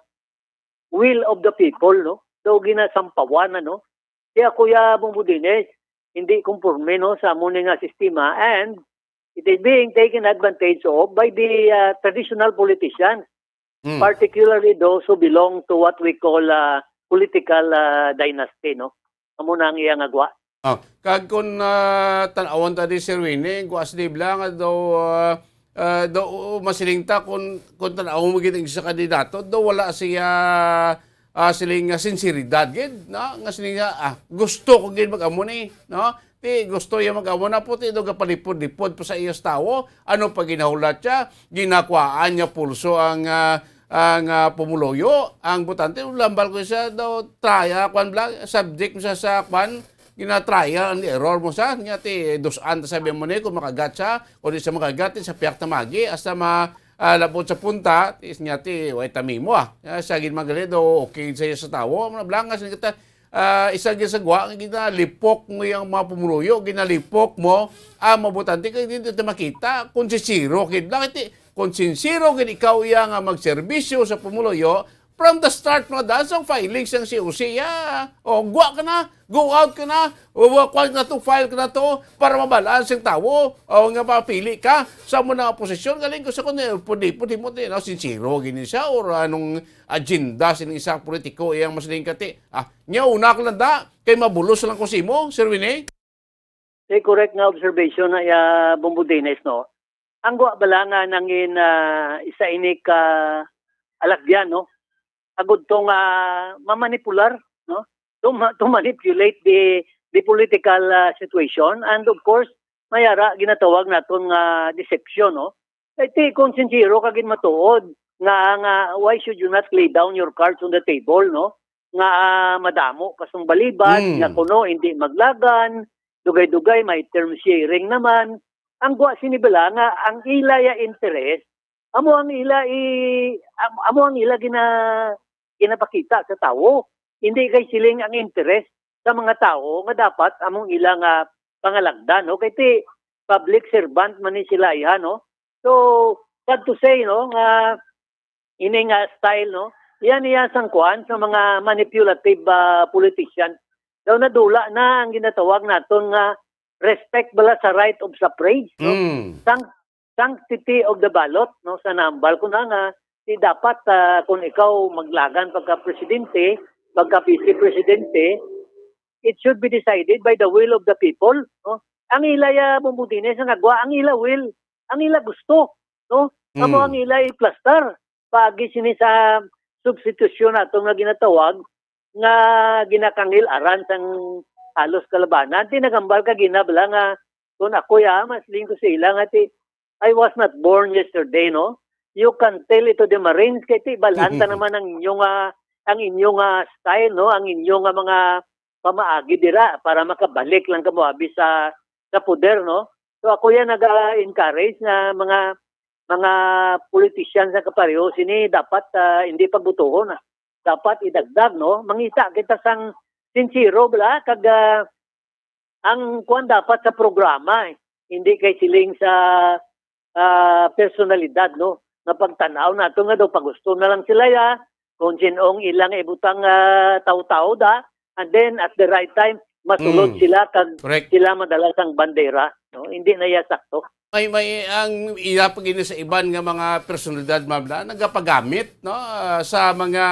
will of the people, no? So, ginasampawan na, no? Kaya, Kuya Bombo Dines, hindi konforme, no, sa amo ni nga sistema, and it is being taken advantage of by the, ah, traditional politicians, Mm. particularly those who belong to what we call, ah, political, ah, dynasty, no? Amo na ang iya nga gwa. Ah, kag kung, ah, tan-awon ta di, Sir Winnie, gwa sa dibla nga daw, ah, ah, daw, oo, masiling ta kung, kung tan-awon mo gid ang isa kandidato, daw wala siya, ah, siling nga sinseridad gid, no? Nga siling nga, ah, gusto ko gid mag-amo ni, no? Ti gusto iya mag-amo na po, ti daw gapalipod-lipod pa sa iya sa tawo. Ano pa ginahulat siya? Ginakuhaan niya pulso ang, ah, ang, ah, pumuluyo, ang botante, lambal ko siya daw, try, ah, kwan bla, subject mo siya sa kwan, gina-trial and error mo siya, niya ti, dus-an ta sabi mo ni, kung makagat siya, o di siya makagat, ti sa piyak ta magi, hasta ma, ah, labot sa punta, ti, niya ti, way tami mo, ah. Ah, siya gid magalit, o okay sa, sa tawo, mga blangas, nga ta, ah, isa gid sa gwa, nga ginalipok mo yung mga pumuluyo, ginalipok mo, ang mga botante, kay di ta makita, kung sisiro, kid lang, ti, kung sincero gid ikaw iya nga magserbisyo sa pumuluyo, from the start, mga daan sa filing sang C O C, ya. O, gwa ka na, go out ka na, o, wa-, kwan ka na to, file ka na to, para mabalaan sing tawo, o, nga mapili ka sa mo nga posisyon. Galing ko sa kung pwede, pwede mo din, no? Sincero gini siya, or anong agenda sining isang politiko, iyang mas lingkati. Ah, nya una ka lang da, kay mabulos lang ko simo, Sir Winnie. Say, correct nga observation na ya, Bombo Dines, no? Ang gwa bala nga nangin, ah, isa ini ka alagyan, no? Agud to nga mamanipular, no? To ma-, to manipulate the, the political, ah, situation. And of course, mayara ginatawag naton nga deception, no? Kay ti, kung sincero ka gid matuod nga, nga why should you not lay down your cards on the table, no? Nga, ah, madamo ka sang balibad, Mm. nga kuno hindi maglagan, dugay-dugay may term sharing naman. Ang gwa sini bala nga ang ila ya interes, amo ang ila i-, am-, amo ang ila gina-, ginapakita sa tawo. Hindi kay siling ang interes sa mga tawo nga dapat among ila nga pangalagdan, no? Kay ti public servant man ni sila iya, no? So, sad to say, no, nga ini nga style, no, yan iya sang kuan sa mga manipulative, ah, politician. Daw nadula na ang ginatawag naton nga respect bala sa right of suffrage, no? Mm. Sang-, sanctity of the ballot, no? Sa nambal ko na nga, di dapat, ah, kung ikaw maglagan pagka presidente, pagka vice presidente, it should be decided by the will of the people, no? Ang ila ya Bombo Dines nga nagwa, ang ila will, ang ila gusto, no? Amo Mm. ang ila iplastar. Paagi sini sa substitusyon nato nga ginatawag nga ginakangil aran sang halos kalabanan. Ti nagambal ka gina bala nga, kung ako ya, mas ling ko sa ila nga ti, "I was not born yesterday," no? You can tell it to the Marines, kay ti balaan ta naman ang inyo nga, ang inyo nga style, no? Ang inyo nga mga pamaagi dira para makabalik lang kamo abi sa, sa poder, no? So ako yan naga-encourage nga mga, mga politicians nga kapareho sini dapat, ah, hindi pabutuhon, ah. Dapat idagdag, no? Mangita kita sang sincero bala kag, ah, ang kuan dapat sa programa, eh. Hindi kay siling sa, ah, personalidad, no? Nga pagtan-aw nato nga daw pagusto na lang sila ya, kung sin-ong ilang ibutang, ah, taw-taw da, and then at the right time, masulod Mm. sila kag Correct. sila madala sang bandera, no? Hindi na ya sakto. May, may, ang iya pa gini sa iban nga mga personalidad, ma'am, na nagapagamit, no, ah, sa mga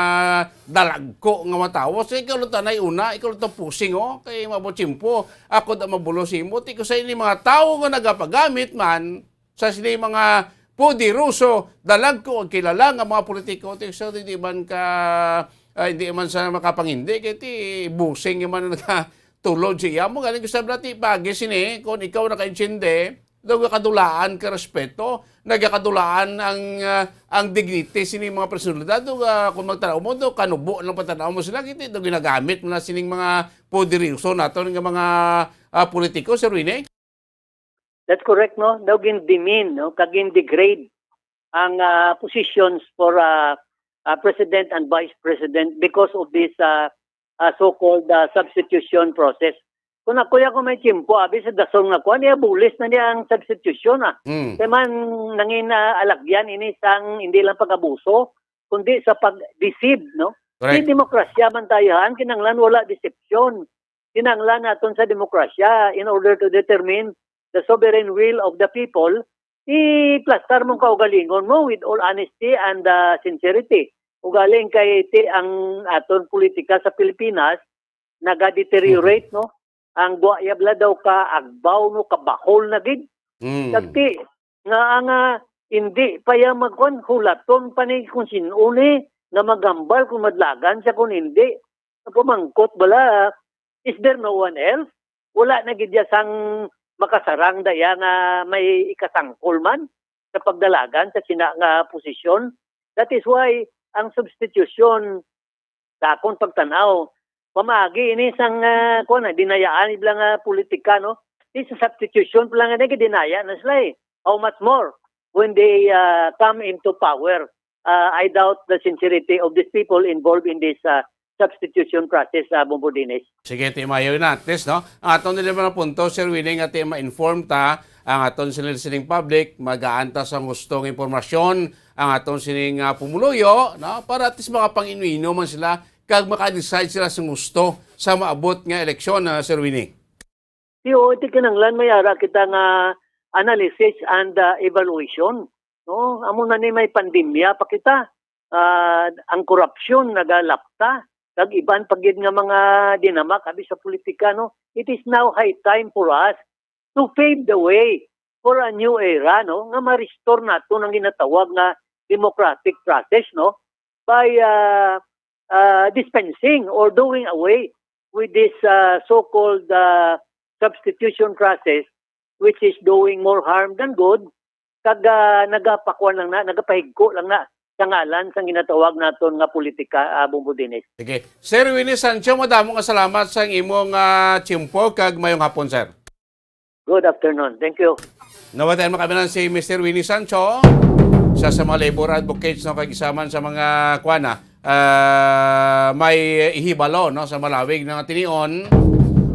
dalagko nga mga tawo. So, ikaw lang tanay una, ikaw lang pusing, oh, kay mabot tiyempo. Ako da mabulo sa imo, ti ko sa ini mga tawo nga nagapagamit man, sa sini mga poderoso, dalagko ang kilala nga mga politiko, ti so, di man ka, ah, hindi man sa makapangindi, kay ti busing man ang nakatulod siya mo. Galing ko sa blati, pagi sini, kung ikaw nakaintindi, daw gakadulaan ka respeto, nagakadulaan ang, ah, ang dignity sini mga personalidad. Daw, ah, kung magtanaw mo, daw kanubo lang patanaw mo sila, kiti daw ginagamit mo na sining mga poderoso nato nga mga, ah, politiko, Sir Rene? That's correct, no? Daw gin-demean, no? Kag gin-degrade ang, ah, positions for, ah, ah, president and vice president because of this, ah, ah, so-called, ah, substitution process. Kung ako ya, kung may tiyempo, abi sa dason nga kuan, iya bulis na niya ang substitution, ah. Mm. Kay man nangin, ah, alagyan ini sang hindi lang pag-abuso, kundi sa pag-deceive, no? Correct. Di demokrasya man tayo, han, kinahanglan wala deception. Kinahanglan naton sa demokrasya in order to determine the sovereign will of the people, iplastar mo kaugalingon mo with all honesty and, ah, sincerity. Ugaling kay ti ang aton politika sa Pilipinas, nagadeteriorate, no? Ang guwaya bala daw ka agbaw, no, kabahol na gid. Mm. Dagti nga ang, ah, hindi pa ya magkuan, hulaton pa ni kung sin-o ni nga maghambal kung madlagan siya kung hindi. Pamangkot bala, is there no one else? Wala na gid ya sang makasarang daya nga may ikasangkol man sa pagdalagan sa sina nga posisyon. That is why ang substitution, sa akon pagtan-aw, pamaagi ini sang, ah, kuwan, ah, dinayaan ibla nga politika, no? This is substitution pa lang, nga dinaya na sila, eh. How much more when they, ah, come into power? Ah, I doubt the sincerity of these people involved in this, ah, substitution process, ah, Bombo Dinis. Sige, ti maayo na. At least, no? Ang aton nila mga punto, Sir Willie, nga ti ma-inform ta, ang aton sila sining public, magaan ta sang husto nga impormasyon, ang aton sining, ah, pumuluyo, no? Para at least makapang-ino-ino man sila, kag maka-decide sila sang husto sa maabot nga eleksyon, ah, Sir Winnie. Ti, oo, ti kinahanglan may ara kita nga analysis and, ah, evaluation, no? Amo na ni may pandemya pa kita. Ah, ang korupsyon nagalapta, kag iban pa gid nga mga dinamak abi sa politika, no? It is now high time for us to pave the way for a new era, no? Nga ma-restore naton ang ginatawag nga democratic process, no? By, ah, ah, dispensing or doing away with this, ah, so-called, ah, substitution process, which is doing more harm than good, kag, ah, nagapakuan lang na, nagapahigko lang na sa ngalan sang ginatawag naton nga politika, ah, Bombo Dinis. Sige. Sir Winnie Sancho, madamo nga salamat sa imong, ah, tiyempo, kag mayong hapon, sir. Good afternoon. Thank you. Nawatan mo kami si Mister Winnie Sancho, sa, sa mga labor advocates, no, kag isa man sa mga, kuwan na, ah, may ihibalo, no, sa malawig nga tinion,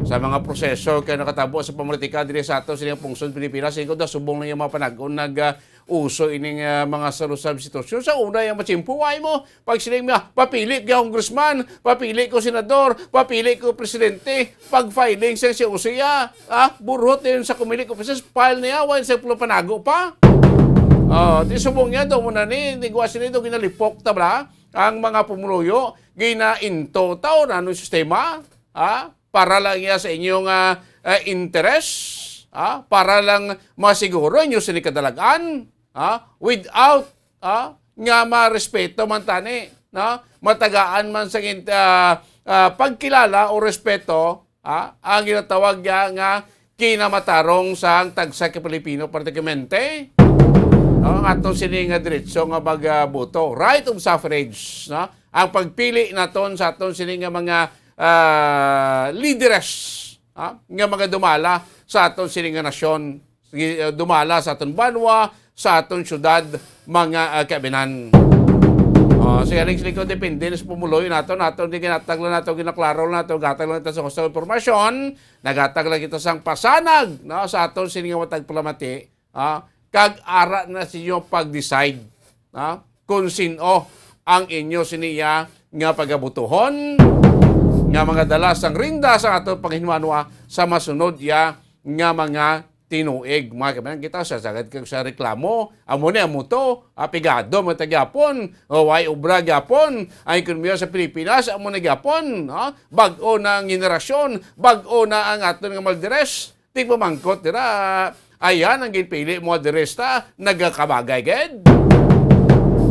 sa mga proseso kay nakatabo sa pamolitika diri sa ato sa pungsod Pilipinas. Siguro na subong na yung mga panag-on nag, ah, uso ining, ah, mga sarusab sitwasyon. Sa una, yung matsimpuway mo, pag siling mo, "Papili ko congressman, papili ko senador, papili ko presidente." Pag filing siya, siya uso ya, ah, burhot yun sa Comelec offices, file niya, wala siya pula panago pa. Oh, di subong niya, do mo na ni, di gwa sila do, ginalipok ta bala, ang mga pumuluyo, ginainto ta, o nano sistema, ah, para lang iya sa inyong, ah, ah, interes, ah, para lang masiguro inyo sini kadalagan, ah, without, ah, nga marespeto man tani, no? Matagaan man sa gin-, ah, ah, pagkilala o respeto, ah, ang ginatawag niya nga kinamatarong sa tagsa ka Pilipino, partikularmente, no? Ang aton sini nga diretso nga magboto, right of suffrage, no? Ang pagpili naton sa aton sini nga mga, ah, lideres, ah, nga mga dumala sa aton sini nga nasyon, gi-, ah, dumala sa aton banwa, sa aton syudad, mga, ah, kaabinan. Oh, so, yan ang siling ko, depende na sa pumuloy nato, nato, di ginatag lang nato, ginaklaro lang nato, gatag lang nato sa gusto impormasyon, nagatag lang kita sang pasanag, no, sa aton sini nga matag palamati, ah, kag ara na sa inyo pag-decide, ah, kung sin-o ang inyo siniya nga pagabutuhon, nga mga dala sang rinda sa ato panghinwanwa sa masunod ya nga mga tinuig. Mga kaibigan, kita sa sagad kag sa reklamo, amo ni, amo to, ah, pigado mo ta gyapon, o way obra gyapon ang ekonomiya sa Pilipinas, amo na gyapon, no? Bag-o na ang henerasyon, bag-o na ang aton nga malderes. Tigpamangkot dira, ayan ang ginpili mo, address ta, nagakabagay gid.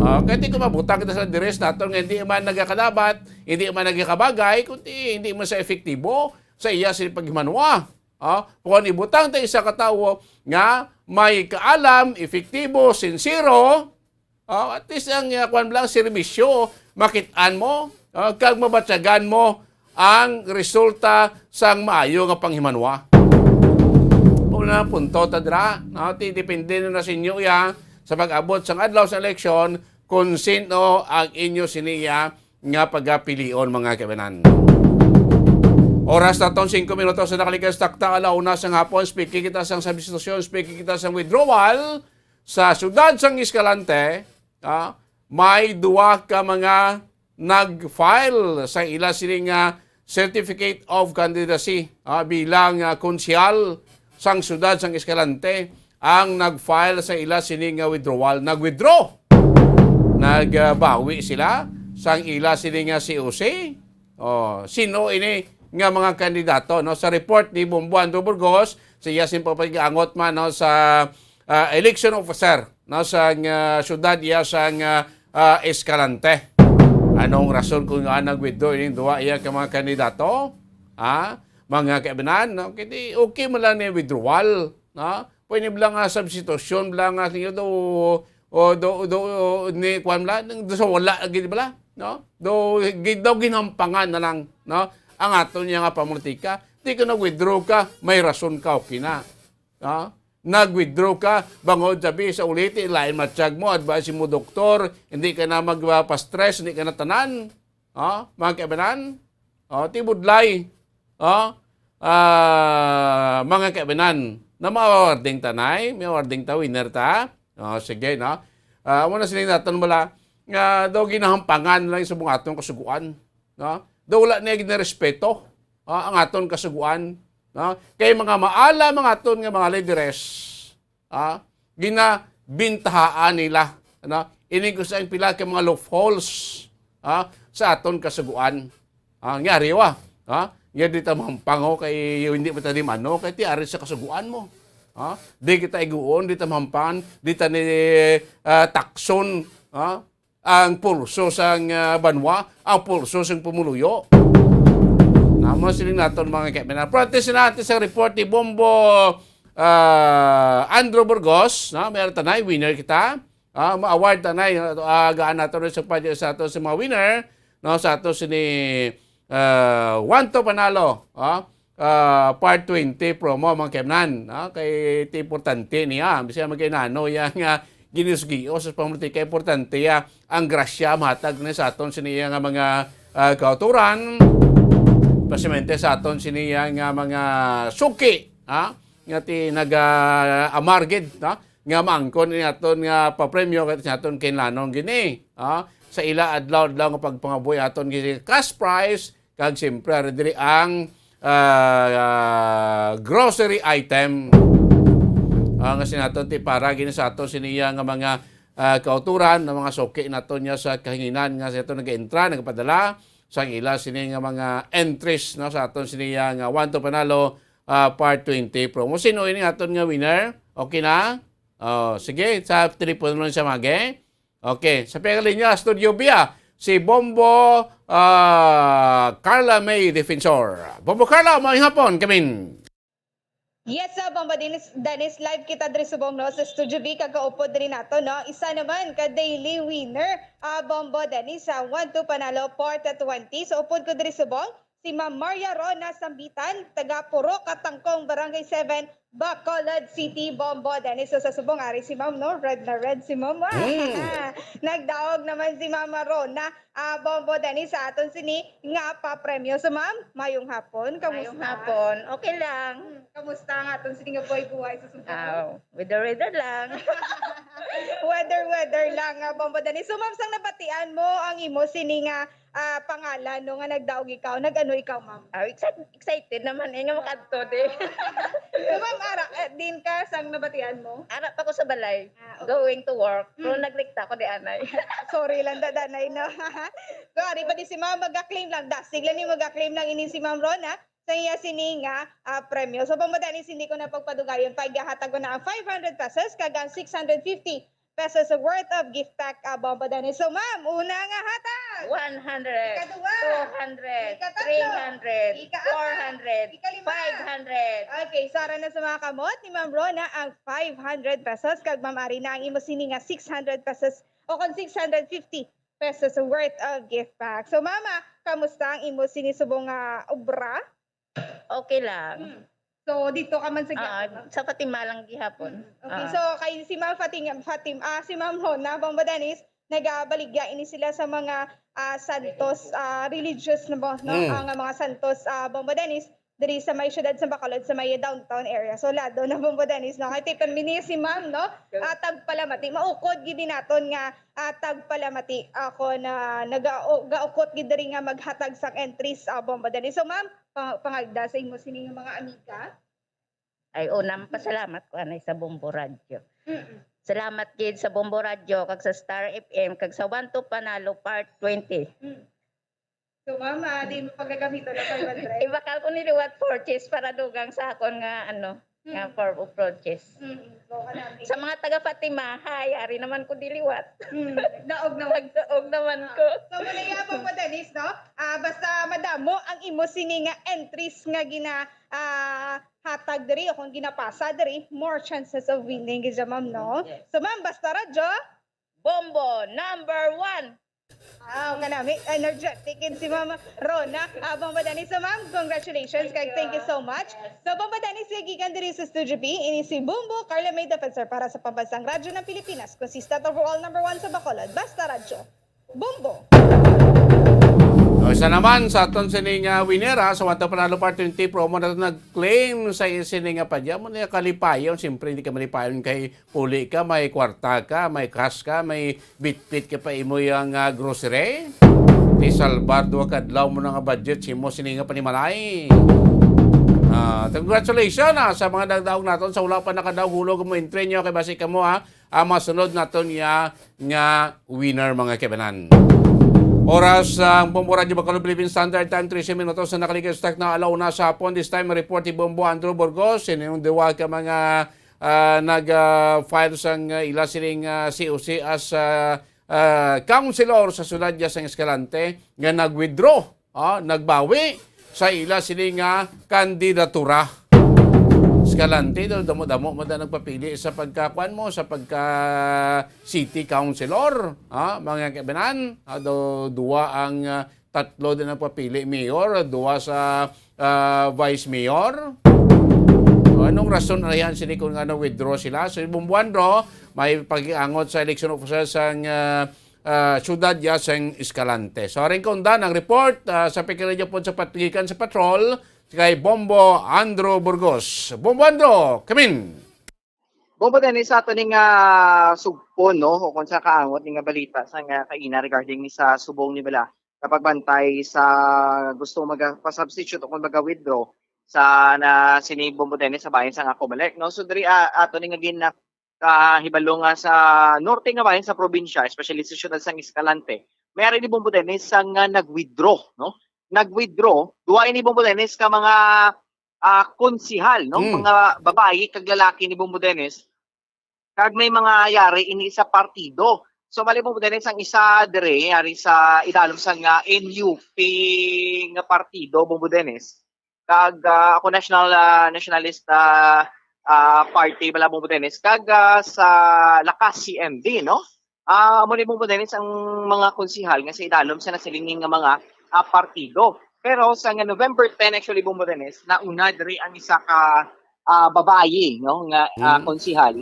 Ah, kay di ko mabutang kita sa address naton nga hindi man nagakadapat, hindi man nagakabagay, kundi hindi man sa epektibo sa iya sa paghimanwa. Ah, kung ibutang ta isa ka tawo nga may kaalam, epektibo, sincero, oh, at least ang, ah, kwan lang, serbisyo, makit-an mo, ah, kag mabatyagan mo ang resulta sang maayo nga panghimanwa. Kung na punto ta dira, no? Ti depende na sa inyo ya sa pag-abot sang adlaw sa eleksyon kung sino ang inyo siniya nga pagapilion, mga kaibanan. Oras naton, singko minutos na nakalikas takta ala una sang hapon. Speaking kita sang substitution, speaking kita sang withdrawal. Sa siyudad sang Escalante, ah, may duwa ka mga nag-file sa ila sini nga certificate of candidacy, ah, bilang, ah, konsehal sang siyudad sang Escalante ang nag-file sa ila sini nga withdrawal, nag-withdraw. Nagbawi sila sang ila sini nga C O C. Oh, sino ini nga mga kandidato, no? Sa report ni Bombo Andrew Burgos, sa iya sing pagpakiangot man, no, sa, ah, election officer, no, sa, ah, syudad iya sa, ah, ah, Escalante. Anong rason kung nga nag-withdraw ining duha iya ka mga kandidato? Ha? Mga kaibanan, no? Kay di okay man lang ni withdrawal, no? Pwede bala nga substitution bala nga ninyo do, o do, do, ni kuan bala, do sa wala lagi bala, no? Do, gi-, do ginhampangan na lang, no? Ang aton niya nga pamolitika, di ka nag-withdraw ka, may rason ka, okay na. No? Nag-withdraw ka, bangod sabi sa uliti, lain matsyag mo, advice mo doktor, hindi ka na magpa-stress, hindi ka na tanan. Oh, mga kaibanan? Oh, tibudlay. Oh, ah, mga kaibanan, na mawarding tanay, may warding ta, winner ta. Oh, sige, no? Ah, amo na sila naton bala, nga daw ginahampangan lang sa mga atong kasuguan, no? Daw wala niya ginarespeto, ah, ang aton kasuguan, no? Kay mga maala, mga aton nga mga lideres, ah, ginabintahaan nila, ano, ini ko sa pila ka mga loopholes, ah, sa aton kasuguan. Ah, nga ariwa, ah, nga di ta mahampango kay hindi pa ta di mano kay ti ari sa kasuguan mo. Ah, di kita iguon, di ta mahampangan, di ta ni, ah, takson, ah, ang pulso sang, ah, banwa, ang pulso sang pumuluyo. Namo siling naton mga kaibigan. Practice natin sa report ni Bombo, ah, Andrew Burgos, no? May tanay, winner kita. Ah, ma-award tanay, ah, gaan nato rin sa pa-, sa ato sa mga winner, no? Sa ato sini, ah, One to Panalo, ah, ah, Part twenty promo, mga kaibanan, no? Kay ti importante niya, bisan magkainano iya nga ginisgios sa pamulti, kay importante ya ang grasya mahatag ni sa aton sini iya nga mga, ah, kauturan, especialmente sa aton sini iya nga mga suki, ha? Nga ti naga-amar gid, no? Nga maangkon ni aton nga papremyo kay sa aton kinlanon gini, ha? Sa ila adlaw-adlaw nga pagpangabuhi aton gini cash prize, kag siyempre ari diri ang, ah, ah, grocery item. Ah, nga sinaton ti para gini sa aton siniya nga mga, ah, kauturan, nga mga suki naton niya sa kahanginan nga sa aton nag-entra, nagpadala sang ila sini nga mga entries, no, sa aton siniya nga One to Panalo, ah, Part twenty promo. Sino ini aton nga winner? Okay na? Oh, sige, sa telepono lang siya, mage. Okay, sa pagkalinya, Studio B, ah, si Bombo, ah, Carla May Defensor. Bombo Carla, maayong hapon, kamin. Yes, ah, Bombo Dennis, Dennis, live kita diri subong, no, sa Studio B, kagaupod diri nato, no. Isa naman ka daily winner, ah, Bombo Dennis, sa One to Panalo Part twenty. So, upod ko diri subong, si Ma'am Maria Rona Sambitan, taga Purok Katangkong, Barangay seven, Bacolod City, Bombo Dennis. So, sa subong ari si Ma'am, no? Red na red si Ma'am. Mm. Nagdaog naman si Ma'am Rona, ah, Bombo Dennis, sa aton sini nga papremyo. So, Ma'am, mayong hapon. Kamusta? Mayong hapon. Okay lang. Hmm, kamusta ang aton sini nga buhay-buhay sa subong? Ah, weather-weather lang. Weather-weather lang, ah, Bombo Dennis. So, Ma'am, sang nabatian mo ang imo sini nga ah, pangalan, no, nga nagdaog ikaw, nag-ano ikaw, ma'am? Ah, excited, excited naman eh, nga makadto di. So, ma'am, ara, eh, din ka sang nabatian mo? Ara pa ko sa balay, ah, okay, going to work. Pero, mm, naglikta ko di anay. Sorry lang, dadanay, no? So, ari pa di si ma'am, mag-claim lang. Dasig lang ni mag-claim lang ini si Ma'am Rona sa iya sini nga, ah, premyo. So, pamadanis, hindi ko na pagpadugayon pa, igahatag ko na ang five hundred pesos kag ang six hundred fifty pesos worth of gift pack, ah, Bombo Dennis. So, ma'am, una nga hatag. One hundred. Ikaduha. Two hundred. Ikatatlo. Three hundred. Ikaapat. Four hundred. Ikalima. Five hundred. Okay, so ara na sa mga kamot ni Ma'am Rona ang five hundred pesos, kag Ma'am, ari na ang imo sini nga six hundred pesos o kon six hundred fifty pesos worth of gift pack. So, mama, kamusta ang imo sini subong nga obra? Okay lang. Hmm. So, dito ka man sa, ah, gihapon, no? Sa Fatima lang gihapon. Hmm. Okay, ah, so kay si Ma'am Fatima, Fatim-, ah, si Ma'am Rona, Bombo Dennis, nagabaligya ini sila sa mga, ah, santos, ah, religious na ba, no? Hmm. Ang mga santos, ah, Bombo Dennis, diri sa may siyudad sa Bacolod, sa may downtown area. So, lado na, Bombo Dennis, no? Kay tipon mi ni si Ma'am, no? Ah, tagpalamati. Maukod gid naton nga, ah, tagpalamati. Ako na naga-, o, gaukot gid diri nga maghatag sang entries, ah, Bombo Dennis. So, ma'am, pa-, pangagda sa imo sini nga mga amiga. Ay, una, pasalamat ko anay sa Bombo Radyo. Mm. Salamat gid sa Bombo Radyo, kag sa Star F M, kag sa One to Panalo Part twenty. Mm. So, ma'am, ah, di mo pagagamitan na five hundred? Ibakal ko ni liwat purchase para dugang sa akon nga, ano, nga Mm. form of purchase. Mm, so, kanami. Sa mga taga Fatima, hi, ari naman ko diliwat. Mm, daog naman. Nagdaog naman ko. So, muna yabang mo, Dennis, no? Ah, basta madamo ang imo sini nga entries nga gina, ah, hatag diri o kung ginapasa diri, more chances of winning, gid siya, ma'am, no? Yes. So, ma'am, basta radyo, Bombo number one. Wow, kanami, energetic gid si Ma'am Rona. Ah, Bombo Dennis. So, ma'am, congratulations, kag thank you so much. So, Bombo Dennis, gikan diri sa Studio B, ini si Bombo Carla May Defensor para sa Pambansang Radyo ng Pilipinas, consistent overall number one sa Bacolod. Basta Radyo. Bombo! O, isa naman sa aton sining, ah, winner, ha, sa One to Panalo Part twenty promo na nag-claim sa sining nga padya. Mo na kalipayon, siyempre, hindi ka malipayon kay puli ka, may kwarta ka, may cash ka, may bitbit ka pa imo yang, ah, grocery. Ti salbar duha ka adlaw mo na nga budget, simo sini nga panimalay. Ah, congratulations, ah, sa mga nagdaog naton, sa wala pa nakadaog, hulog mo entry nyo kay basi kamo, ha, ang masunod naton nga, nga winner, mga kaibanan. Oras ang Bombo Radyo Bacolod Philippine Standard Time, trese minutos na nakaligid sa takna alauna sa hapon. This time, report ni Bombo Andrew Burgos, ining duwa ka mga, ah, nag, ah, file sang, ah, ila sining, ah, C O C as, ah, ah, councilor sa siyudad ya sang Escalante nga nag-withdraw, ah, nagbawi sa ila sini nga kandidatura. Escalante, daw damo-damo mo da nagpapili sa pagkakuan mo, sa pagka city councilor, ah, mga kaibanan. Ah, daw duwa ang, ah, tatlo din ang papili mayor, duwa sa, ah, vice mayor. So, anong rason na yan sini kung ano withdraw sila? So, Bombo Andrew, may pag-iangot sa election officer sang, ah, ah, siyudad ya sang Escalante. So, aring kaundan ang report, ah, sa pagkilidya po sa patlikan sa patrol kay Bombo Andrew Burgos. Bombo Andrew, come in! Bombo Dennis, sa ato ning, ah, sugpon, no, o kung sa kaangot ning nga balita sa nga kaina regarding ni sa subong ni bala nga pagbantay sa gusto maga-, pa-substitute o kung maga-withdraw sa na sini Bombo Dennis sa bayan sa nga Comelec, no? So, diri, ah, ato ni nga gin-, ah, kahibalo nga sa norte nga bayan sa probinsya, especially sa siyudad sang Escalante, may ari ni Bombo Dennis sa nga nag-withdraw, no? Nag-withdraw, duwa ini Bombo Dennis ka mga, ah, konsihal, no? Mm. Mga babayi kag lalaki ni Bombo Dennis. Kag may mga yari ini sa partido. So, bali, Bombo Dennis, ang isa dire, yari sa idalom sa nga N U P nga partido, Bombo Dennis. Kag, ah, ako national, ah, nationalist, ah, ah, party, bala, Bombo Dennis. Kag, ah, sa Lakas C M D, no? Ah, amo ni Bombo Dennis ang mga konsihal nga sa idalom sa nasiling nga mga, ah, partido. Pero sa nga November ten, actually, Bombo Dennis, nauna diri ang isa ka, ah, babayi, no, nga, ah, Mm. konsihal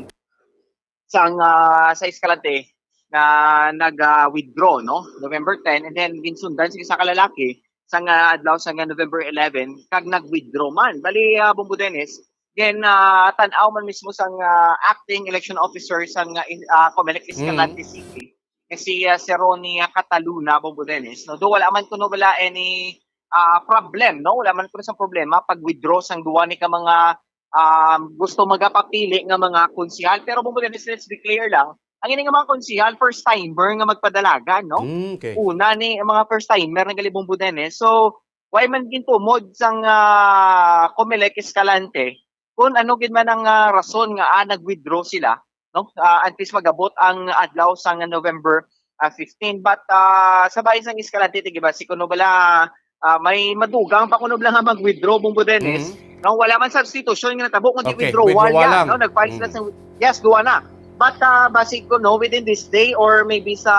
sang, ah, sa Escalante na nag, ah, withdraw, no, November ten, and then ginsundan sa isa ka lalaki sang, ah, adlaw sang, ah, November eleven, kag nag-withdraw man. Bali, ah, Bombo Dennis, then, ah, tan-aw man mismo sang, ah, acting election officer sang, ah, in-, ah, Comelec Escalante Mm. City, nga si, ah, si Ronnie, ah, Cataluna, Bombo Dennis, no? Do wala man kuno bala any, ah, problem, no? Wala man kuno sang problema pag-withdraw sang duwa ni ka mga, um, gusto magapapili nga mga konsihal. Pero, Bombo Dennis, let's be clear lang, ang ini nga mga konsihal, first timer nga magpadalagan, no? Mm, okay. Una ni ang mga first timer nga gali, Bombo Dennis. So, why man gintumod sang, ah, Comelec Escalante kung ano gid man ang, ah, rason nga, ah, nag-withdraw sila, no? Ah, at least mag-abot ang adlaw sang November, ah, fifteen. But, ah, sa bayan sang Escalante, ti, di ba, si kuno bala, ah, may madugang pa kuno bala nga mag-withdraw, Bombo Dennis. Mhm. No, wala man substitution nga natabo, kundi Okay, withdrawal withdrawal niya, lang. No? Nag-file sila Mhm. sa, yes, duwa na. But, ah, basi kuno within this day or maybe sa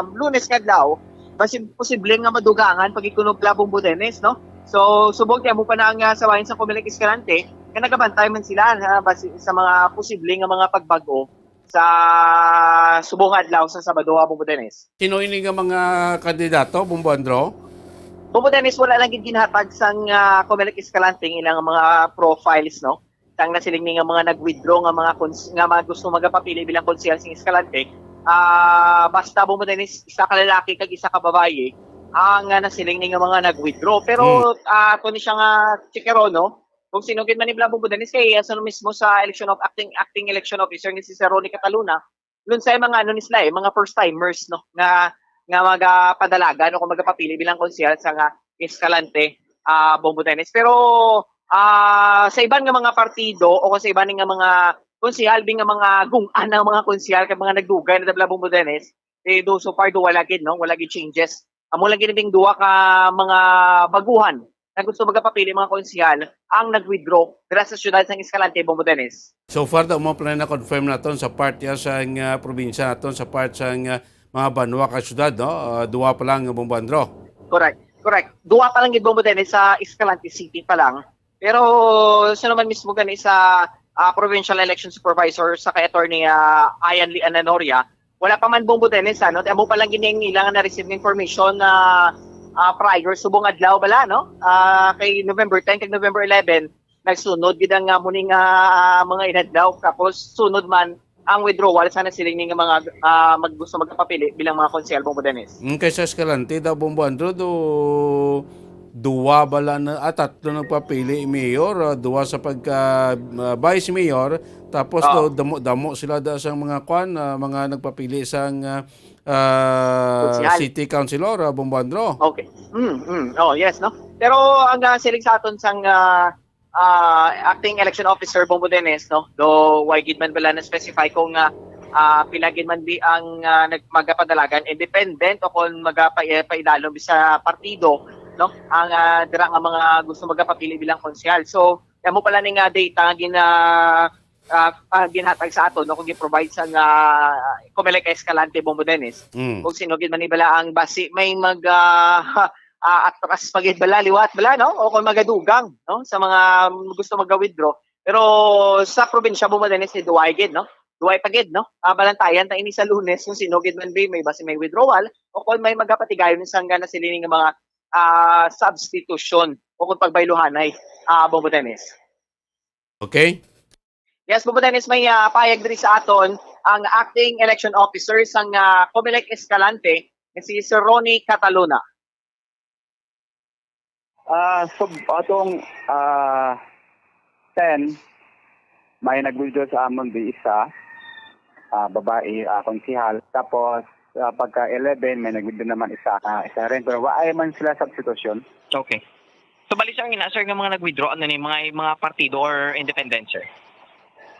Lunes nga adlaw, basi posible nga madugangan pag kuno bala, Bombo Dennis, no? So, subong kay amo pa na nga sa bayan sa Comelec Escalante, nga nagabantay man sila na basi sa mga posible nga mga pagbag-o sa subong nga adlaw sa Sabado, ha, Bombo Dennis. Sino ini nga mga kandidato, Bombo Andro? Bombo Dennis, wala lang gid ginhatag sang, ah, Comelec Escalante ang ilang mga profiles, no? Sang nasiling ni nga mga nag-withdraw nga mga kons-, nga mga gusto magapapili bilang konsehal sing Escalante. Ah, basta, Bombo Dennis, isa ka lalaki kag isa ka babayi ang, ah, nasiling ni nga mga nag-withdraw. Pero, Hmm. ah, ato ni siya nga chikeron, no? Kung sino gid man ni Bla Bombo Dennis, kay, ah, sa mismo sa election of acting, acting election officer ni si Sir Ronnie Cataluna, lunsay mga ano ni sila, eh, mga first timers, no, nga, nga magapadalagan o kung magapapili bilang konsehal sa nga Escalante, ah, Bombo Dennis. Pero, ah, sa iban nga mga partido o sa iban nga mga konsehal, bi nga mga gung-an ang mga konsehal kay mga nagdugay na tabla, Bombo Dennis, eh, do, so far do wala gid, no, wala gid changes. Amo lang gid ning duha ka mga baguhan nga gusto magapapili, mga konsehal, ang nag-withdraw dira sa siyudad sang Escalante, Bombo Dennis. So far daw, mo pa na confirm naton sa part ya sang, ah, probinsya naton, sa part sang, ah, mga banwa ka syudad, no? Ah, duwa pa lang, Bombo Andro. Correct, correct. Duwa pa lang gid, Bombo Dennis, sa Escalante City pa lang. Pero sa naman mismo gani sa, ah, provincial election supervisor sa kay Attorney, ah, Ian Lee Ananoria, wala pa man, Bombo Dennis, ano, amo pa lang gid ning ilang na-receive nga information na, ah, prior subong adlaw bala, no? Ah, kay November ten kag November eleven, nagsunod gid ang, ah, muning, ah, mga inadlaw. Tapos sunod man ang withdrawal sa nasiling ni nga mga, ah, mag-, gusto magpapili bilang mga konsehal, Bombo Dennis. Mm, kay sa Escalante daw, Bombo Andro, do, duwa bala na, ah, tatlo nagpapili mayor, ah, duwa sa pagka, ah, vice mayor, tapos Oo. do, damo, damo sila da sa mga kwan, ah, mga nagpapili sang, ah, ah, Konsehal. City Councilor, ah, Bombo Andro. Okay. Mm, mm. Oh, yes, no? Pero ang, ah, siling sa aton sang, ah, ah, acting election officer, Bombo Dennis, no? Do, why gid man bala na-specify kung, ah, ah, pila gid man di ang, ah, nag-, magapadalagan, independent o kung magapa-, eh, paidalom sa partido, no? Ang, ah, dira nga mga gusto magapapili bilang konsehal. So, amo pala ni nga data nga gina-, ah, ah, ginhatag sa aton, no? Kung gi-provide sa nga Comelec Escalante, Bombo Dennis. Mm. Kung sino gid man ni bala ang basi may mag, ah, ah, atras pa gid bala, liwat bala, no? O kung magadugang, no? Sa mga gusto mag-withdraw. Pero sa probinsya, Bombo Dennis, ni duway gid, no? Duway pa gid, no? Ah, balantayan ta ini sa Lunes kung sino gid man bi, may basi may withdrawal o kung may magapatigayon sang gana sila nga mga, ah, substitution o kung pagbayluhanay, ah, Bombo Dennis. Okay. Yes, Bombo Dennis, may, ah, payag diri sa aton ang acting election officer sang, ah, Comelec Escalante, nga si Sir Ronnie Cataluna. Ah, so, atong, ah, ten, may nag-withdraw sa amon di isa, ah, babae, ah, konsehal. Tapos, ah, pagka eleven, may nag-withdraw naman isa, ah, isa rin. Pero wa ay man sila substitution. Okay. So, bali, sir, ang ina, sir, nga mga nag-withdraw, ano ni, mga, mga partido or independent, sir?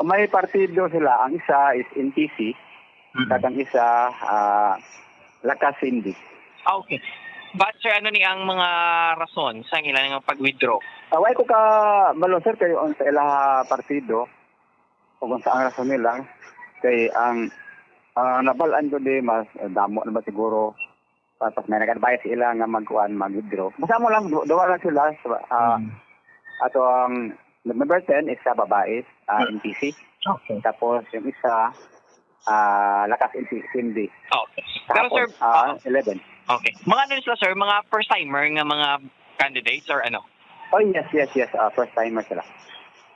May partido sila. Ang isa is N P C, Mm. kag ang isa, ah, Lakas Hindi. Ah, okay. But, sir, ano ni ang mga rason sa ila nga pag-withdraw? Ah, wala ko ka balo, sir, kayo ang sa ila partido o kung sa ang rason nila. Kay ang, ah, nabalaan ko di, mas, eh, damo na ba siguro. Tapos may nag-advise sila nga magkuan, mag-withdraw. Basta mo lang, du-, duwa lang sila. Sa, ah, Mm. ato ang number ten is sa babae, ah, Mm. N P C. Okay. Tapos yung isa, ah, Lakas N P C, Cindy. Okay. Pero, Kahapon, sir, ah, ah, eleven. Okay. Mga ano sila, sir? Mga first timer nga mga candidates or ano? Oh, yes, yes, yes. Ah, first timer sila.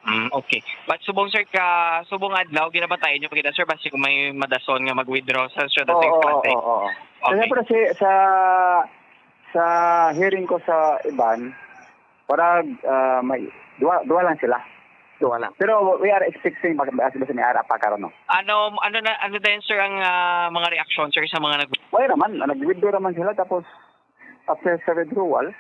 Mm, okay. But subong, sir, ka, subong adlaw, ginabatayan nyo pa kita, sir, basi kung may madason nga mag-withdraw sa Siyudad Oo, sa Infante. Oo, oo. Okay. Kasi, pero si, sa, sa hearing ko sa iban, parang, ah, may, duwa, duwa lang sila. Duwa lang. Pero we are expecting mag-, as, as may ara pa karon, no? Ano, ano na, ano din, sir, ang, ah, mga reaksyon, sir, sa mga nag- Wala naman, ah, nag-withdraw naman sila, tapos after sa withdrawal,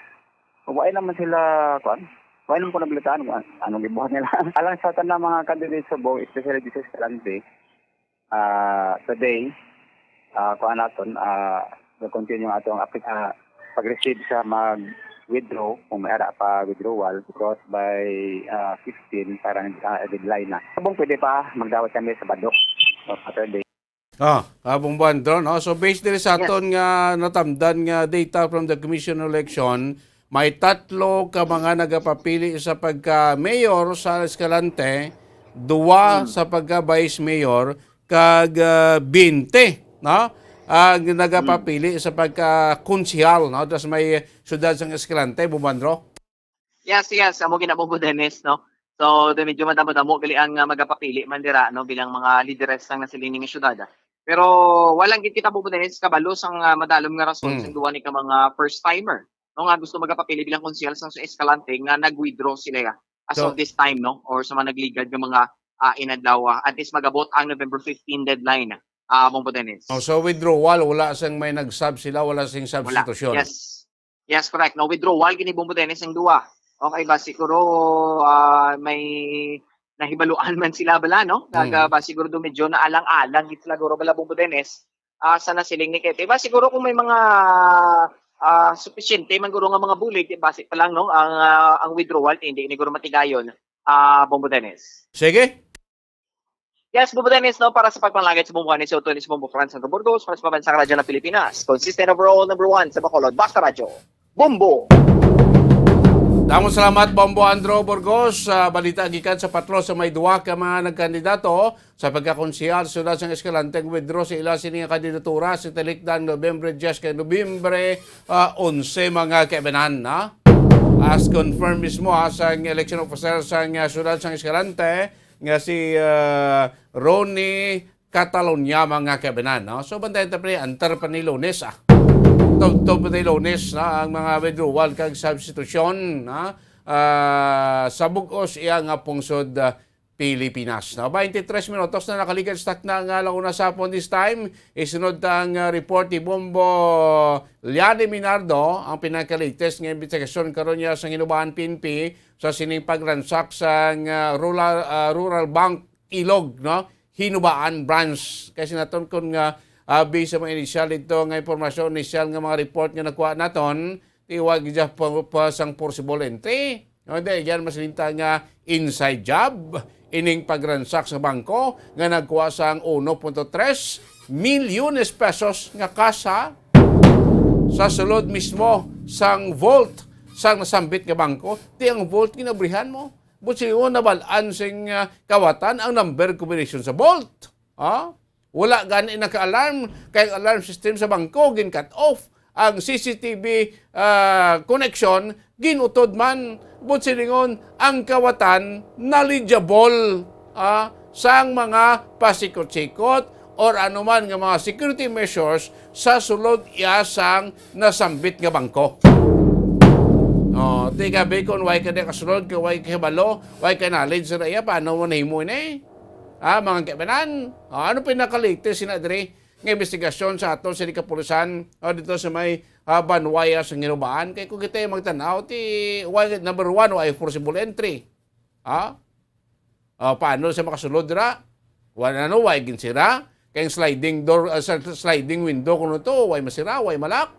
wala naman sila, kuan, wala naman ko nabalitaan kung an-, anong gibuhat nila. Alang sa tanang mga candidates sa Bohol, especially this is Kalante, ah, today, ah, kuan naton, ah, nag-continue atong apli-, ah, pag-receive sa mag-withdraw, kung may ara pa withdrawal, because by, ah, fifteen, parang, ah, deadline na. Kung pwede pa, magdawat kami Sabado o Saturday. Ah, ah, Bombo Andro, no? So, based diri sa Yes. aton nga natamdan nga data from the Commission on Election, may tatlo ka mga nagapapili sa pagka-mayor sa Escalante, duwa Hmm. sa pagka-vice mayor, kag, ah, bente, no? Ang nagapapili Hmm. sa pagka-konsehal, no? Diri sa may siyudad sang Escalante, Bombo Andro. Yes, yes, amo gid na, Bombo Dennis, no? So, di medyo madamo-damo gali ang, ah, magapapili man dira, no, bilang mga lideres sang nasiling nga syudad, ah. Pero wala gid kita, Bombo Dennis, kabalo sang, ah, madalom nga rason Mm. sa duwa ni ka mga first timer, no, nga gusto magapapili bilang konsehal sang sa Escalante nga nag-withdraw sila, ah. as So of this time, no? Or sa mga nagligad nga mga, ah, inadlaw, ah, at least magabot ang November fifteen deadline, ah, Bombo Dennis. Oh, so withdrawal, wala sang may nag-sub sila, wala sing Wala. Substitution. Yes. Yes, correct. No withdrawal gini, Bombo Dennis, ang duwa. Okay ba siguro, ah, may nahibaluan man sila bala, no? Kag, Mm. ah, ba siguro do medyo naalang-alang gid sila guro bala, Bombo Dennis. Ah, sa nasiling ni Kete. Ba siguro kung may mga, ah, supisyente man guro nga mga bulig, basi pa lang, no? Ang, ah, ang withdrawal, hindi ni guro matigayon, ah, Bombo Dennis. Sige. Yes, Bombo Dennis, no? Para sa pagpanalangit sa Bombo Dennis, ito ni si Bombo Franz Santo Burgos, para sa Pambansang Radyo ng Pilipinas. Consistent overall number one sa Bacolod. Basta Radyo. Bombo! Damo salamat, Bombo Andro Burgos. Sa balita gikan sa patro sa may duwa ka mga nagkandidato sa pagkakonsehal sa Siyudad sang Escalante, ang withdraw sa ila sini nga kandidatura sa talikdan Nobyembre diyes kay Nobyembre, ah, onse, mga kaibanan, ha? As confirmed mismo, ha, sa election officer sa, ah, Siyudad sang Escalante, nga si, ah, Ronnie Catalonia, mga kaibanan, no? So, bantayan ta pa ni, antar pa ni Lunes, ah. Tubtob pa ni Lunes, no? Ang mga withdrawal kag substitution, no? Ah, sa bug-os iya nga pungsod, ah, Pilipinas, no? Twenty-three minutos na nakaligad sa takna nga alang-una sa hapon this time. Isunod ta ang, ah, report ni Bombo Liani Minardo, ang pinaka-latest nga investigasyon karon niya sa Hinubaan P N P sa sining pagransak sa, ah, rural, ah, Rural Bank Ilog, no? Hinubaan Branch. Kasi naton kun nga, ah, based sa mga initial dito nga impormasyon, initial nga mga report nga nakuha naton, tiwag dyan pa, pa sang forcible entry. No, di, yan mas linta nga inside job. Ining pagransak sa bangko nga nagkuha sang uno punto tres milyones pesos nga kasa sa sulod mismo sang vault sang nasambit nga bangko. Di ang vault ginabrihan mo. But silingon nabal-an sing, ah, kawatan ang number combination sa vault. Ha? Wala gani naka-alarm, kay ang alarm system sa bangko gin-cut off. Ang C C T V, ah, connection ginutod man. But silingon ang kawatan knowledgeable, ah, sang mga pasikot-sikot or anuman nga mga security measures sa sulod iya sang nasambit nga bangko. Oh, ti gabi kung way ka di kasulod, kay way ka hibalo, way ka knowledge sa iya, paano mo nahimo ini? Ah, mga kaibanan, ah, ano pinaka-latest sina diri nga investigasyon sa aton sa kapulisan, ah, dito sa may, ah, Banwaya sa Hinubaan? Kay kung kita magtanaw, ti, why, number one, why forcible entry? Ah? Ah, paano siya makasulod dira? Wala, ano, why ginsira? Kay ang sliding door, ah, sa sliding window kuno to, why masira, why malak?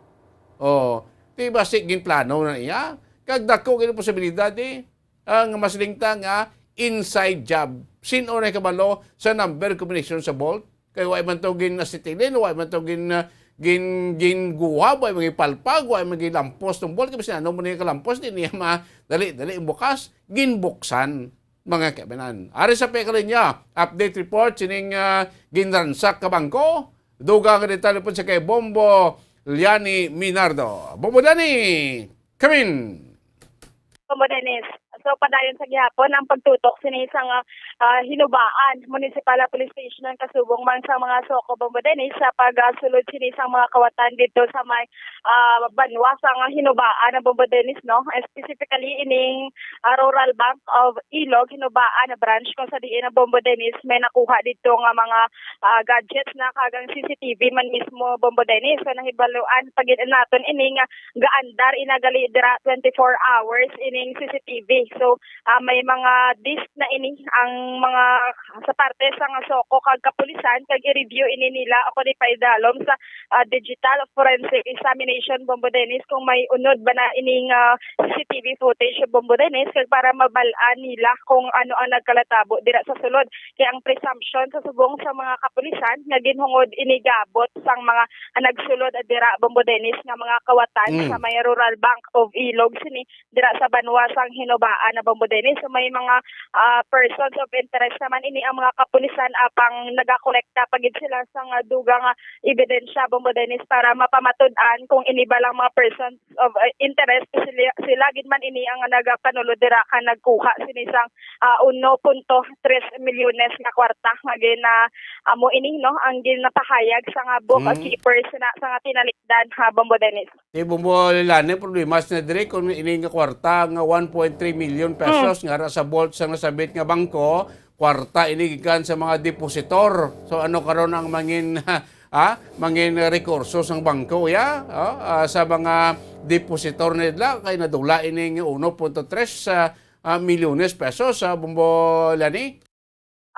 Oh, ti basi ginplano na iya? Kag dako gid ang posibilidad, eh. Ang mas linta nga inside job. Sin-o na kabalo sa number combination sa vault? Kay wa man to gin-, asitilin, wa man to gin-, gin-, ginguhab, wa man ginpalpag, wa man ginlampos tong vault. Kay bisan ano mo niya kalampos, di niya ma-, dali-dali bukas. Ginbuksan, mga kaibanan. Ari sa pekalinya, update report, sining, ah, ginransak ka bangko. Dugang nga detalye po sa kay Bombo Liani Minardo. Bombo Dani! Come in! Bombo Dennis. So, padayon sa gihapon ang pagtutok sini sang, ah, ah, Hinubaan Municipal Police Station ang kasubong man sa mga SOCO, Bombo Dennis, sa pagsulod sini sang mga kawatan dito sa may, ah, banwa sang Hinubaan, Bombo Dennis, no? Specifically ining, ah, Rural Bank of Ilog, Hinubaan Branch, kung sa diin ang, Bombo Dennis, may nakuha dito nga mga, ah, gadgets na kag ang C C T V man mismo, Bombo Dennis. So, nahibaluan pa gid naton ini nga gaandar inagali dira twenty-four hours ining C C T V. So, ah, may mga disc na ini ang mga sa parte sa nga SOCO kag kapulisan, kag i-review ini nila o kundi paidalom sa, ah, digital forensic examination, Bombo Dennis, kung may unod ba na ining, ah, C C T V footage, Bombo Dennis, kag para mabal-an nila kung ano ang nagkalatabo dira sa sulod. Kay ang presumption sa subong sa mga kapulisan nga ginhungod ini gabot sang mga, ah, nagsulod dira, Bombo Dennis, nga mga kawatan Mm. sa may Rural Bank of Ilog sini dira sa banwa sang Hinubaan, Bombo Dennis. So, may mga, ah, persons of interest naman ini ang mga kapulisan, apang nagakolekta pa gid sila sang, ah, dugang, ah, ebidensya, Bombo Dennis, para mapamatud-an kung ini ba lang mga persons of, uh, interest, sila, sila gid man ini ang nagapanulod dira ka nagkuha sini sang, uh, uno punto tres milyones nga kwarta nga gina-, amo ini, no, ang ginapahayag sa nga book, uh, Hmm. keepers na sa nga tinalikdan, ha, Bombo Dennis. Kay Bombo Lilani, problema sila diri kung ini nga kwarta nga one point three Milyon pesos nga ra sa vault sang nasabit nga bangko, kwarta ini gikan sa mga depositor. So, ano karon ang mangin, ah, mangin rekurso sang bangko, ya? Oh, ah, sa mga depositor nila, kay nadula ining uno punto tres, ah, ah, milyones pesos, ah, Bombo Lani?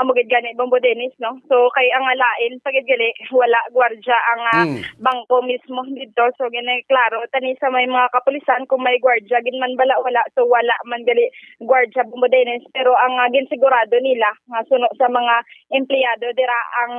Amo gid gani, Bombo Dennis, no? So, kay ang lain pa gid gali, wala gwardya ang, ah, Mm. bangko mismo dito. So, gani, klaro, tani sa may mga kapulisan, kung may gwardya gid man bala, wala. So, wala man gali gwardya, Bombo Dennis. Pero ang, ah, ginsigurado nila, nga suno sa mga empleyado dira, ang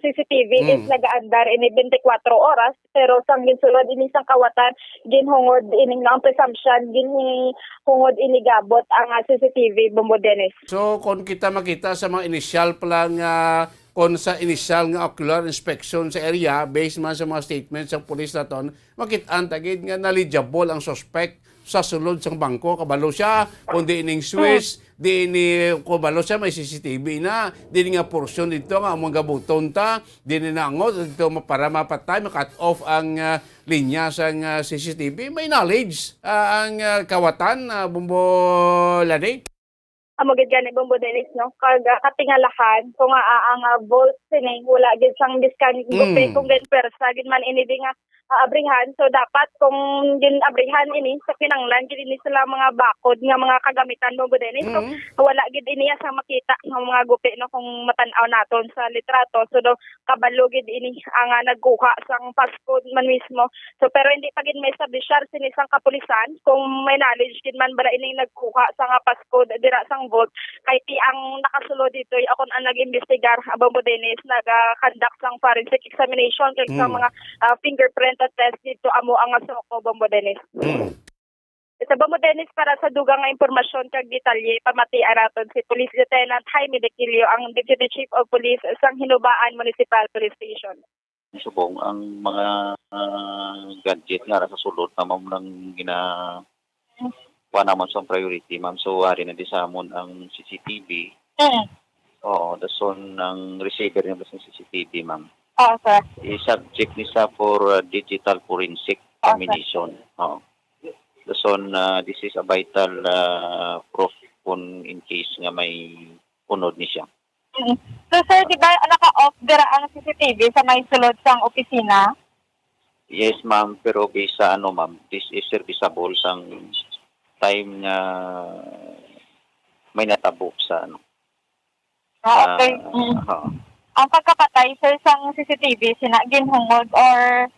C C T V is Mm. nagaandar ini twenty-four oras. Pero sang ginsulod ini sang kawatan, ginhungod ini nga ang presumption, ginhungod ini gabot ang, ah, C C T V, Bombo Dennis. So, kung kita makita sa mga initial pa lang, ah, kung sa initial nga ocular inspection sa area, based man sa mga statements sa police naton, makit-an ta gid nga knowledgeable ang suspect sa sulod sang bangko. Kabalo siya, kung di ining switch, di ini, kabalo siya, may C C T V na, di ini nga portion dito nga among gabuton ta, di ini nangot dito ma-, para mapatay, ma-cut off ang, ah, linya sang, ah, C C T V. May knowledge, ah, ang, ah, kawatan, ah, Bombo Lani? Amo gid gani, Bombo Dennis, no? Kag, ah, katingalahan, kung, ah, ah, ang, ah, vault sini, wala gid sang biskan Mm. gupit kung gin-pwersa gid man ini di nga, ah, abrihan. So, dapat kung gin-abrihan ini, sa kinanglan gid ini sila mga bakod nga mga kagamitan, Bombo Dennis. So, Mm. wala gid ini sa makita ng mga gupi, no, kung matan-aw naton sa litrato. So, do, kabalo gid ini ang, ah, nagkuha sang passcode man mismo. So, pero hindi pa gid ma-establishar sini sang kapulisan kung may knowledge gid man bala ining nagkuha sang, ah, passcode dira sang vault. Kay ti ang nakasulod dito, ako ang nag-imbestigar, ah, Bombo Dennis, nag-conduct sang forensic examination kag sa Mm. mga, ah, fingerprint test dito, amo ang suko, Bombo Dennis. Mm. Sa Bombo Dennis, para sa dugang nga impormasyon kag detalye, pamatian naton si Police Lieutenant Jaime Dequilio, ang Deputy Chief of Police sang Hinubaan Municipal Police Station. Subong ang mga, ah, gadget nga ara sa sulod na, ma'am, nang gina-, kuha naman sa priority, ma'am. So, ari na di sa amon ang C C T V. Mm. Oo, dason ang receiver niya sa C C T V, ma'am. Oo, sir. I-subject ni sa for, uh, digital forensic Oo, sir. examination. Oo. Dason, uh, this is a vital, uh, proof kung in case nga may unod ni siya. Mm. So, sir, di ba naka-off dira ang C C T V sa may sulod sang opisina? Yes, ma'am, pero based sa ano, ma'am, this is serviceable sang time nga may natabo sa ano. Ah, okay. Ah, Mm. Oo. Ang pagkapatay, sir, sang C C T V, sina ginhungod or,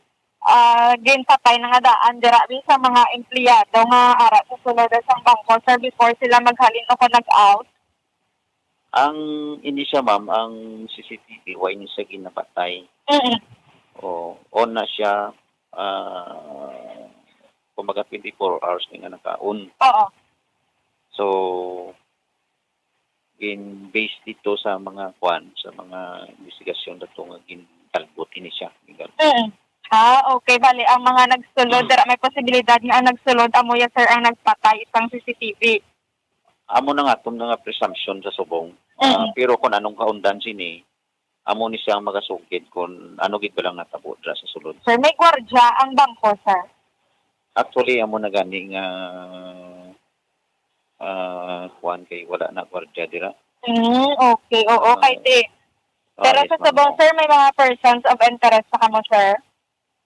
ah, ginpatay na nga daan dira di sa mga empleyado nga ara sa sulod sang bangko, sir, before sila maghalin o kon nag-out? Ang ini siya, ma'am, ang C C T V, wa ini siya ginapatay. Mm. O, on na siya, ah, kumbaga, twenty-four hours na nga naka-on. Oo. So, in base dito sa mga kwan, sa mga investigasyon dato nga gintalbot ini siya. Mm. Ah, okay. Bali, ang mga nagsulod, dira may posibilidad nga ang nagsulod, amo ya, sir, ang nagpatay sang C C T V. Amo na nga atong nga presumption sa subong. Ah, Mm. pero kung anong kaundan sini, amo ni siya ang magasugid kung ano gid ba lang natabo dira sa sulod. Sir, may gwardya ang bangko, sir? Actually, amo na gani nga, ah, kuwan kay wala na gwardya dira. Mm, okay. Oo, Ah, kay ti-, ah, pero yes, sa ma'am. Subong, sir, may mga persons of interest pa kamo, sir?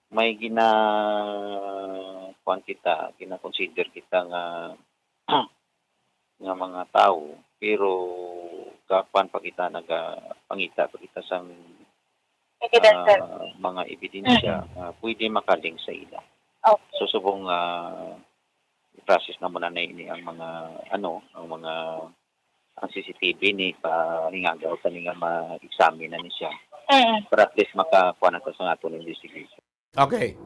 May gina-, kuwan kita, gina-consider kita nga nga mga tawo, pero gapan pa kita nagapangita pa kita sang, Ebidensya. ah, mga ebidensya Mm. nga pwede makaling sa ila. Okay. So, subong, ah, i-process na muna na ini ang mga, ano, ang mga, ang C C T V ni pa hingagaw sa nga ma-examine na ni siya. Mm. Para at least makakuha na to sa aton investigation. Okay.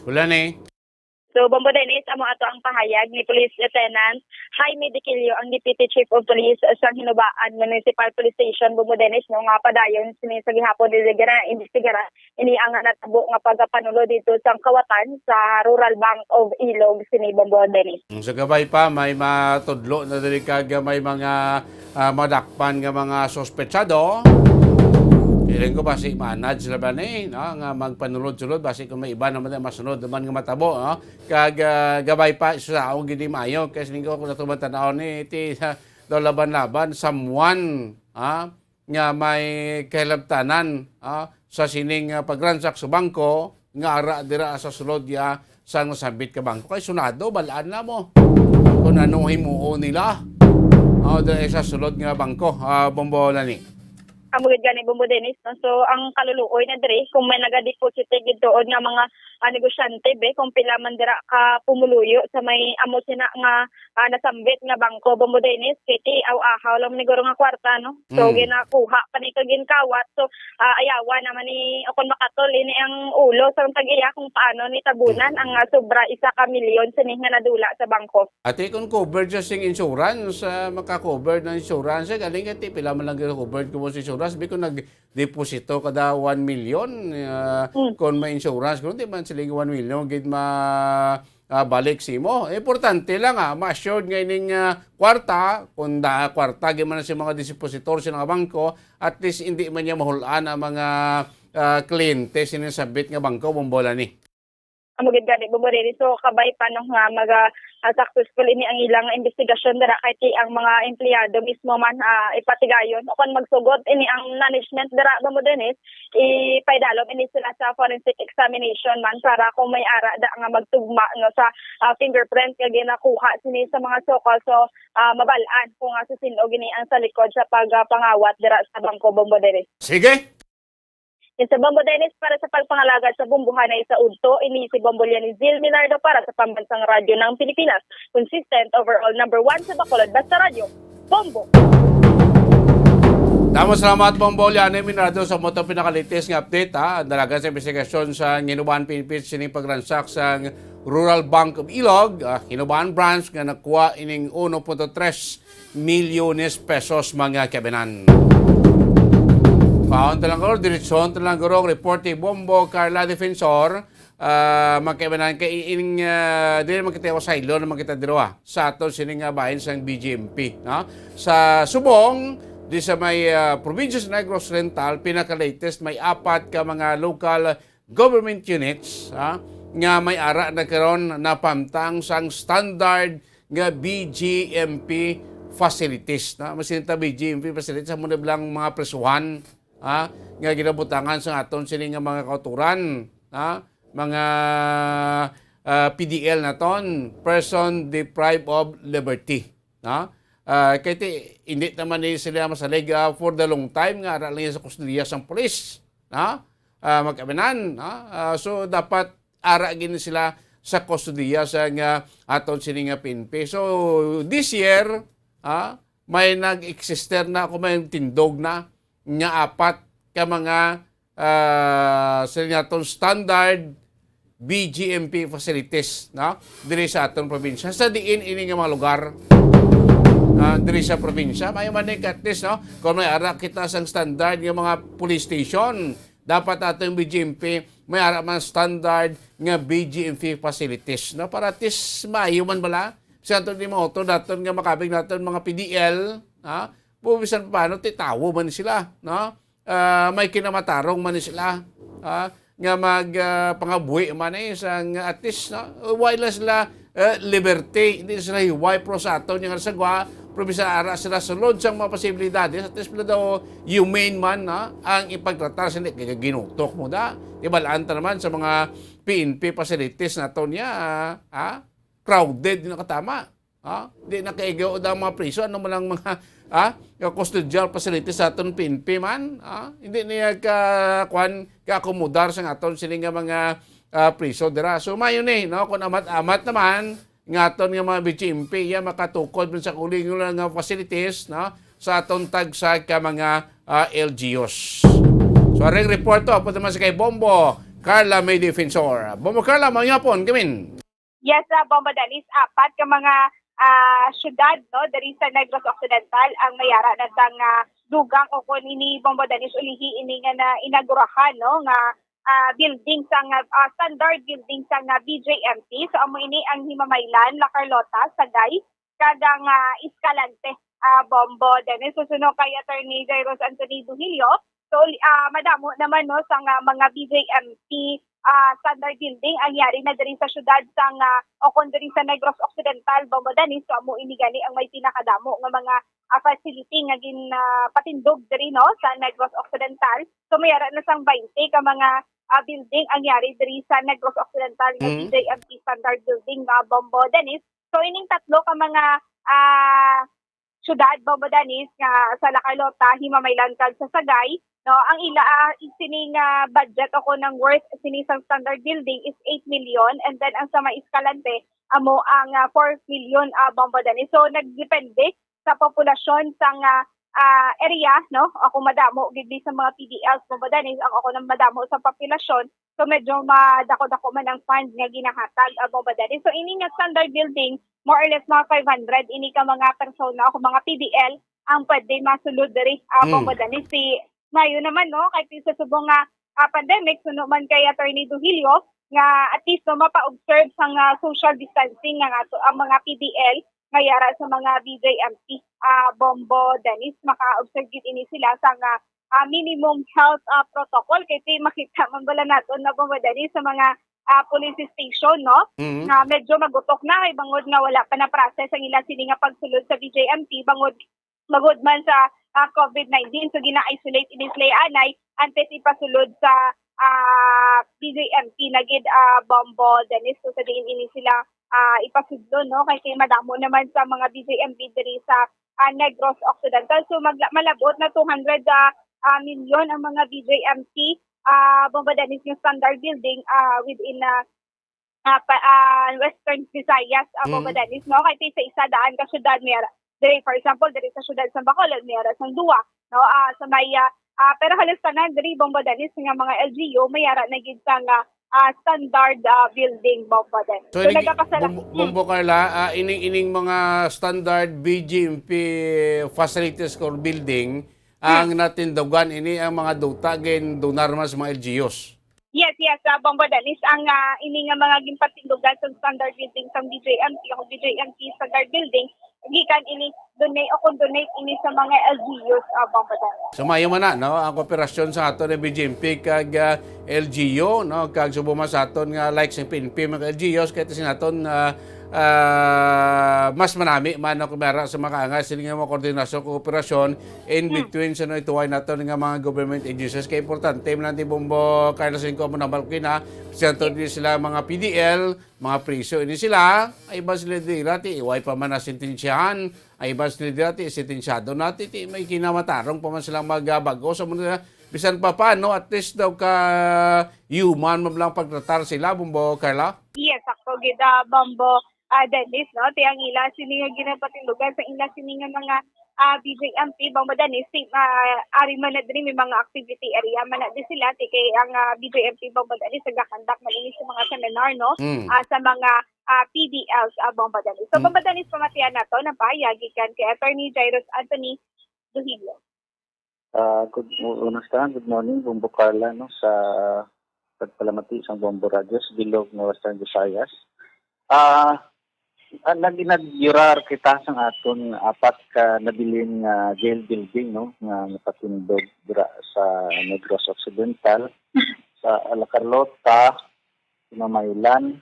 Wala ni. So, Bombo Dennis, amo ato ang pahayag ni Police Lieutenant Jaime Diquilio, ang Deputy Chief of Police sa Hinubaan Municipal Police Station, Bombo Dennis, no, nga padayon sini sa gihapon dili gina-imbestigaran ini ang natabo nga pagpanulo dito sa kawatan sa Rural Bank of Ilog, sini, Bombo Dennis. Sa gabay pa, may matudlo na diri kag may mga, ah, madakpan nga mga suspetsado. Feeling ko basi manage sila ba ni, no, nga magpanulod-sulod, basi kung may iba naman na masunod naman nga matabo, no? Kag, ah, gabay pa sa ako gid ni maayo, kay siling ko kung nato man tan-aw ni, iti, ah, daw laban-laban, someone, ah, nga may kahilabtanan, ah, sa sining, ah, pagransak sa bangko, nga ara dira sa sulod ya sang nasambit ka bangko. Kay sunado, balaan na mo kung ano himuon nila, ah, dira sa sulod nga bangko, ah, Bombo Lani. Amo gid gani, Bombo Dennis, no? So, ang kaluluoy na diri, kung may nagadeposit gid tuod nga mga, ah, negosyante, be, kung pila man dira ka pumuluyo sa may amo sina nga, ah, nasambit nga bangko, Bombo Dennis, kay ti aw-ahaw lang man ni guro nga kwarta, no? So, Mm. ginakuha pa ni kag ginkawat. So, ah, ayawan naman ni, o kung makatol, ini ang ulo sa tag-iya kung paano ni tabunan Mm. ang, ah, sobra isa ka milyon sini nga nadula sa bangko. Ati, kung covered siya sing insurance, ah, maka-covered ng insurance, eh, galing ka, ti, pila man lang covered ko mo sa insurance, bi kung nag-deposito ka da one million, ah, Mm. kung may insurance, kung di man sila one million, gid ma-, ah, balik si mo. Importante lang, ah, ma-assured nga ining, ah, kwarta, kung da, kwarta, gid man sa mga depositor sa mga bangko, at least hindi man niya mahulaan ang mga, ah, kliyente sa ining sabit nga bangko, Bombo Lani. Amo gid gani, Bombo Dennis. So, kabay pa, no, nga maga, ah, successful ini ang ilang investigasyon dira kay ti ang mga empleyado mismo man, ah, ipatigayon o kon magsugot ini ang management dira, Bombo Dennis, ipaidalom ini sila sa forensic examination man para kung may ara da nga magtugma, no, sa, ah, fingerprint nga ginakuha sini sa mga sukol. So, ah, mabal-an kung, ah, sa sin-o gini ang sa likod sa pag, ah, pangawat dira sa bangko, Bombo Dennis. Sige. Yan sa Bombo Dennis, para sa pagpangalagad sa bumbuhanay sa udto, ini si Bombo Lianizil Minardo para sa Pambansang Radyo ng Pilipinas, consistent overall number one sa Bacolod, basta radyo, Bombo! Damo salamat, Bombo Lianizil Minardo, sa mo to pinakalitis nga update, ha. Ang dalagan sa investigasyon sa Hinubaan P N P sining pagransak sa Rural Bank of Ilog, ah, Hinubaan Branch, nga nakuha ining uno punto tres milyones pesos, mga kaibanan. Paon ta lang guro, diretsyon ta lang guro ang report ni Bombo Carla Defensor, ah, mga kaibanan, kay in, ah, dili man kita saylo naman kita diro, ah, sa aton sini nga bahin sang B G M P, no? Sa Subong, di sa may, ah, probinsya sa Negros Oriental, pinaka-latest, may apat ka mga local government units, ha, nga may ara na karon napamtang sang standard nga B G M P facilities, no? Masinta B G M P facilities, amo na bilang mga prisuhan, ha, nga ginabutangan sa aton sini nga mga kauturan, ha, mga, ah, P D L naton, person deprived of liberty, no? Ah, kay ti, hindi naman ni sila masalig, ah, for the long time nga ara lang sa kustodiya sang pulis, no? Ah, magkaabinan, no? Ah, so, dapat ara gini sila sa kustodiya sa nga aton sini nga P N P. So, this year, ah, may nag-exister na, kung may tindog na, nga apat ka mga, ah, sila naton standard B G M P facilities, no? Diri sa aton probinsya. Sa diin ini nga mga lugar, ah, diri sa probinsya, may man ni at least, no? Kung may ara kita sang standard nga mga police station, dapat ato yung B G M P, may ara man standard nga B G M P facilities, no? Para at least maayo man bala. Sa aton di mauto naton nga makabig naton mga P D L, ha? Kung bisan paano, ti tawo man sila, no? Ah, may kinamatarong man sila, ah, nga mag, ah, pangabuhi man, eh, sa, nga at least, no? Wala sila, eh, liberty, hindi sila hiway, pero sa aton nga sa gwa, pero bisan ara sila sulod sa mga posibilidades, at least pala daw humane man, no? Ang ipagtratar sa, hindi kay ginutok mo da. Di ba, laan ta naman sa mga P N P facilities naton niya, ah, crowded na katama. Ha? Di na kaigo ang mga priso, ano man ang mga, ha? Yung custodial facilities sa aton P N P man, ha? Hindi niya ka, kwan, ka-accommodar sa aton sini nga mga, ah, priso dira. So, mayo ni, no? Kung amat-amat naman, nga aton nga mga B G M P, iya makatukod man sa kaugalingon nga facilities, no? Sa aton tagsa ka mga, ah, L G Us. So, aring report to, apo naman sa kay Bombo, Carla May Defensor. Bombo Carla, maayong hapon, kamin. Yes, ah, Bombo Dennis, apat ka mga, ah, syudad, no, diri sa Negros Occidental ang may ara na sang, ah, dugang o kon ini, Bombo Dennis, ulihi ini nga na-inaugurahan, no, nga, ah, building sang, ah, standard building sang, ah, B J M P. So, amo ini ang Himamaylan, La Carlota, Sagay, kag ang, ah, Escalante, ah, Bombo Dennis. Susunod kay Attorney Jairus Anthony Duhilio, So, ah, madamo naman, no, sa nga mga B J M P, ah, standard building ang yari na diri sa syudad sang, ah, o kon diri sa Negros Occidental, Bombo Dennis. So, amo ini gani ang may pinakadamo nga mga, ah, facility nga gin, ah, patindog diri, no, sa Negros Occidental. So, may ara na sang twenty ka mga, ah, building ang yari diri sa Negros Occidental nga Mm. B J M P standard building nga, Bombo Dennis. So, ining tatlo ka mga, ah, syudad, Bombo Dennis, nga sa La Carlota, Himamaylan, kag sa Sagay, no, ang ila, ah, sini nga budget o kon ang worth sini sang standard building is eight million, and then ang sa may Escalante amo ang, ah, four million, ah, Bombo Dennis. So, nagdepende sa populasyon sang, ah, ah, area, no? Ako madamo gid sa mga P D Ls, Bombo Dennis, ang ako nang madamo sa populasyon. So, medyo madako-dako man ang fund nga ginahatag, ah, Bombo Dennis. So, ini nga standard building, more or less mga five hundred, ini ka mga persona o mga P D L ang pwede masulod diri, ah, Mm. Bombo Dennis. Si, ngayon naman, no, kay sa subong nga, ah, pandemic, suno man kay Attorney Duhilio, nga at least, no, mapa-observe sang, ah, social distancing nga ato, ang mga P D L nga yara sa mga B J M P, ah, Bombo Dennis, maka-observe gid ini sila sa nga, ah, minimum health, ah, protocol. Kay ti makita man bala naton na Bombo Dennis sa mga, ah, police station, no? Mhm. Nga medyo magutok na kay bangod nga wala pa na-process ang ila sini nga pagsulod sa B J M P, bangod, bangod man sa, ah, COVID nineteen. So, gina-isolate ini sila anay antes ipasulod sa, ah, B J M P na gid, ah, Bombo Dennis. So, sa diin ini sila, ah, ipasudlon, no? Kay, kay madamo naman sa mga B J M P diri sa, ah, Negros Occidental. So, magla-, malabot na two hundred, ah, ah, million ang mga B J M P, ah, Bombo Dennis, yung standard building, ah, within, ah, ah, pa, ah, Western Visayas, ah, Bombo Mm. Dennis, no? Kay sa isa daan ka syudad, may ara, diri, for example, diri sa syudad sa Bacolod, may ara sang duwa, no? Ah, sa may, ah, ah, pero halos tanan diri, Bombo Dennis, nga mga L G U, may ara na gid sa nga, ah, standard, ah, building, Bombo Dennis. So, So, ini, nagapasala-, Bombo, hmm. Bombo Carla, ah, ining, ining mga standard B J M P facilities or building, ang Hmm. natindugan, ini ang mga duta, gin-donar man sa mga L G Us. Yes, yes, ah, Bombo Dennis, ang, ah, ini nga mga ginpatindugan sa standard building sang B J M P o B J M P standard building, gikan ini donate o kon donate ini sa mga L G Us, ah, Bombo Dennis. So, maayo man na, no? Ang kooperasyon sa aton ni B J M P kag, ah, L G U, no? Kag subong man sa aton nga, like, sa P N P, mga L G Us, kay sin aton, ah, ah, mas manami man, no? Kung may ara sa makaangay, sila nga mga koordinasyon, kooperasyon, in Hmm. between sa naituway naton nga mga government agencies. Kay importante man ang Bombo Carla, singko mo nambal ko na, sa to Yes. di sila mga P D L, mga priso ini sila, ay ba sila dira, ti, iway pa man na sentensyahan, ay ba sila dira, ti, sentensyado na, ti, ti, may kinamatarong pa man silang magbago sa mga, bisan pa paano, at least daw ka human man lang pagtratar sila, Bombo Carla? Yes, sakto gid, ah, Bombo, ah, Dennis, no? Ti ang ila sini nga ginapatindugan sa ila sini nga mga, ah, B J M P, Bombo Dennis, ti, ah, ari man na diri may mga activity area man na di sila, ti kay ang, ah, B J M P, Bombo Dennis, nagakandak man ini sa mga seminar, no? Mm. Ah, sa mga, ah, P D Ls, ah, Bombo Dennis. So, Mm. Bombo Dennis, pamatian nato, ang pahayag gikan kay Attorney Jairus Anthony Duhilio. Ah, good, u-, una sa tanan, good morning, Bombo Carla, no, sa pagpalamati sang Bombo Radyo sa bilog nga Western Visayas. Ah, ah, nag-inaugurar kita sang aton apat ka nabilin nga jail building, no, nga napatindog dira sa Negros Occidental, sa La Carlota, Himamaylan,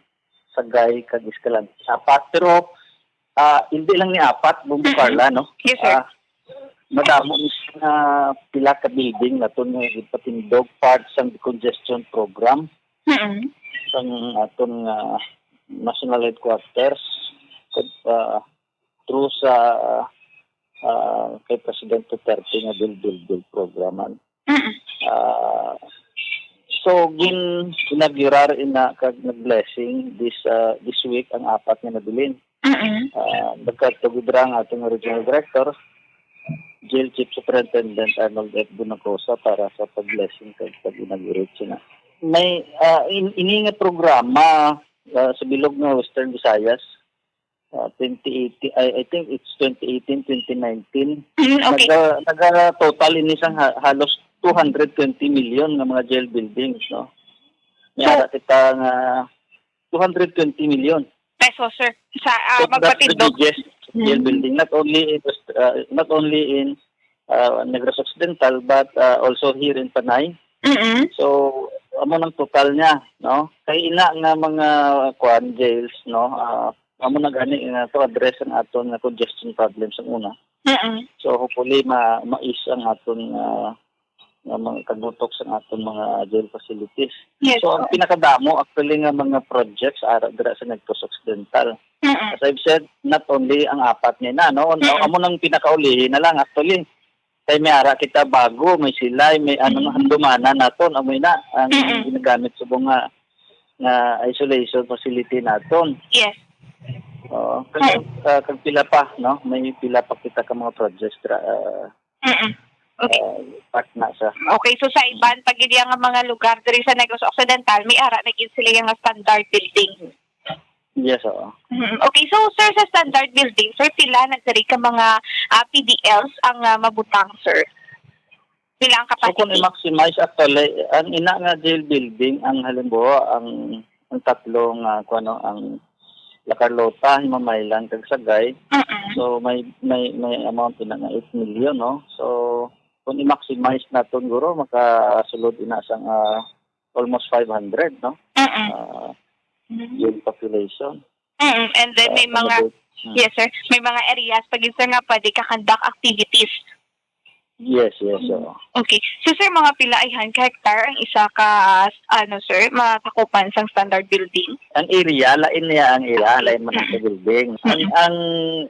Sagay, kag Escalante. Apat, pero, ah, hindi lang ni apat, Bombo Mm-mm. Carla, no? Yes, sir. Ah, madamo ni siya nga pila ka building naton nga gipatindog, part sang decongestion program Mm-mm. sang aton nga national headquarters, kag, ah, through sa, ah, kay President Duterte nga Build, Build, Build program. Mm-mm. Ah, so, gin-, inaugurar ina kag nag-blessing this, ah, this week ang apat nga nabilin. Mm-mm. Ah, nagkadto gid ra ang ating regional director, Jail Chief Superintendent Arnold F. Bunacosa para sa pag-blessing kag pag-inaugurate sina. May, ah, in-, ini nga programa, ah, sa bilog nga Western Visayas, ah, twenty eighteen, I, I think it's twenty eighteen, twenty nineteen. Mm, okay. Naga-, naga-total ini sang ha-, halos two hundred twenty million nga mga jail buildings, no? So, may ara kita nga two hundred twenty million. Peso, sir. Sa, ah, So, that's the magpatindog. biggest jail Mm. building, not only in, uh, not only in, ah, Negros Occidental, but, ah, also here in Panay. Mm-mm. So, amo nang total niya, no? Kay ina nga mga, kuan, jails, no? Ah, amo na gani nga to address ang aton nga congestion problem sa una. Mm-mm. So, hopefully, ma-, mais ang aton, ah, nga mga kagutok sa aton mga jail facilities. Yes, So, ang po. pinakadamo actually nga mga projects ara dira sa Negros Occidental. Mm-mm. As I've said, not only ang apat nga ina, no? Mm-mm. Amo nang pinakaulihi na lang actually. Kay may ara kita bago, may silay, may ano, Mm-mm. handumanan naton, amo na ang Mm-mm. ginagamit subong nga, nga isolation facility naton. Yes. Oo. Kag, Ay. ah, kag pila pa, no? May pila pa kita ka mga projects dira, ah, Mm-mm. Okay. ah, part na sa Okay, so sa iban pa gid nga mga lugar diri sa Negros Occidental, may ara na gid sila nga standard building. Yes, oo. Mm, okay, so sir, sa standard building, sir, pila na diri ka mga, ah, P D Ls ang, ah, mabutang, sir? Pila ang So, kung capacity? i-maximize, actually, ang ina nga jail building, ang halimbawa, ang, ang tatlo nga, kung ano, ang La Carlota, Himamaylan, kag Sagay, Mm-mm. so may, may, may amount ina nga eight million, no? So, kung i-maximize naton, guro, makasulod ina sang, ah, almost five hundred, no? Mm-mm. Ah, Mm. jail population. Mm, and then may mga, Accommodate. Mm. yes, sir, may mga areas pa gid, sir, nga pwede ka conduct activities. Yes, yes, Mm. oo. Okay. So, sir, mga pila ayhan ka hektar ang isa ka, ano, sir, matakupan sang standard building? Ang area, lain niya ang area, Okay. lain man ang sa Mm. building. Ang, Mm. ang,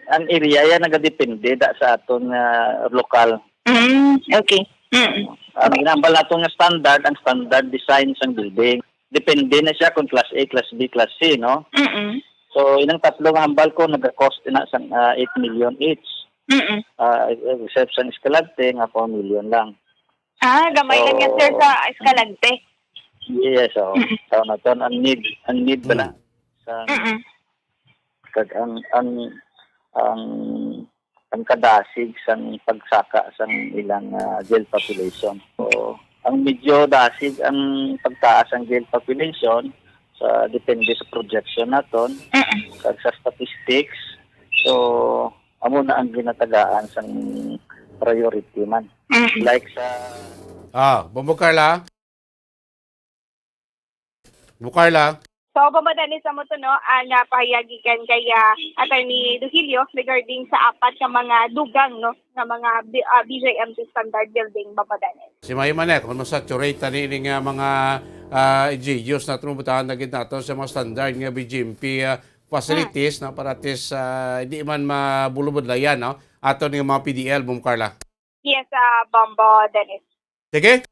ang area yan nagadepende da sa aton nga lokal. Mm, okay. Mm. Ang ginambal nato nga standard, ang standard design sang building. Depende na siya kung class A, class B, class C, no? Mm-mm. So, inang tatlo nga hambal ko, nag-cost na sang, ah, eight million each. Mm-mm. Ah, except sang Escalante, nga four million lang. Ah, gamay lang yan, sir, So, sa Escalante. Yes, oo. Mm-mm. So, naton ang need, ang need ba Mm. na sa Mm-mm. kag ang, ang, ang, ang kadasig sang pagsaka sang ilang, ah, jail population. So, ang medyo dasig ang pagtaas ang jail population sa, depende sa projection naton, Mm-mm. kag sa statistics. So, amo na ang ginatagaan sang priority man. Mm-mm. Like sa Ah, Bombo Carla? Bukarla. So, Bombo Dennis, amo to, no, ang, ah, pahayag gikan kay, ah, Attorney Duhilio regarding sa apat ka mga dugang, no, nga mga B-, ah, B J M P standard building, Bombo Dennis. Si Mayo man eh, kung masaturate tani ini nga mga, ah, G Us na tumubutahan na gid nato sa mga standard nga B J M P, ah, facilities, Mm. no, para at least, ah, di man mabulubudlayan, no, ato ni mga P D L, Bombo Carla. Yes, ah, Bombo Dennis. Sige.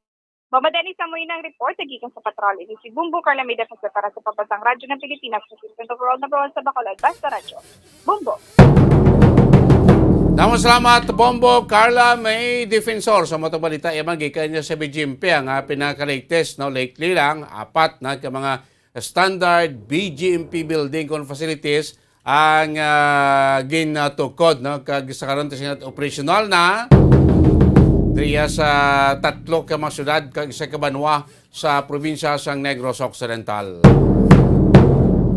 Bombo Dennis, amo ina ang report sa gikan sa Patrol. Ini si Bombo Carla Medafas para sa Pambansang Radyo ng Pilipinas, sa System of World Number One sa Bacolod, Basta Radyo. Bombo. Damo salamat, Bombo Carla May Defensor, sa matong balita. Iya man gikan niya sa B J M P ang, ah, pinaka-latest, no? Lately lang, apat na ka mga standard B J M P building kon facilities ang, ah, ginatukod, no? Kag sa karon, ta sila operasyonal na diriya sa tatlo ka mga syudad kag isa ka banwa sa probinsya sang Negros Occidental.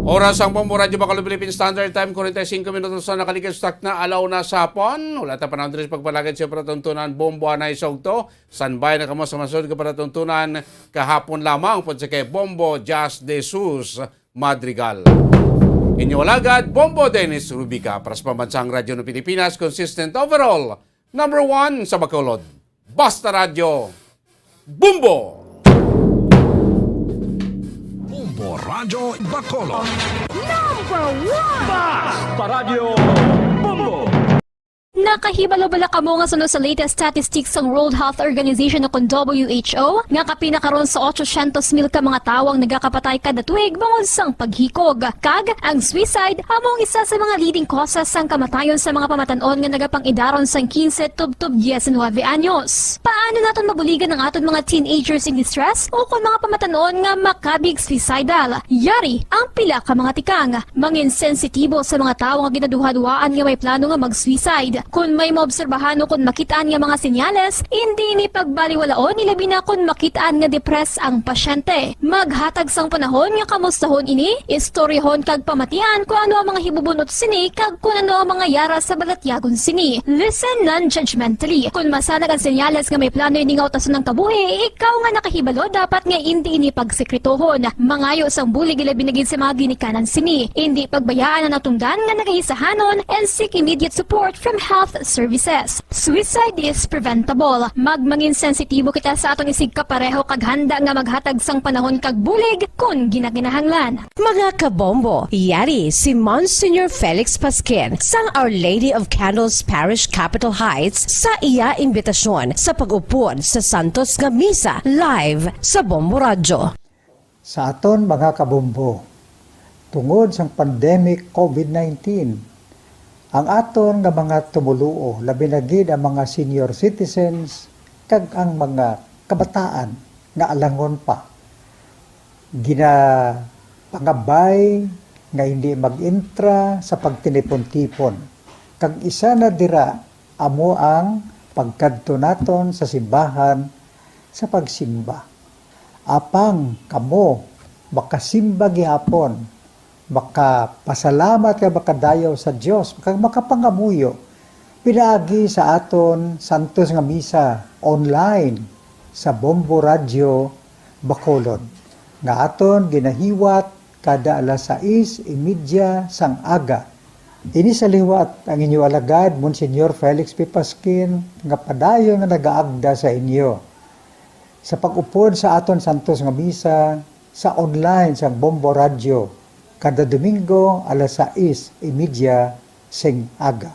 Oras ang Bombo Radyo Bacolod Philippine Standard Time, forty-five minutos na nakalikas sa takna, alaw na sa hapon. Wala ta panahon diri sa pagpalagad sa palatuntunan, Bombo anay sa ugto. Standby na kamo sa masunod nga palatuntunan kahapon lamang, upod sa kay Bombo Jazz de Sus Madrigal. Inyo alagad, Bombo Dennis Rubica, para sa Pambansang Radyo ng Pilipinas, consistent overall, number one sa Bacolod. Basta Radyo, Bombo! Bombo Radyo Bacolod. Number one! Basta Radyo, Bombo! Nakahibalo bala kamo nga suno sa latest statistics sang World Health Organization o kon W H O, nga kapin na karon sa ochocientos mil ka mga tawo ang nagakapatay kada tuig bangod sang paghikog? Kag ang suicide amo ang isa sa mga leading causes sang kamatayon sa mga pamatan-on nga nagapang-idaron sang quince tubtob diecinuebe anyos. Paano naton mabuligan ang aton mga teenagers in distress o kon mga pamatan-on nga makabig suicidal? Yari ang pila ka mga tikang. Mangin sensitibo sa mga tawo nga ginaduhaduhaan nga may plano nga mag-suicide. Kon may maobserbahan o kon makit-an nga mga senyales, indi ini pagbaliwalaon, ilabi na kon makit-an nga depressed ang pasyente. Maghatag sang panahon nga kamustahon ini, istoryahon kag pamatian kon ano ang mga hibubun-ot sini kag kon ano ang mga yara sa balatyagon sini. Listen non-judgmentally. Kon masanag ang senyales nga may plano ini nga utason ang kabuhi, ikaw nga nakahibalo dapat nga indi ini pagsekretohon. Mangayo sang bulig, ilabi na gid sa mga ginikanan sini. Indi pagbayaan ang natungdan nga nagahisahanon and seek immediate support from health services. Suicide is preventable. Magmangin sensitibo kita sa atong isigkapareho kag handa nga maghatag sang panahon kag bulig kon ginakinahanglan. Mga kabombo, yari si Monsignor Felix Pasquin sang Our Lady of Candles Parish, Capitol Heights, sa iya imbitasyon sa pag-upod sa santos nga misa live sa Bombo Radyo. Sa aton mga kabombo, tungod sang pandemic COVID nineteen, ang aton nga mga tumoluo, labi na gid ang mga senior citizens kag ang mga kabataan nga alangon pa, ginapangabay nga hindi mag-intra sa pagtinipon-tipon, kag isa na dira amo ang pagkadto naton sa simbahan sa pagsimba. Apang kamo makasimba gihapon, makapasalamat kag makadayaw sa Dios, kag makapangamuyo pinaagi sa aton santos nga misa online sa Bombo Radyo Bacolod, nga aton ginahiwat kada alas sais y media sang aga. Ini sa liwat ang inyo alagad, Monsignor Felix P. Pasquin, nga padayon nga nagaagda sa inyo sa pag-upod sa aton santos nga misa sa online sang Bombo Radyo kada Domingo alas sais y media sing aga.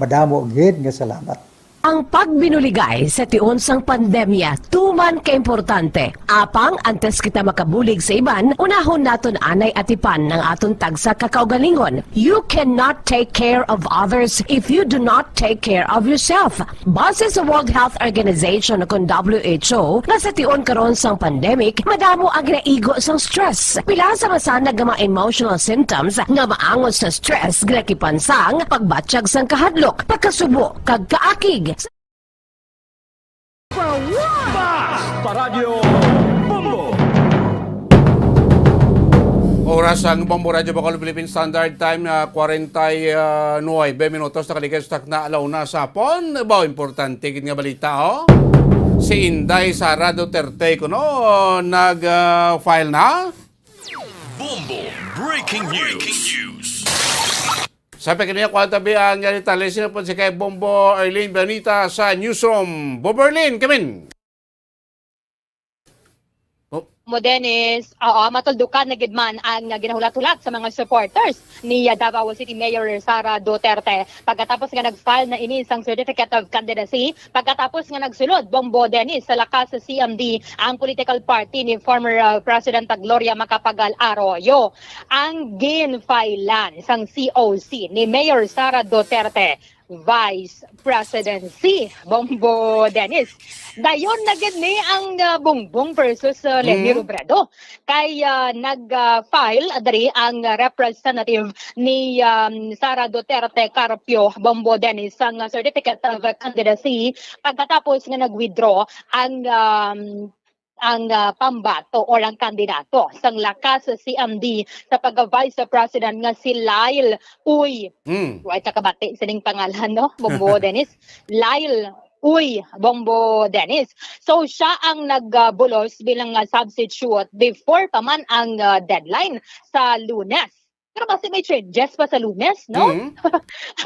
Madamo gid nga salamat. Ang pagbinuligay sa tion sang pandemya tuman ka importante. Apang antes kita makabulig sa iban, unahon naton anay atipan ang aton tagsa ka kaugalingon. You cannot take care of others if you do not take care of yourself. Base sa World Health Organization o kon W H O, nga sa tion karon sang pandemic, madamo ang ginaigo sang stress. Pila sa masanag nga mga emotional symptoms nga maangot sa stress ginakipan sang pagbatyag sang kahadlok, pagkasubo, kag kaakig. Bas! Paradyo Bombo! Oras ang Bombo Radyo Bacolod Philippine Standard Time na kwarenta y nuebe minutos, nakaligay sa takna alaw na sa hapon. Baw, importante gid nga balita, oh. Si Inday Sara Duterte kuno nag, ah, file na. Bombo Breaking News. Sa pagkaniya, kuha tabi ang detalye. Sino po si kay Bombo Arlene Benita sa Newsroom? Bombo Arlene, come in. Oh. Mo, Dennis, oo, matuldukan na gid man ang ginahulat-hulat sa mga supporters ni, ah, Davao City Mayor Sara Duterte pagkatapos nga nag-file na ini sang Certificate of Candidacy, pagkatapos nga nagsulod, Bombo Dennis, sa lakas sa C M D ang political party ni former, ah, President Gloria Macapagal Arroyo. Ang gin-filean sang C O C ni Mayor Sara Duterte, vice presidency, Bombo Dennis. Dayon na gid ni ang, ah, Bongbong versus, ah, Leni Mm. Robredo. Kay, ah, nag, ah, file diri ang representative ni, um, Sara Duterte Carpio, Bombo Dennis, sang certificate of candidacy pagkatapos nga nag-withdraw ang, um, ang, ah, pambato or ang kandidato sang lakas sa C M D sa pagka-vice president nga si Lyle Uy. Hmm. Way ta kabati sining pangalan, no? Bombo Dennis. Lyle Uy, Bombo Dennis. So, siya ang nagbulos bilang, ah, substitute before pa man ang, ah, deadline sa Lunes. Pero basi may changes pa sa Lunes, no? Mm.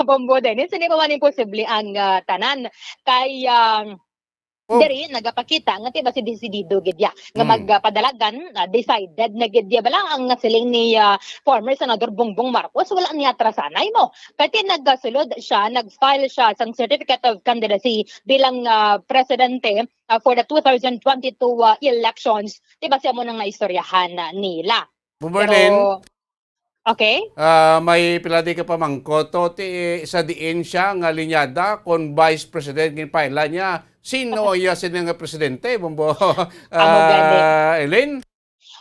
Bombo Dennis, hindi pa man imposible ang, ah, tanan. Kay, ah, Oh. Diri nagapakita nga ti basi desidido gid ya nga Mm. magpadalagan, ah, decided na gid ya bala ang siling ni, ah, former Senador Bongbong Marcos, wala niya atrasanay mo. Kay ti nagasulod siya, nag-file siya sang certificate of candidacy bilang, ah, presidente, ah, for the two thousand twenty-two, ah, elections. Ti basi amo nang naistoryahan na nila. Bombo Arlene? Pero Okay. Ah, may pila di ka pamangkot, to, ti, sa diin siya nga linyada, kon vice president gin-file-an niya, sino iya sini nga presidente, Bombo, Amo gani. ah, Elaine?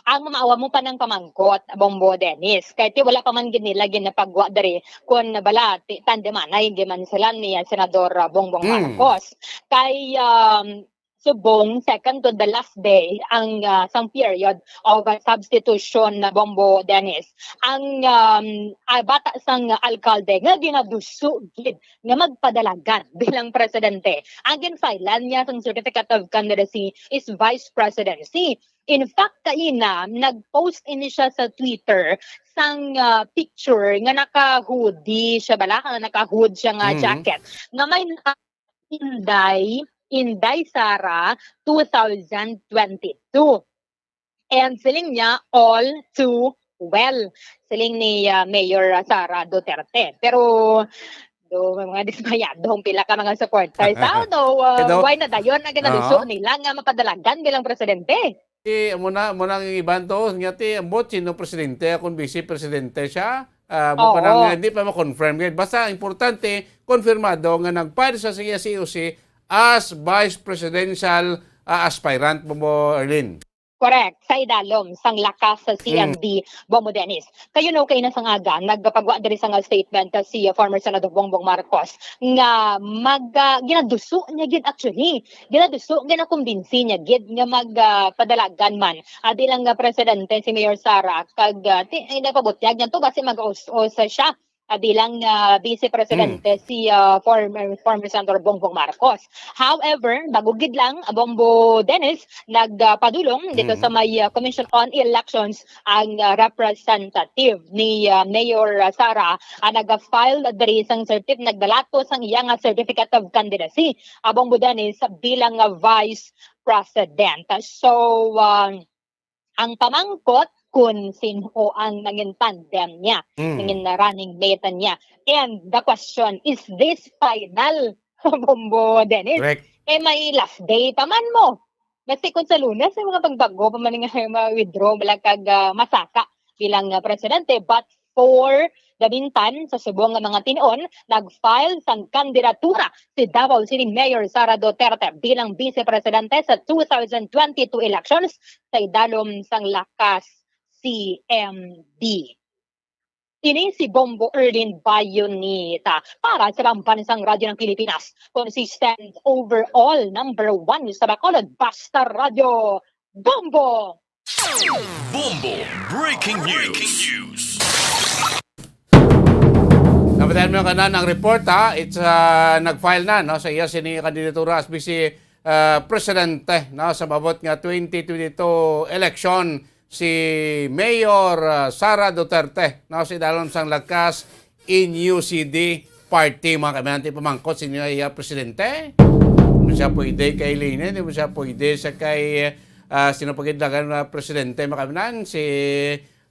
Ang mamaawa mo pa ng pamangkot, Bombo Dennis. Kay ti wala pa man gid nila ginapagwa diri kun bala ti tandemanay giman sila ni, ah, Senador, ah, Bongbong Mm. Marcos. Kay, um, subong second to the last day ang, ah, sang period of, ah, substitution na, Bombo Dennis. Ang, um, ah, bata sang alkalde nga ginaduso gid nga magpadalagan bilang presidente. Ang ginfilean niya sang certificate of candidacy is vice presidency. In fact, kaina, nag-post ini siya sa Twitter sang, ah, picture nga naka-hoodie siya bala, nga naka-hood siya nga Mhm. jacket, nga may naka Inday, Inday Sara two thousand twenty-two. And siling niya, "All too well," siling ni, ah, Mayor Sara Duterte. Pero, do, may mga dismayado ang pila ka mga supporters. Ano, ah, Pero, why na dayon ang ginaduso oo. nila nga mapadalagan bilang presidente? Eh, amo na, amo na ang iban to, nga ti, ambot sino presidente, kung vice presidente siya, ah, amo pa Oo. nang, hindi pa ma-confirm. Kaya basta, importante, konfirmado nga nag-file sa siya C O C as vice presidential, ah, aspirant, Bombo Erlin. Correct. Sa idalom sang lakas sa Mm. C M D, Bombo Dennis. Kayo no, kay na sang aga, nagpagwa diri sa nga statement, ah, si, ah, former Senador Bongbong Marcos nga mag, ah, ginaduso niya gid actually. Ginaduso, ginakumbinsi niya gid nga mag, ah, padalagan man. Ah, di lang nga presidente si Mayor Sara, kag, ah, ti-, ay, nagpabutyag niya to, basi mag-us-us siya, ah, bilang, ah, vice presidente Mm. si, ah, former, former Senador Bongbong Marcos. However, bago gid lang, ah, Bombo Dennis, nagpadulong dito Mm. sa may, ah, Commission on Elections ang, ah, representative ni, ah, Mayor, ah, Sara, ah, nag-file diri sang certif-, nagdala to sang iya nga certificate of candidacy, ah, Bombo Dennis, bilang, ah, vice president. So, ah, ang pamangkot kung sino ang nangin tandem niya, Mm. nangin running mate niya. And the question, is this final, Bombo Dennis? Correct. Eh, may last day pa man mo. Basta kung sa Lunes, may mga pagbago pa man nga ma-withdraw, bala kag, ah, masaka bilang, ah, presidente. But for the meantime, sa subong nga mga tinuon, nag-file sang kandidatura si Davao City Mayor Sara Duterte bilang vice presidente sa two thousand twenty-two elections sa idalom sang lakas C M D. Ini si Bombo Erlin Bayonita para sa Pambansang Radyo ng Pilipinas, consistent overall number one sa Bacolod, basta Radyo Bombo! Bombo Breaking News. Napatayan mo kanan ang report, ha? It's, ah, nag-file na, no, sa iya sini kandidatura as vice, ah, presidente, no, sa maabot nga twenty twenty-two election si Mayor, ah, Sara Duterte, no, sa idalom sang lakas N U C D party, mga kaibigan, ti pamangkot sa inyo, iya presidente. Hindi mo siya pwede kay Lene, hindi mo siya pwede sa kay, ah, sino pa gid dagan nga presidente, mga kaibigan, si,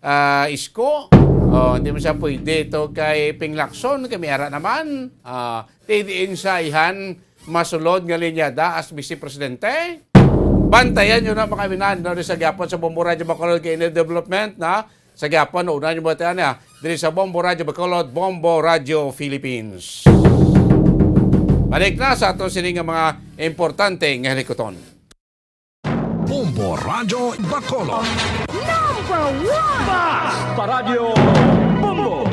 ah, Isko. Oh, hindi mo siya pwede to kay Ping Lacson, kay may ara naman. Ah, ti diin siya ihan masulod nga linyada as vice presidente. Bantayan nyo na, mga kaibigan, no, sa gyapon sa Bombo Radyo Bacolod kay ini development, na sa gyapon, una nyo ba tayo niya? Diri sa Bombo Radyo Bacolod, Bombo Radyo Philippines. Balik na sa aton sini nga mga importante nga hilikuton. Bombo Radyo Bacolod. Number one! Basta Radyo Bombo!